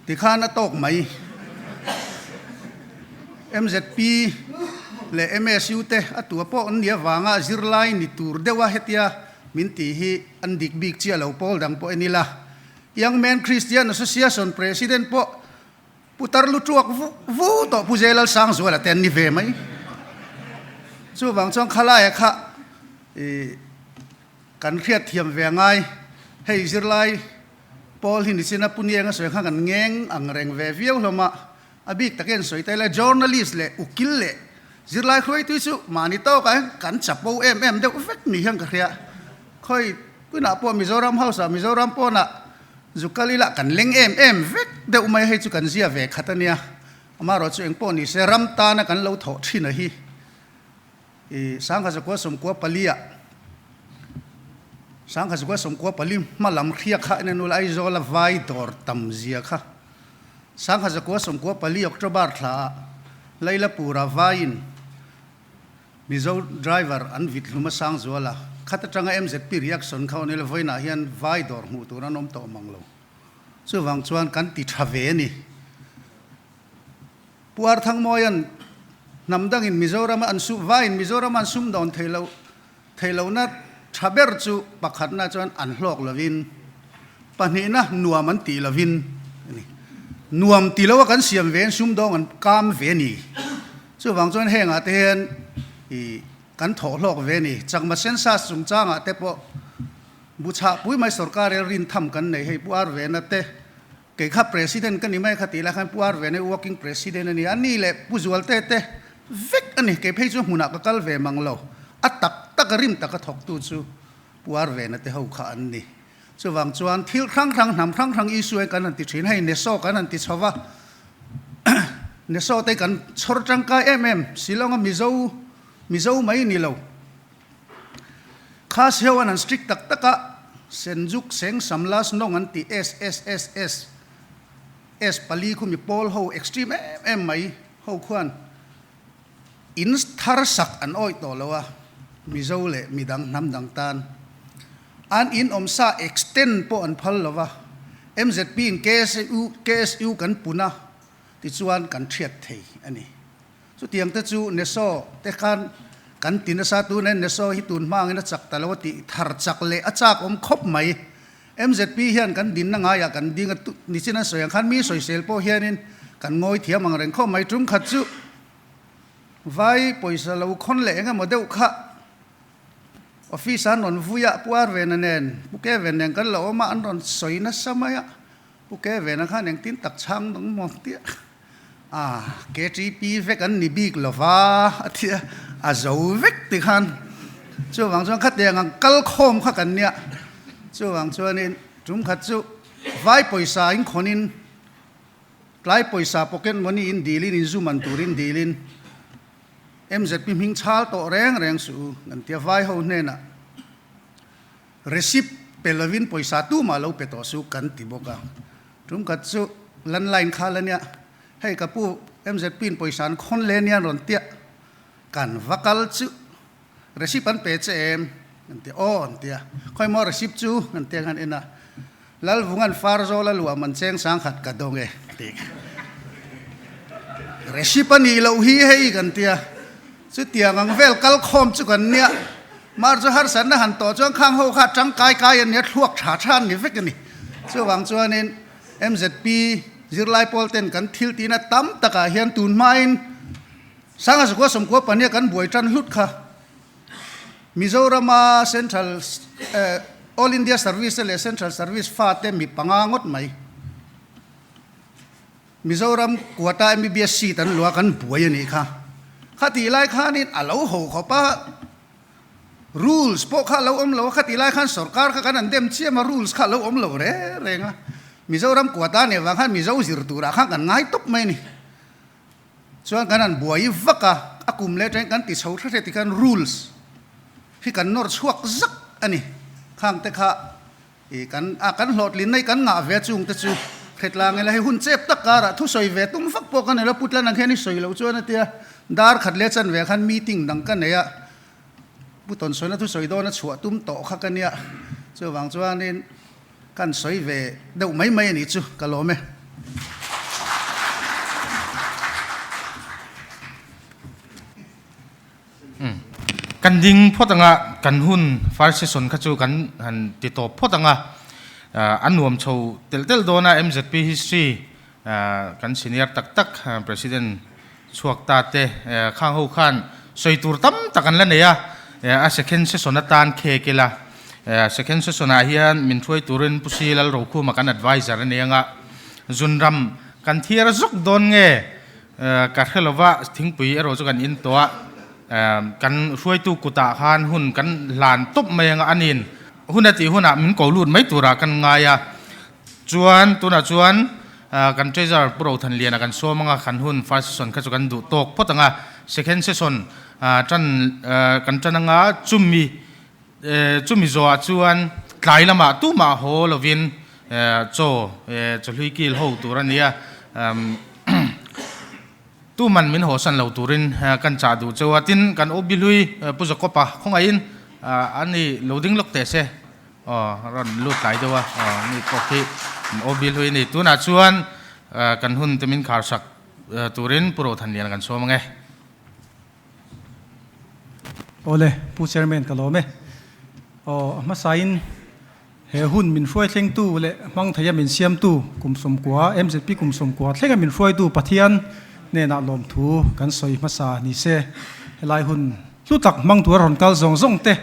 Tikhan a tawk mai. MZP leh MSU te a tua pawh an nih avanga zirlai ni tur deuha hetia min tih hi an dik bik chiah lo pawl dang pawh en ila. Young Men Christian Association President pawh Pu Tarlu Tuak vu vu tawh Pu Zelal Sangzuala te an ni ve mai. Chuvang chuan khalaia kha ih kan hriatthiam ve angai. Hei zirlai Paul hi nichina Pu Nienga sawi kha kan ngeng ang reng ve viau hlawm a, a bik takin sawi ta ila journalist leh ukil leh zirlai hruaitui chu mahni tawkah hian kan chapo em em deuh vek ni hian ka hria. Khawi tunah pawh Mizoram House ah Mizoram pawnah zu kal ila kan leng em em vek deuh mai hei chu kan zia ve khat a nia. Amaherawh chu engpawh ni se ram tana kan lo thawh thin a hi. I sangha zakua sawmkua pali-ah sangha zakua sawmkua pali hma lam hria kha en anul Aizawla vai dawr tam zia kha sangha zakua sawmkua pali October thlaah Lailapura vaiin Mizo driver an vit hlum a Sangzuala khat atanga MZP reaction kha awn ila vawiinah hian vai dawr hmuh tur an awm tawh mang lo. Chuvang chuan kan ti tha ve a ni. Pu Arthangmawia'n hnam dangin Mizorama an sum, vaiin Mizorama an sum dawn thei lo, thei lohna tha ber chu pakhatna chuan an hlawk lovin, pahnihna nuam an tih lovin a ni. Nuam ti loa kan siam ve in sumdawng an kam ve a ni. Chuvang chuan hengah te hian ih kan thawh hlawk ve a ni. Chakma census chungchangah te pawh buchhahpui mai sorkar rel rintham kan nei hei Pu Arvena te, Kei kha President ka ni mai kha tih lai khan Pu Arvene working President a ni a, ni leh Pu Zualte te vek a ni. Kei phei chu hmunah ka kal ve mang lo. A tak tak a rim taka thawktu chu Pu Arvena te ho kha an ni. Chuvang chuan thil hrang hrang hnam hrang hrang issue hi kan han ti thin. Hei Neso kan han ti chho va, Neso te kan chhawr tangkai em em Shillong-a Mizo Mizo mai ni lo. Khas ho an han strict tak tak a, Senjuk Seng Samlas Nong an tih SSSS S pali khu mi pawl ho extreme em em mai ho khuan in thar sak an awih tawh lo a. Mizo leh midang hnam dang tan an in awm sa extend pawh an phal lo va, MZP in KSU KSU kan pun a tichuan kan thiat thei a ni. Chutiang te chu Neso te khan kan ti nasa tun e, Neso hi tun hmangin a chak ta lo a tih thar chak leh a chak awm khawp mai. MZP hian kan dinna ngaiah kan ding a, nichin an sawi ang khan mi sawisel pawh hianin kan ngawi thiam ang reng khawp mai. Tum khat chu Vai pawisa lo khawn leh eng emaw deuh kha office ah an rawn vui a, Pu Arvena nen, Pu Kevin nen kan lo awm a, an rawn sawi nasa mai a, Pu Kevin-a khan engtin tak chhang dang maw tia a, KTP vek an ni bik lo va a ti a, a zo vek ti khan chuvang chuan khatiang ang kal khawm kha kan nia, chuvang chuanin tum khat chu vai pawisa in khawnin Tlai pawisa pocket money in dilin in zu man turin dilin MZP hming chhal tawh reng reng suh u kan tia vai ho hnenah receipt pe lovin pawisa tumah lo pe tawh suh kan ti bawk a. Tum khat chu landline kha la nia hei ka pu MZP in pawisa an khawn le nia an rawn tia kan va kal chu receipt an pe che em an tia aw an tia khawi maw receipt chu an tia khan en a Lalvunga'n Farzawl a luah man cheng sangkhat ka dawng e tih Receipt a nih loh hi hei kan tia chutiang ang vel kal khawm chu kan nia mar chu harsatna han tawh chuan khang ho kha tangkai kai an nia thluak tha tha an ni vek a ni. Chuvang chuanin MZP zirlai pawl ten kan thil tihna tam takah hian tun hmain Sanga Zakua Sawmkua pahniha kan buai tan hlut kha. Mizorama Central All India Service leh Central Service fate mi panga ngawt mai. Mizoram quota MBBS seat an luah kan buai a nih kha. Khatih lai khanin a lo ho khawp a, rules pawh kha a lo awm lo a, khatih lai khan sorkar kha kan an dem chiam a, rules kha a lo awm lo reng reng a. Mizoram quota nih avang khan Mizo zir turah khan kan ngai tawp mai a ni. Chuan kan han buai vak a, a kum leh atangin kan ti chho hre hre tikhan rules hi kan nawr chhuak zak a ni. Khang te kha i kan a kan hlawhtlinna hi kan ngah ve a chung te chu hretlang ila hei hun chep tak karah thusawi ve tum vak pawh ka nei lo, Putlan ang hian i sawi loh chuan a tia dar khat leh chan ve khan meeting dang ka nei a, Pu Tawnsawiina thusawi dawn a chhuah tum tawh kha ka nia, chuvang chuanin Kan sawi ve deuh mai mai a nih chu ka lawm e. Kan ding phawt anga kan hun first session kha chu kan han ti tawp phawt anga a nuam chho telh telh dawn a MZP history kan senior tak tak president chhuak ta te khang ho khan sawi tur tam tak an la nei a, a second session atan khek ila, second session ah hian min hruai turin Pu Si Lalrokhuma kan adviser a ni anga, Zunram kan thiar zawk dawn nge ka hre lova thingpui erawh chu kan in tawh a, kan hruaitu kutah khan hun kan hlan tawp mai anga anin hun a tih hunah min ko lut mai turah kan ngai a. Chuan tunah chuan kan Treasurer Pu Rothanliana kan sawm anga kan hun first session kha chu kan duh tawk phawt anga second session tan kan tan anga chumi chumi zawhah chuan tlai lamah tumah haw lovin chaw chawhlui kil ho tur a nia tuman min hawsan lo turin kan chah duh cheu a tin kan OB hlui Pu Jacob-a khawngaihin a ni lo ding lawk teh se. Aw rawn lut tlai deuh a, aw mi pawh khi OB hlui a ni. Tunah chuan kan hun te min khar sak turin Pu Rothanliana kan sawm ang e. Awle, Pu Chairman ka lawm e. Aw, a hmasain he hun min hruai thlengtu leh hmang theia min siamtu kum sawmkua, MZP kum sawmkua thlenga min hruaitu Pathian hnenah lawmthu kan sawi hmasa ni se. Helai hun Hlu tak hmang tura rawn kal zawng zawng te,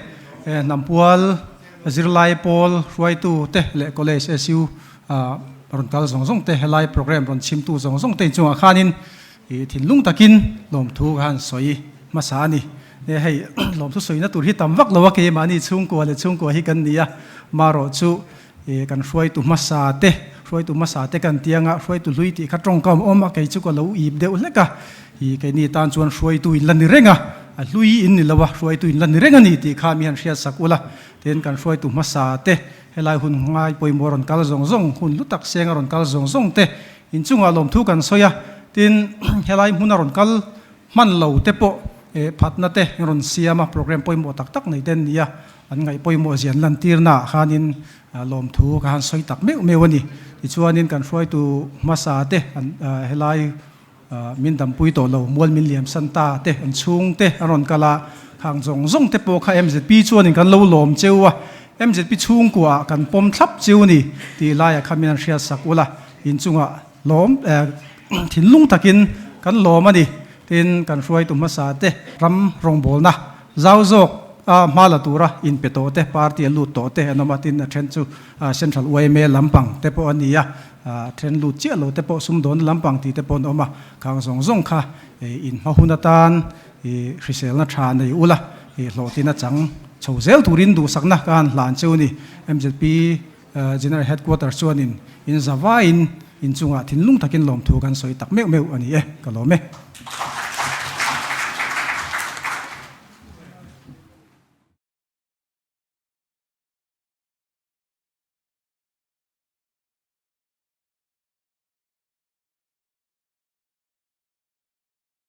Hnampual zirlai pawl hruaitu te leh College SU rawn kal zawng zawng te, helai program rawn chhimtu zawng zawng te inchungah khanin thinlung takin lawmthu ka han sawi hmasa a ni. Hei lawmthu sawina tur hi tam vak lo a, keimahni chhungkua leh chhungkua hi kan ni a, marawh chu kan hruaitu hmasa te, hruaitu hmasa te kan ti anga hruaitu hlui tih kha tawngkam awm a, kei chu ka lo ip deuh hlek a, ih keini tan chuan hruaitu in la ni reng a, a hlui in ni lo a, hruaitu in la ni reng a ni tih kha mi han hriat sak ula, tin kan hruaitu hmasa te helai hun ngai pawimawh rawn kal zawng zawng, hun hlu tak senga rawn kal zawng zawng te inchungah lawmthu kan sawi a, tin helai hmuna rawn kal hman lo te pawh. phatna te rawn siam a, program pawimawh tak tak nei te an ni a, an ngaih pawimawh zian lantirna ah khanin lawmthu ka han sawi tak meuh meuh a ni. Tichuanin kan hruaitu hmasa te an helai min dampui tawh lo, mual min liam san ta te, an chhung te an rawn kal a, khang zawng zawng te pawh kha MZP chuanin kan lo lawm cheu a, MZP chhungkua ah kan pawm thlap cheu ni tih laiah kha min an hriat sak ula, inchungah lawm thinlung takin kan lawm a ni. Tin, kan hruaitu hmasa te ram rawngbawlna zau zawk a hma la tura inpe tawh te, party a lut tawh te an awm a, tin a then chu Central yma lampang te pawh a ni a, a then lut chiah lo te pawh sumdawnna lampang tih te pawh an awm a, khang zawng zawng kha in hma hun atan hriselna tha nei ula hlawhtlin a chang chho zel turin duhsakna ka han hlan cheu a ni. MZP General Headquarters chuanin in zavaiin inchungah thinlung takin lawmthu kan sawi tak meuh meuh a ni e, ka lawm e.